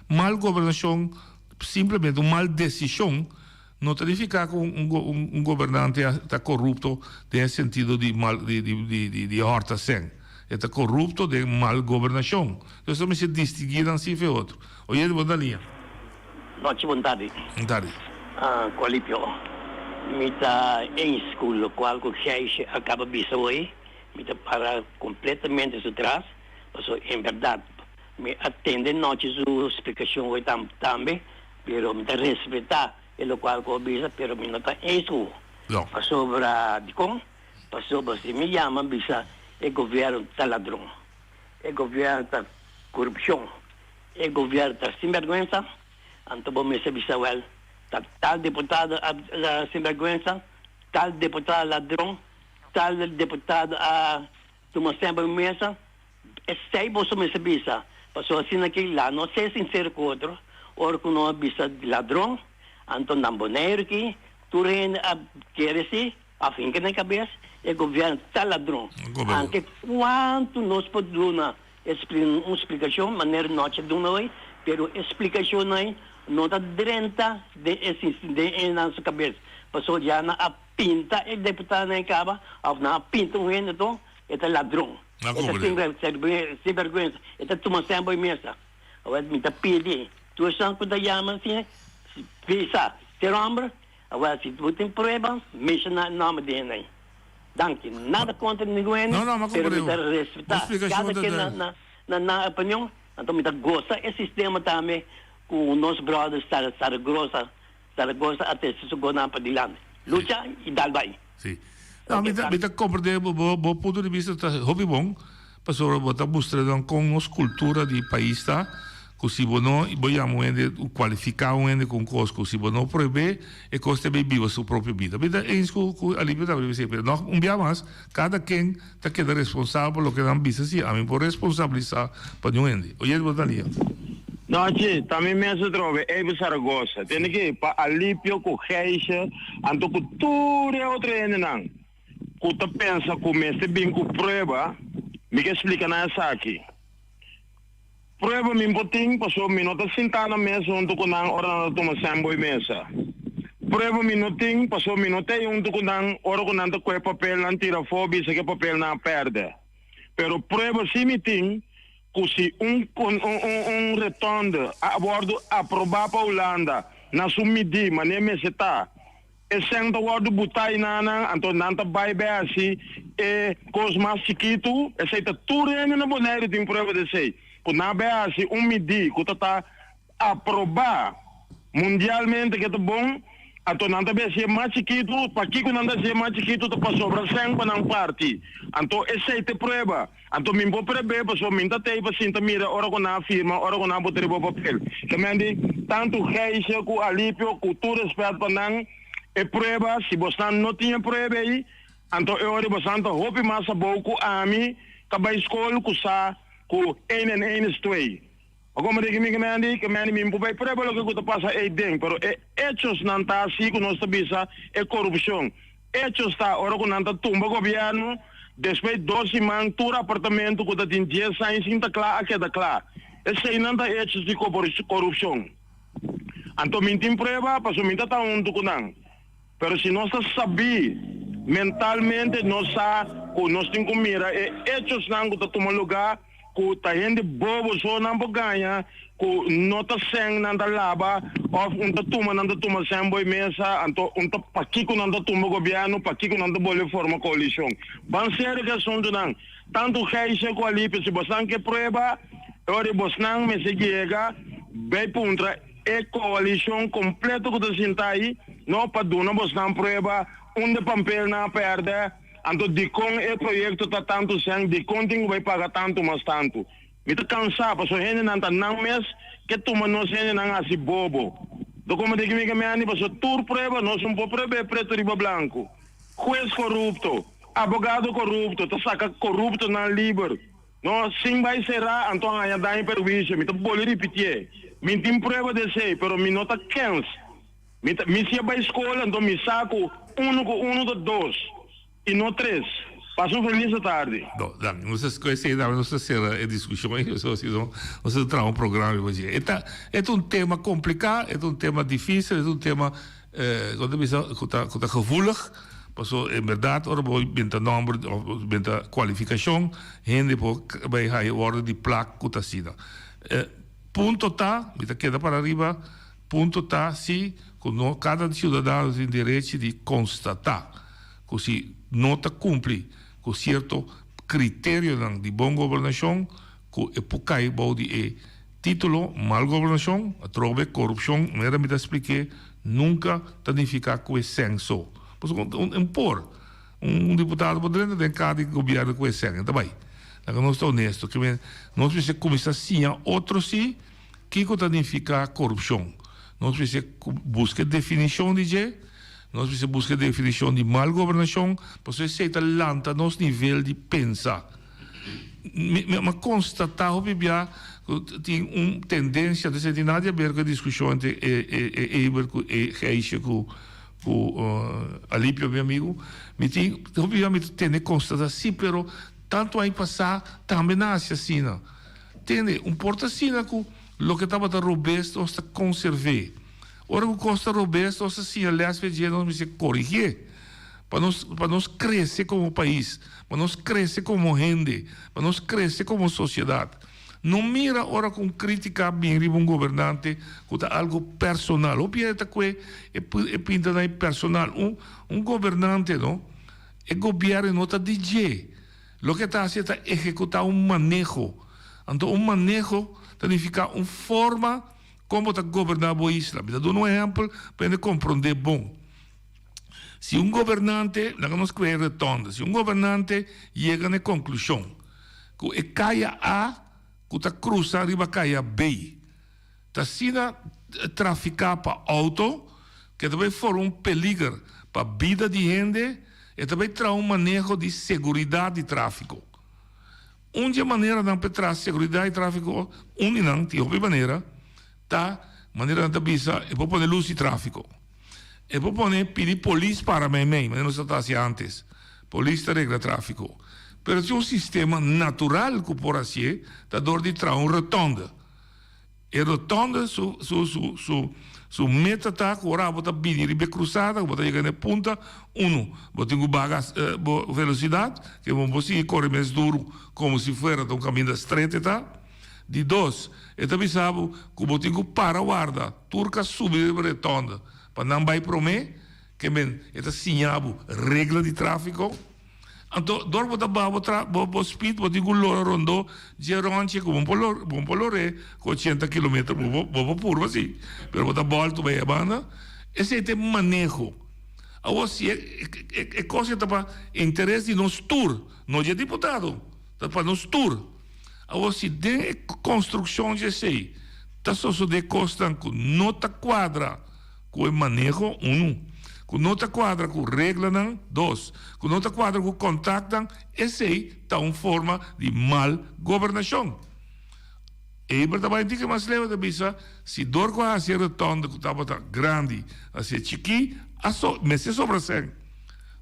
Mal gobernashon, simplemente un mal desishon, no ta nifiká ku un gobernante ta korupto den e sentido di mal di di di hòrta sèn. E ta korupto den mal gobernashon. Entonces ta mester distinguí nan sifra e otro. Oyente bo ta liña. Nochi bon tardi. Bon tardi. Colipio, mi ta eens cu locual cu Gijsje a caba bisa hoy, mi ta para completamente su tras, pasobra en berdad mi a tende nochi su splicacion hoy tambe, pero mi ta respeta e locual cu a bisa, pero mi no ta eens cu No. Pasobra dicon? Pasobra si mi yama bisa e gobierno ta ladron, e gobierno ta corupcion, E gobierno ta sinberguensa, anto bo mester bisa wel ta tal deputado a sinberguensa, tal deputado ladron, tal deputado a tuma semper un mesa, esey boso mester bisa, pasobra asina aki la no ser sincero cu otro, ora cu no a bisa ladron, anto nan Boneiru aki tur hende a kere si, a finca den cabes, e gobierno ta ladron, anke cuanto nos por duna Un splikashon manera nochi a duna hoy, pero e splikashon ei no ta drenta den e den e nan su kabes, pasobra ya nan a pinta e deputadonan ei kaba òf nan a pinta un hende to e ta ladron, e ta sinberguensa, e ta tuma sèn bo mesa. Awor mi ta pidi tur esnan ku ta yama asina, bisa ser hòmber, awor si bo tin prueba, menshoná e nòmber di hende ei. Danki. Nada kontra ningun hende, No, no, ma pero mi comprende. ta Bo respetá splikashon kada ta ken na duidelijk. na na nan opinion. Anto mi ta gosa e sistema tambe ku nos brother Sar Saragosa Saragosa a trese su gonan padilanti. Lucha i dal bai. Sí. No, Ok, mi ta mi danki. ta comprende bo bo bo punto di bista ta hopi bon, pasobra bo ta mustra nan kon nos kultura di pais ta. Ku si bo no bo yama un hende kualifiká un hende ku un kos ku si bo no prohibé e kos ta bay biba su propio bida. Mi ta eens ku ku Alipio ta bisa pero nòg un bia mas kada ken ta keda responsabel pa loke nan bisa si ami por responsabilisá pa niun hende. Oyente bo ta lia. Nochi, ta mi mes atrobe, Abel Zaragoza. Tende ki pa Alipio ku Gijsje anto ku tur e otro hendenan ku ta pensa ku mester bin ku prueba, mi ke splika nan esaki. Prueba mi por tin pasobra mi no ta sintá na mesa huntu ku nan ora nan ta tuma sènboi mesa. Prueba mi no tin pasobra mi no ta ei huntu ku nan ora ku nan ta kohe papelnan tira afó bisa ku e papelnan a pèrdè. Pero prueba sí mi tin ku si un un retònde a wòrdu aprobá pa Hulanda na su midí manera mester ta, E sèn ta wòrdu butá i nan, anto nan ta bai bai hasi e kos mas chikitu. Esei ta tur hende na Boneiru tin prueba di esei, ku nan a bai hasi un midí ku ta ta aprobá mundialmente ke ta bon, anto nan ta bai hasi e mas chikitu. Pakiko nan ta hasi e mas chikitu? Ta pasobra sèn pa nan parti. Anto esei ta e prueba. Anto mi por prebé pasobra mi ta tei pa sinta mira ora ku nan a firma, ora ku nan a bota riba papel. Ke men di, tantu Gijsje ku Alipio, ku tur respèt pa nan, e prueba, si bosnan no tin e prueba ei, anto e ora bosnan ta hopi mas abou ku ami ta bai skol ku sa ku een en een is twee. Ma como di mi kemendi, kemendi mi por bay prueba loke cu ta pasa ey den, pero e hechosnan ta asi cu nos ta bisa e corupcion. Hechos ta ora cu nan ta tumba gobierno, despues dos siman tur apartamento cu ta tin dies aña sin ta cla a keda cla. Eseynan ta hechos di corupcion. Anto mi tin prueba pasobra mi ta ta hunto cu nan. Pero si nos ta sabí mentalmente nos sa cu nos tin cu mira e hechosnan cu ta tuma lugar. Ku ta hende bobo so nan por gaña ku no ta sèn nan ta laba òf un ta tuma nan ta tuma sèn bo e mesa anto un ta pakiko nan ta tumba gobièrnu pakiko nan ta bolbe forma koalishon ban serio ku e asuntunan tantu Gijsje ku Alipio si bosnan ke prueba e ora bosnan mester yega bai puntra e koalishon kompleto ku ta sinta ahi no pa duna bosnan prueba unda e pampelnan a pèrdè. Anto dikon e proyekto ta tantu sèn, dikon tin ku bai paga tantu mas tantu? Mi ta kansá pasobra hendenan ta nan mes ke tuma nos hendenan hasi bobo. Doko mi ta kimi ke meni pasobra tur prueba nos un por prueb'é pretu riba blanku. Hues korupto, abogado korupto ta saka koruptonan liber. No, sin bai será anto haña daño perhuisio. Mi ta bolbe ripitié, mi tin prueba di esei, pero mi no ta kens. Mi ta, mi si a bai skol anto mi sa ku unu ku unu ta dos i no tres. Pasa un felis atardi. No, danki. Nos ta ku esei tambe nos ta sera e diskushon ei, pasobra si no nos ta traha un programa riba dje. E ta, e ta un tema kompliká, e ta un tema difísil, e ta un tema kon ta bisa ku ta ku ta gevoelig, pasobra en bèrdat ora bo benta nòmber òf benta kualifikashon hende por bai haña wòrdu di plak ku ta asina. Punto ta, mi ta keda para riba. Punto ta si ku no kada siudadano tin derechi di konstatá ku si no ta kumpli ku sierto kriterionan di bon gobernashon ku e por kai bou di e titulo mal gobernashon, atrobe korupshon, manera mi ta splik'é nunka ta nifiká ku e sèn so. Pasobra un por un diputado por drenta den kar di gobièrnu ku e sèn e ta bai. Laga nos ta honesto, nos mester kuminsá siña otro si. Kiko ta nifiká korupshon? Nos mester buska e definishon di dje, nos mester buska e definishon di mal gobernashon, pasobra esei ta lanta nos nivel di pensa. Mi a konstatá hopi bia ku tin un tendensia, entonces tin nada di aber ku e diskushon entre e Eber ku e Gijsje ku Alipio mi amigu, mi tin hopi bia mi ta tende konstatá si pero tantu aña pasá tambe nan hasi asina. Tende, un por ta asina ku loke tabata robes nos ta konserv'é. Ora ku kos ta robes nos ta siña lès fe dje, nos mester korigié pa nos pa nos krese komo pais, pa nos krese komo hende, pa nos krese komo sosiedat. No mira ora ku un krítika bin riba un gobernante ku ta algu personal. Hopi hende ta kue e e pinta nan e personal. Un un gobernante no, e gobièrnu no ta di dje. Loke e ta hasi e ta ehekutá un maneho. Anto un maneho ta nifiká un forma kon bo ta goberná bo isla. Mi ta duna un ehèmpel pa hende komprondé bon. Si un gobernante, laga nos kue e retònde, si un gobernante yega na e konklushon ku e kaya A ku ta krusa riba kaya B ta asina trafiká pa outo ku e ta bai forma un peliger pa bida di hende, e ta bai traha un maneho di seguridat di tráfiko. Un di e maneranan pa e traha seguridat di tráfiko, un di nan, tin hopi manera, ta manera nan ta bisa e por pone lus di tráfiko. E por pone pidi polis para meimei, manera nos ta hasi ántes. Polis ta regla tráfiko. Pero tin un sistema natural ku por hasié, ta dor di traha un rotònde. E rotonde su su su su su meta ta ku ora bo ta bini riba e krusada ku bo ta yega na e punta unu bo tin ku baga bo velosidat ke bo por sigui kore mes duru komo si fuera ta un kaminda stret e ta. Di dos e ta bisa bo ku bo tin ku para warda tur ka subi riba rotonde pa nan bai prome ke men e ta siña bo regla di trafiko. Anto dor bo ta baha bo tra bo bo speed bo tin ku lora rondó dje ròntje ku bo por lor bo por lor'é ku ochenta kilometer bo por bo por purba si pero bo ta bòltu bai e banda esei ta e maneho. Awor si e e e kos ei ta pa interes di nos tur no dje diputado ta pa nos tur. Awor si den e konstrukshon dje esei ta sosodé kosnan ku no ta kuadra. Ku e maneho, unu. Ku no ta kuadra ku reglanan, dos. Ku no ta kuadra ku kontaktnan, esei ta un forma di mal gobernashon. Eber ta bai un tiki mas leu e ta bisa, si dor ku a hasi e rotonde ku tabata grandi hasi e chikí, a so mester sobra sèn.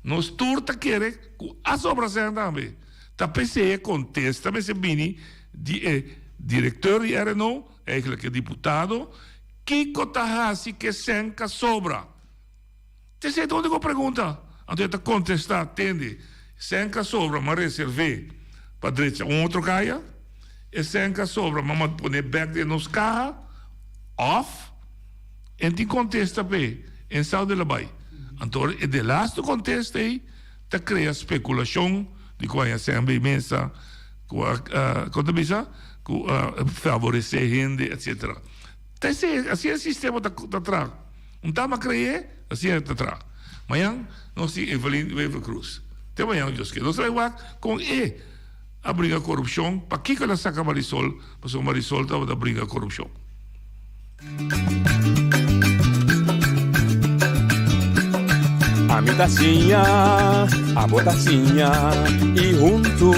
Nos tur ta kere ku a sobra sèn tambe. Ta p'esei e kontesta mester bini di e direkteur di RNO, eigenlijk e diputado, kiko ta hasi ku e sèn ka sobra? T'esei ta úniko pregunta. Anto e ta kontestá, Tende, sèn ka sobra m'a reserv'é pa drecha un otro kaya, e sèn ka sobra m'a pon'é bèk den nos kaha, òf en tin kontesta p'e, en sa unda el a bai. Anto ora e delaste kontesta ei ta krea spekulashon di ku haña sèn bei mesa, ku a, kon ta bisa, ku a favoresé hende, etsetera. Ta esei, asina e sistema ta traha. Un tama cree, asina ta traha. Mañan nos tin Evelyn Wever Croes. Te mañan Dios kier. Nos trae wak con e a bringa corupcion, pakico el a saca Marisol, pasobra Marisol tabata bringa corupcion. Ami ta siña, abo ta siña y huntu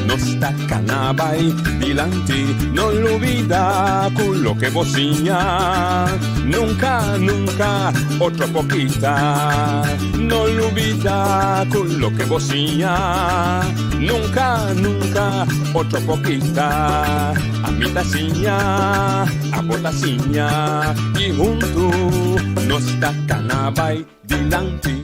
nos ta cana bay dilanti. No lubida cu loke bo siña nunca, nunca otro por kita. No lubida cu loke bo siña nunca, nunca otro por kita. Ami ta siña, abo ta siña y huntu nos ta cana bay dilanti.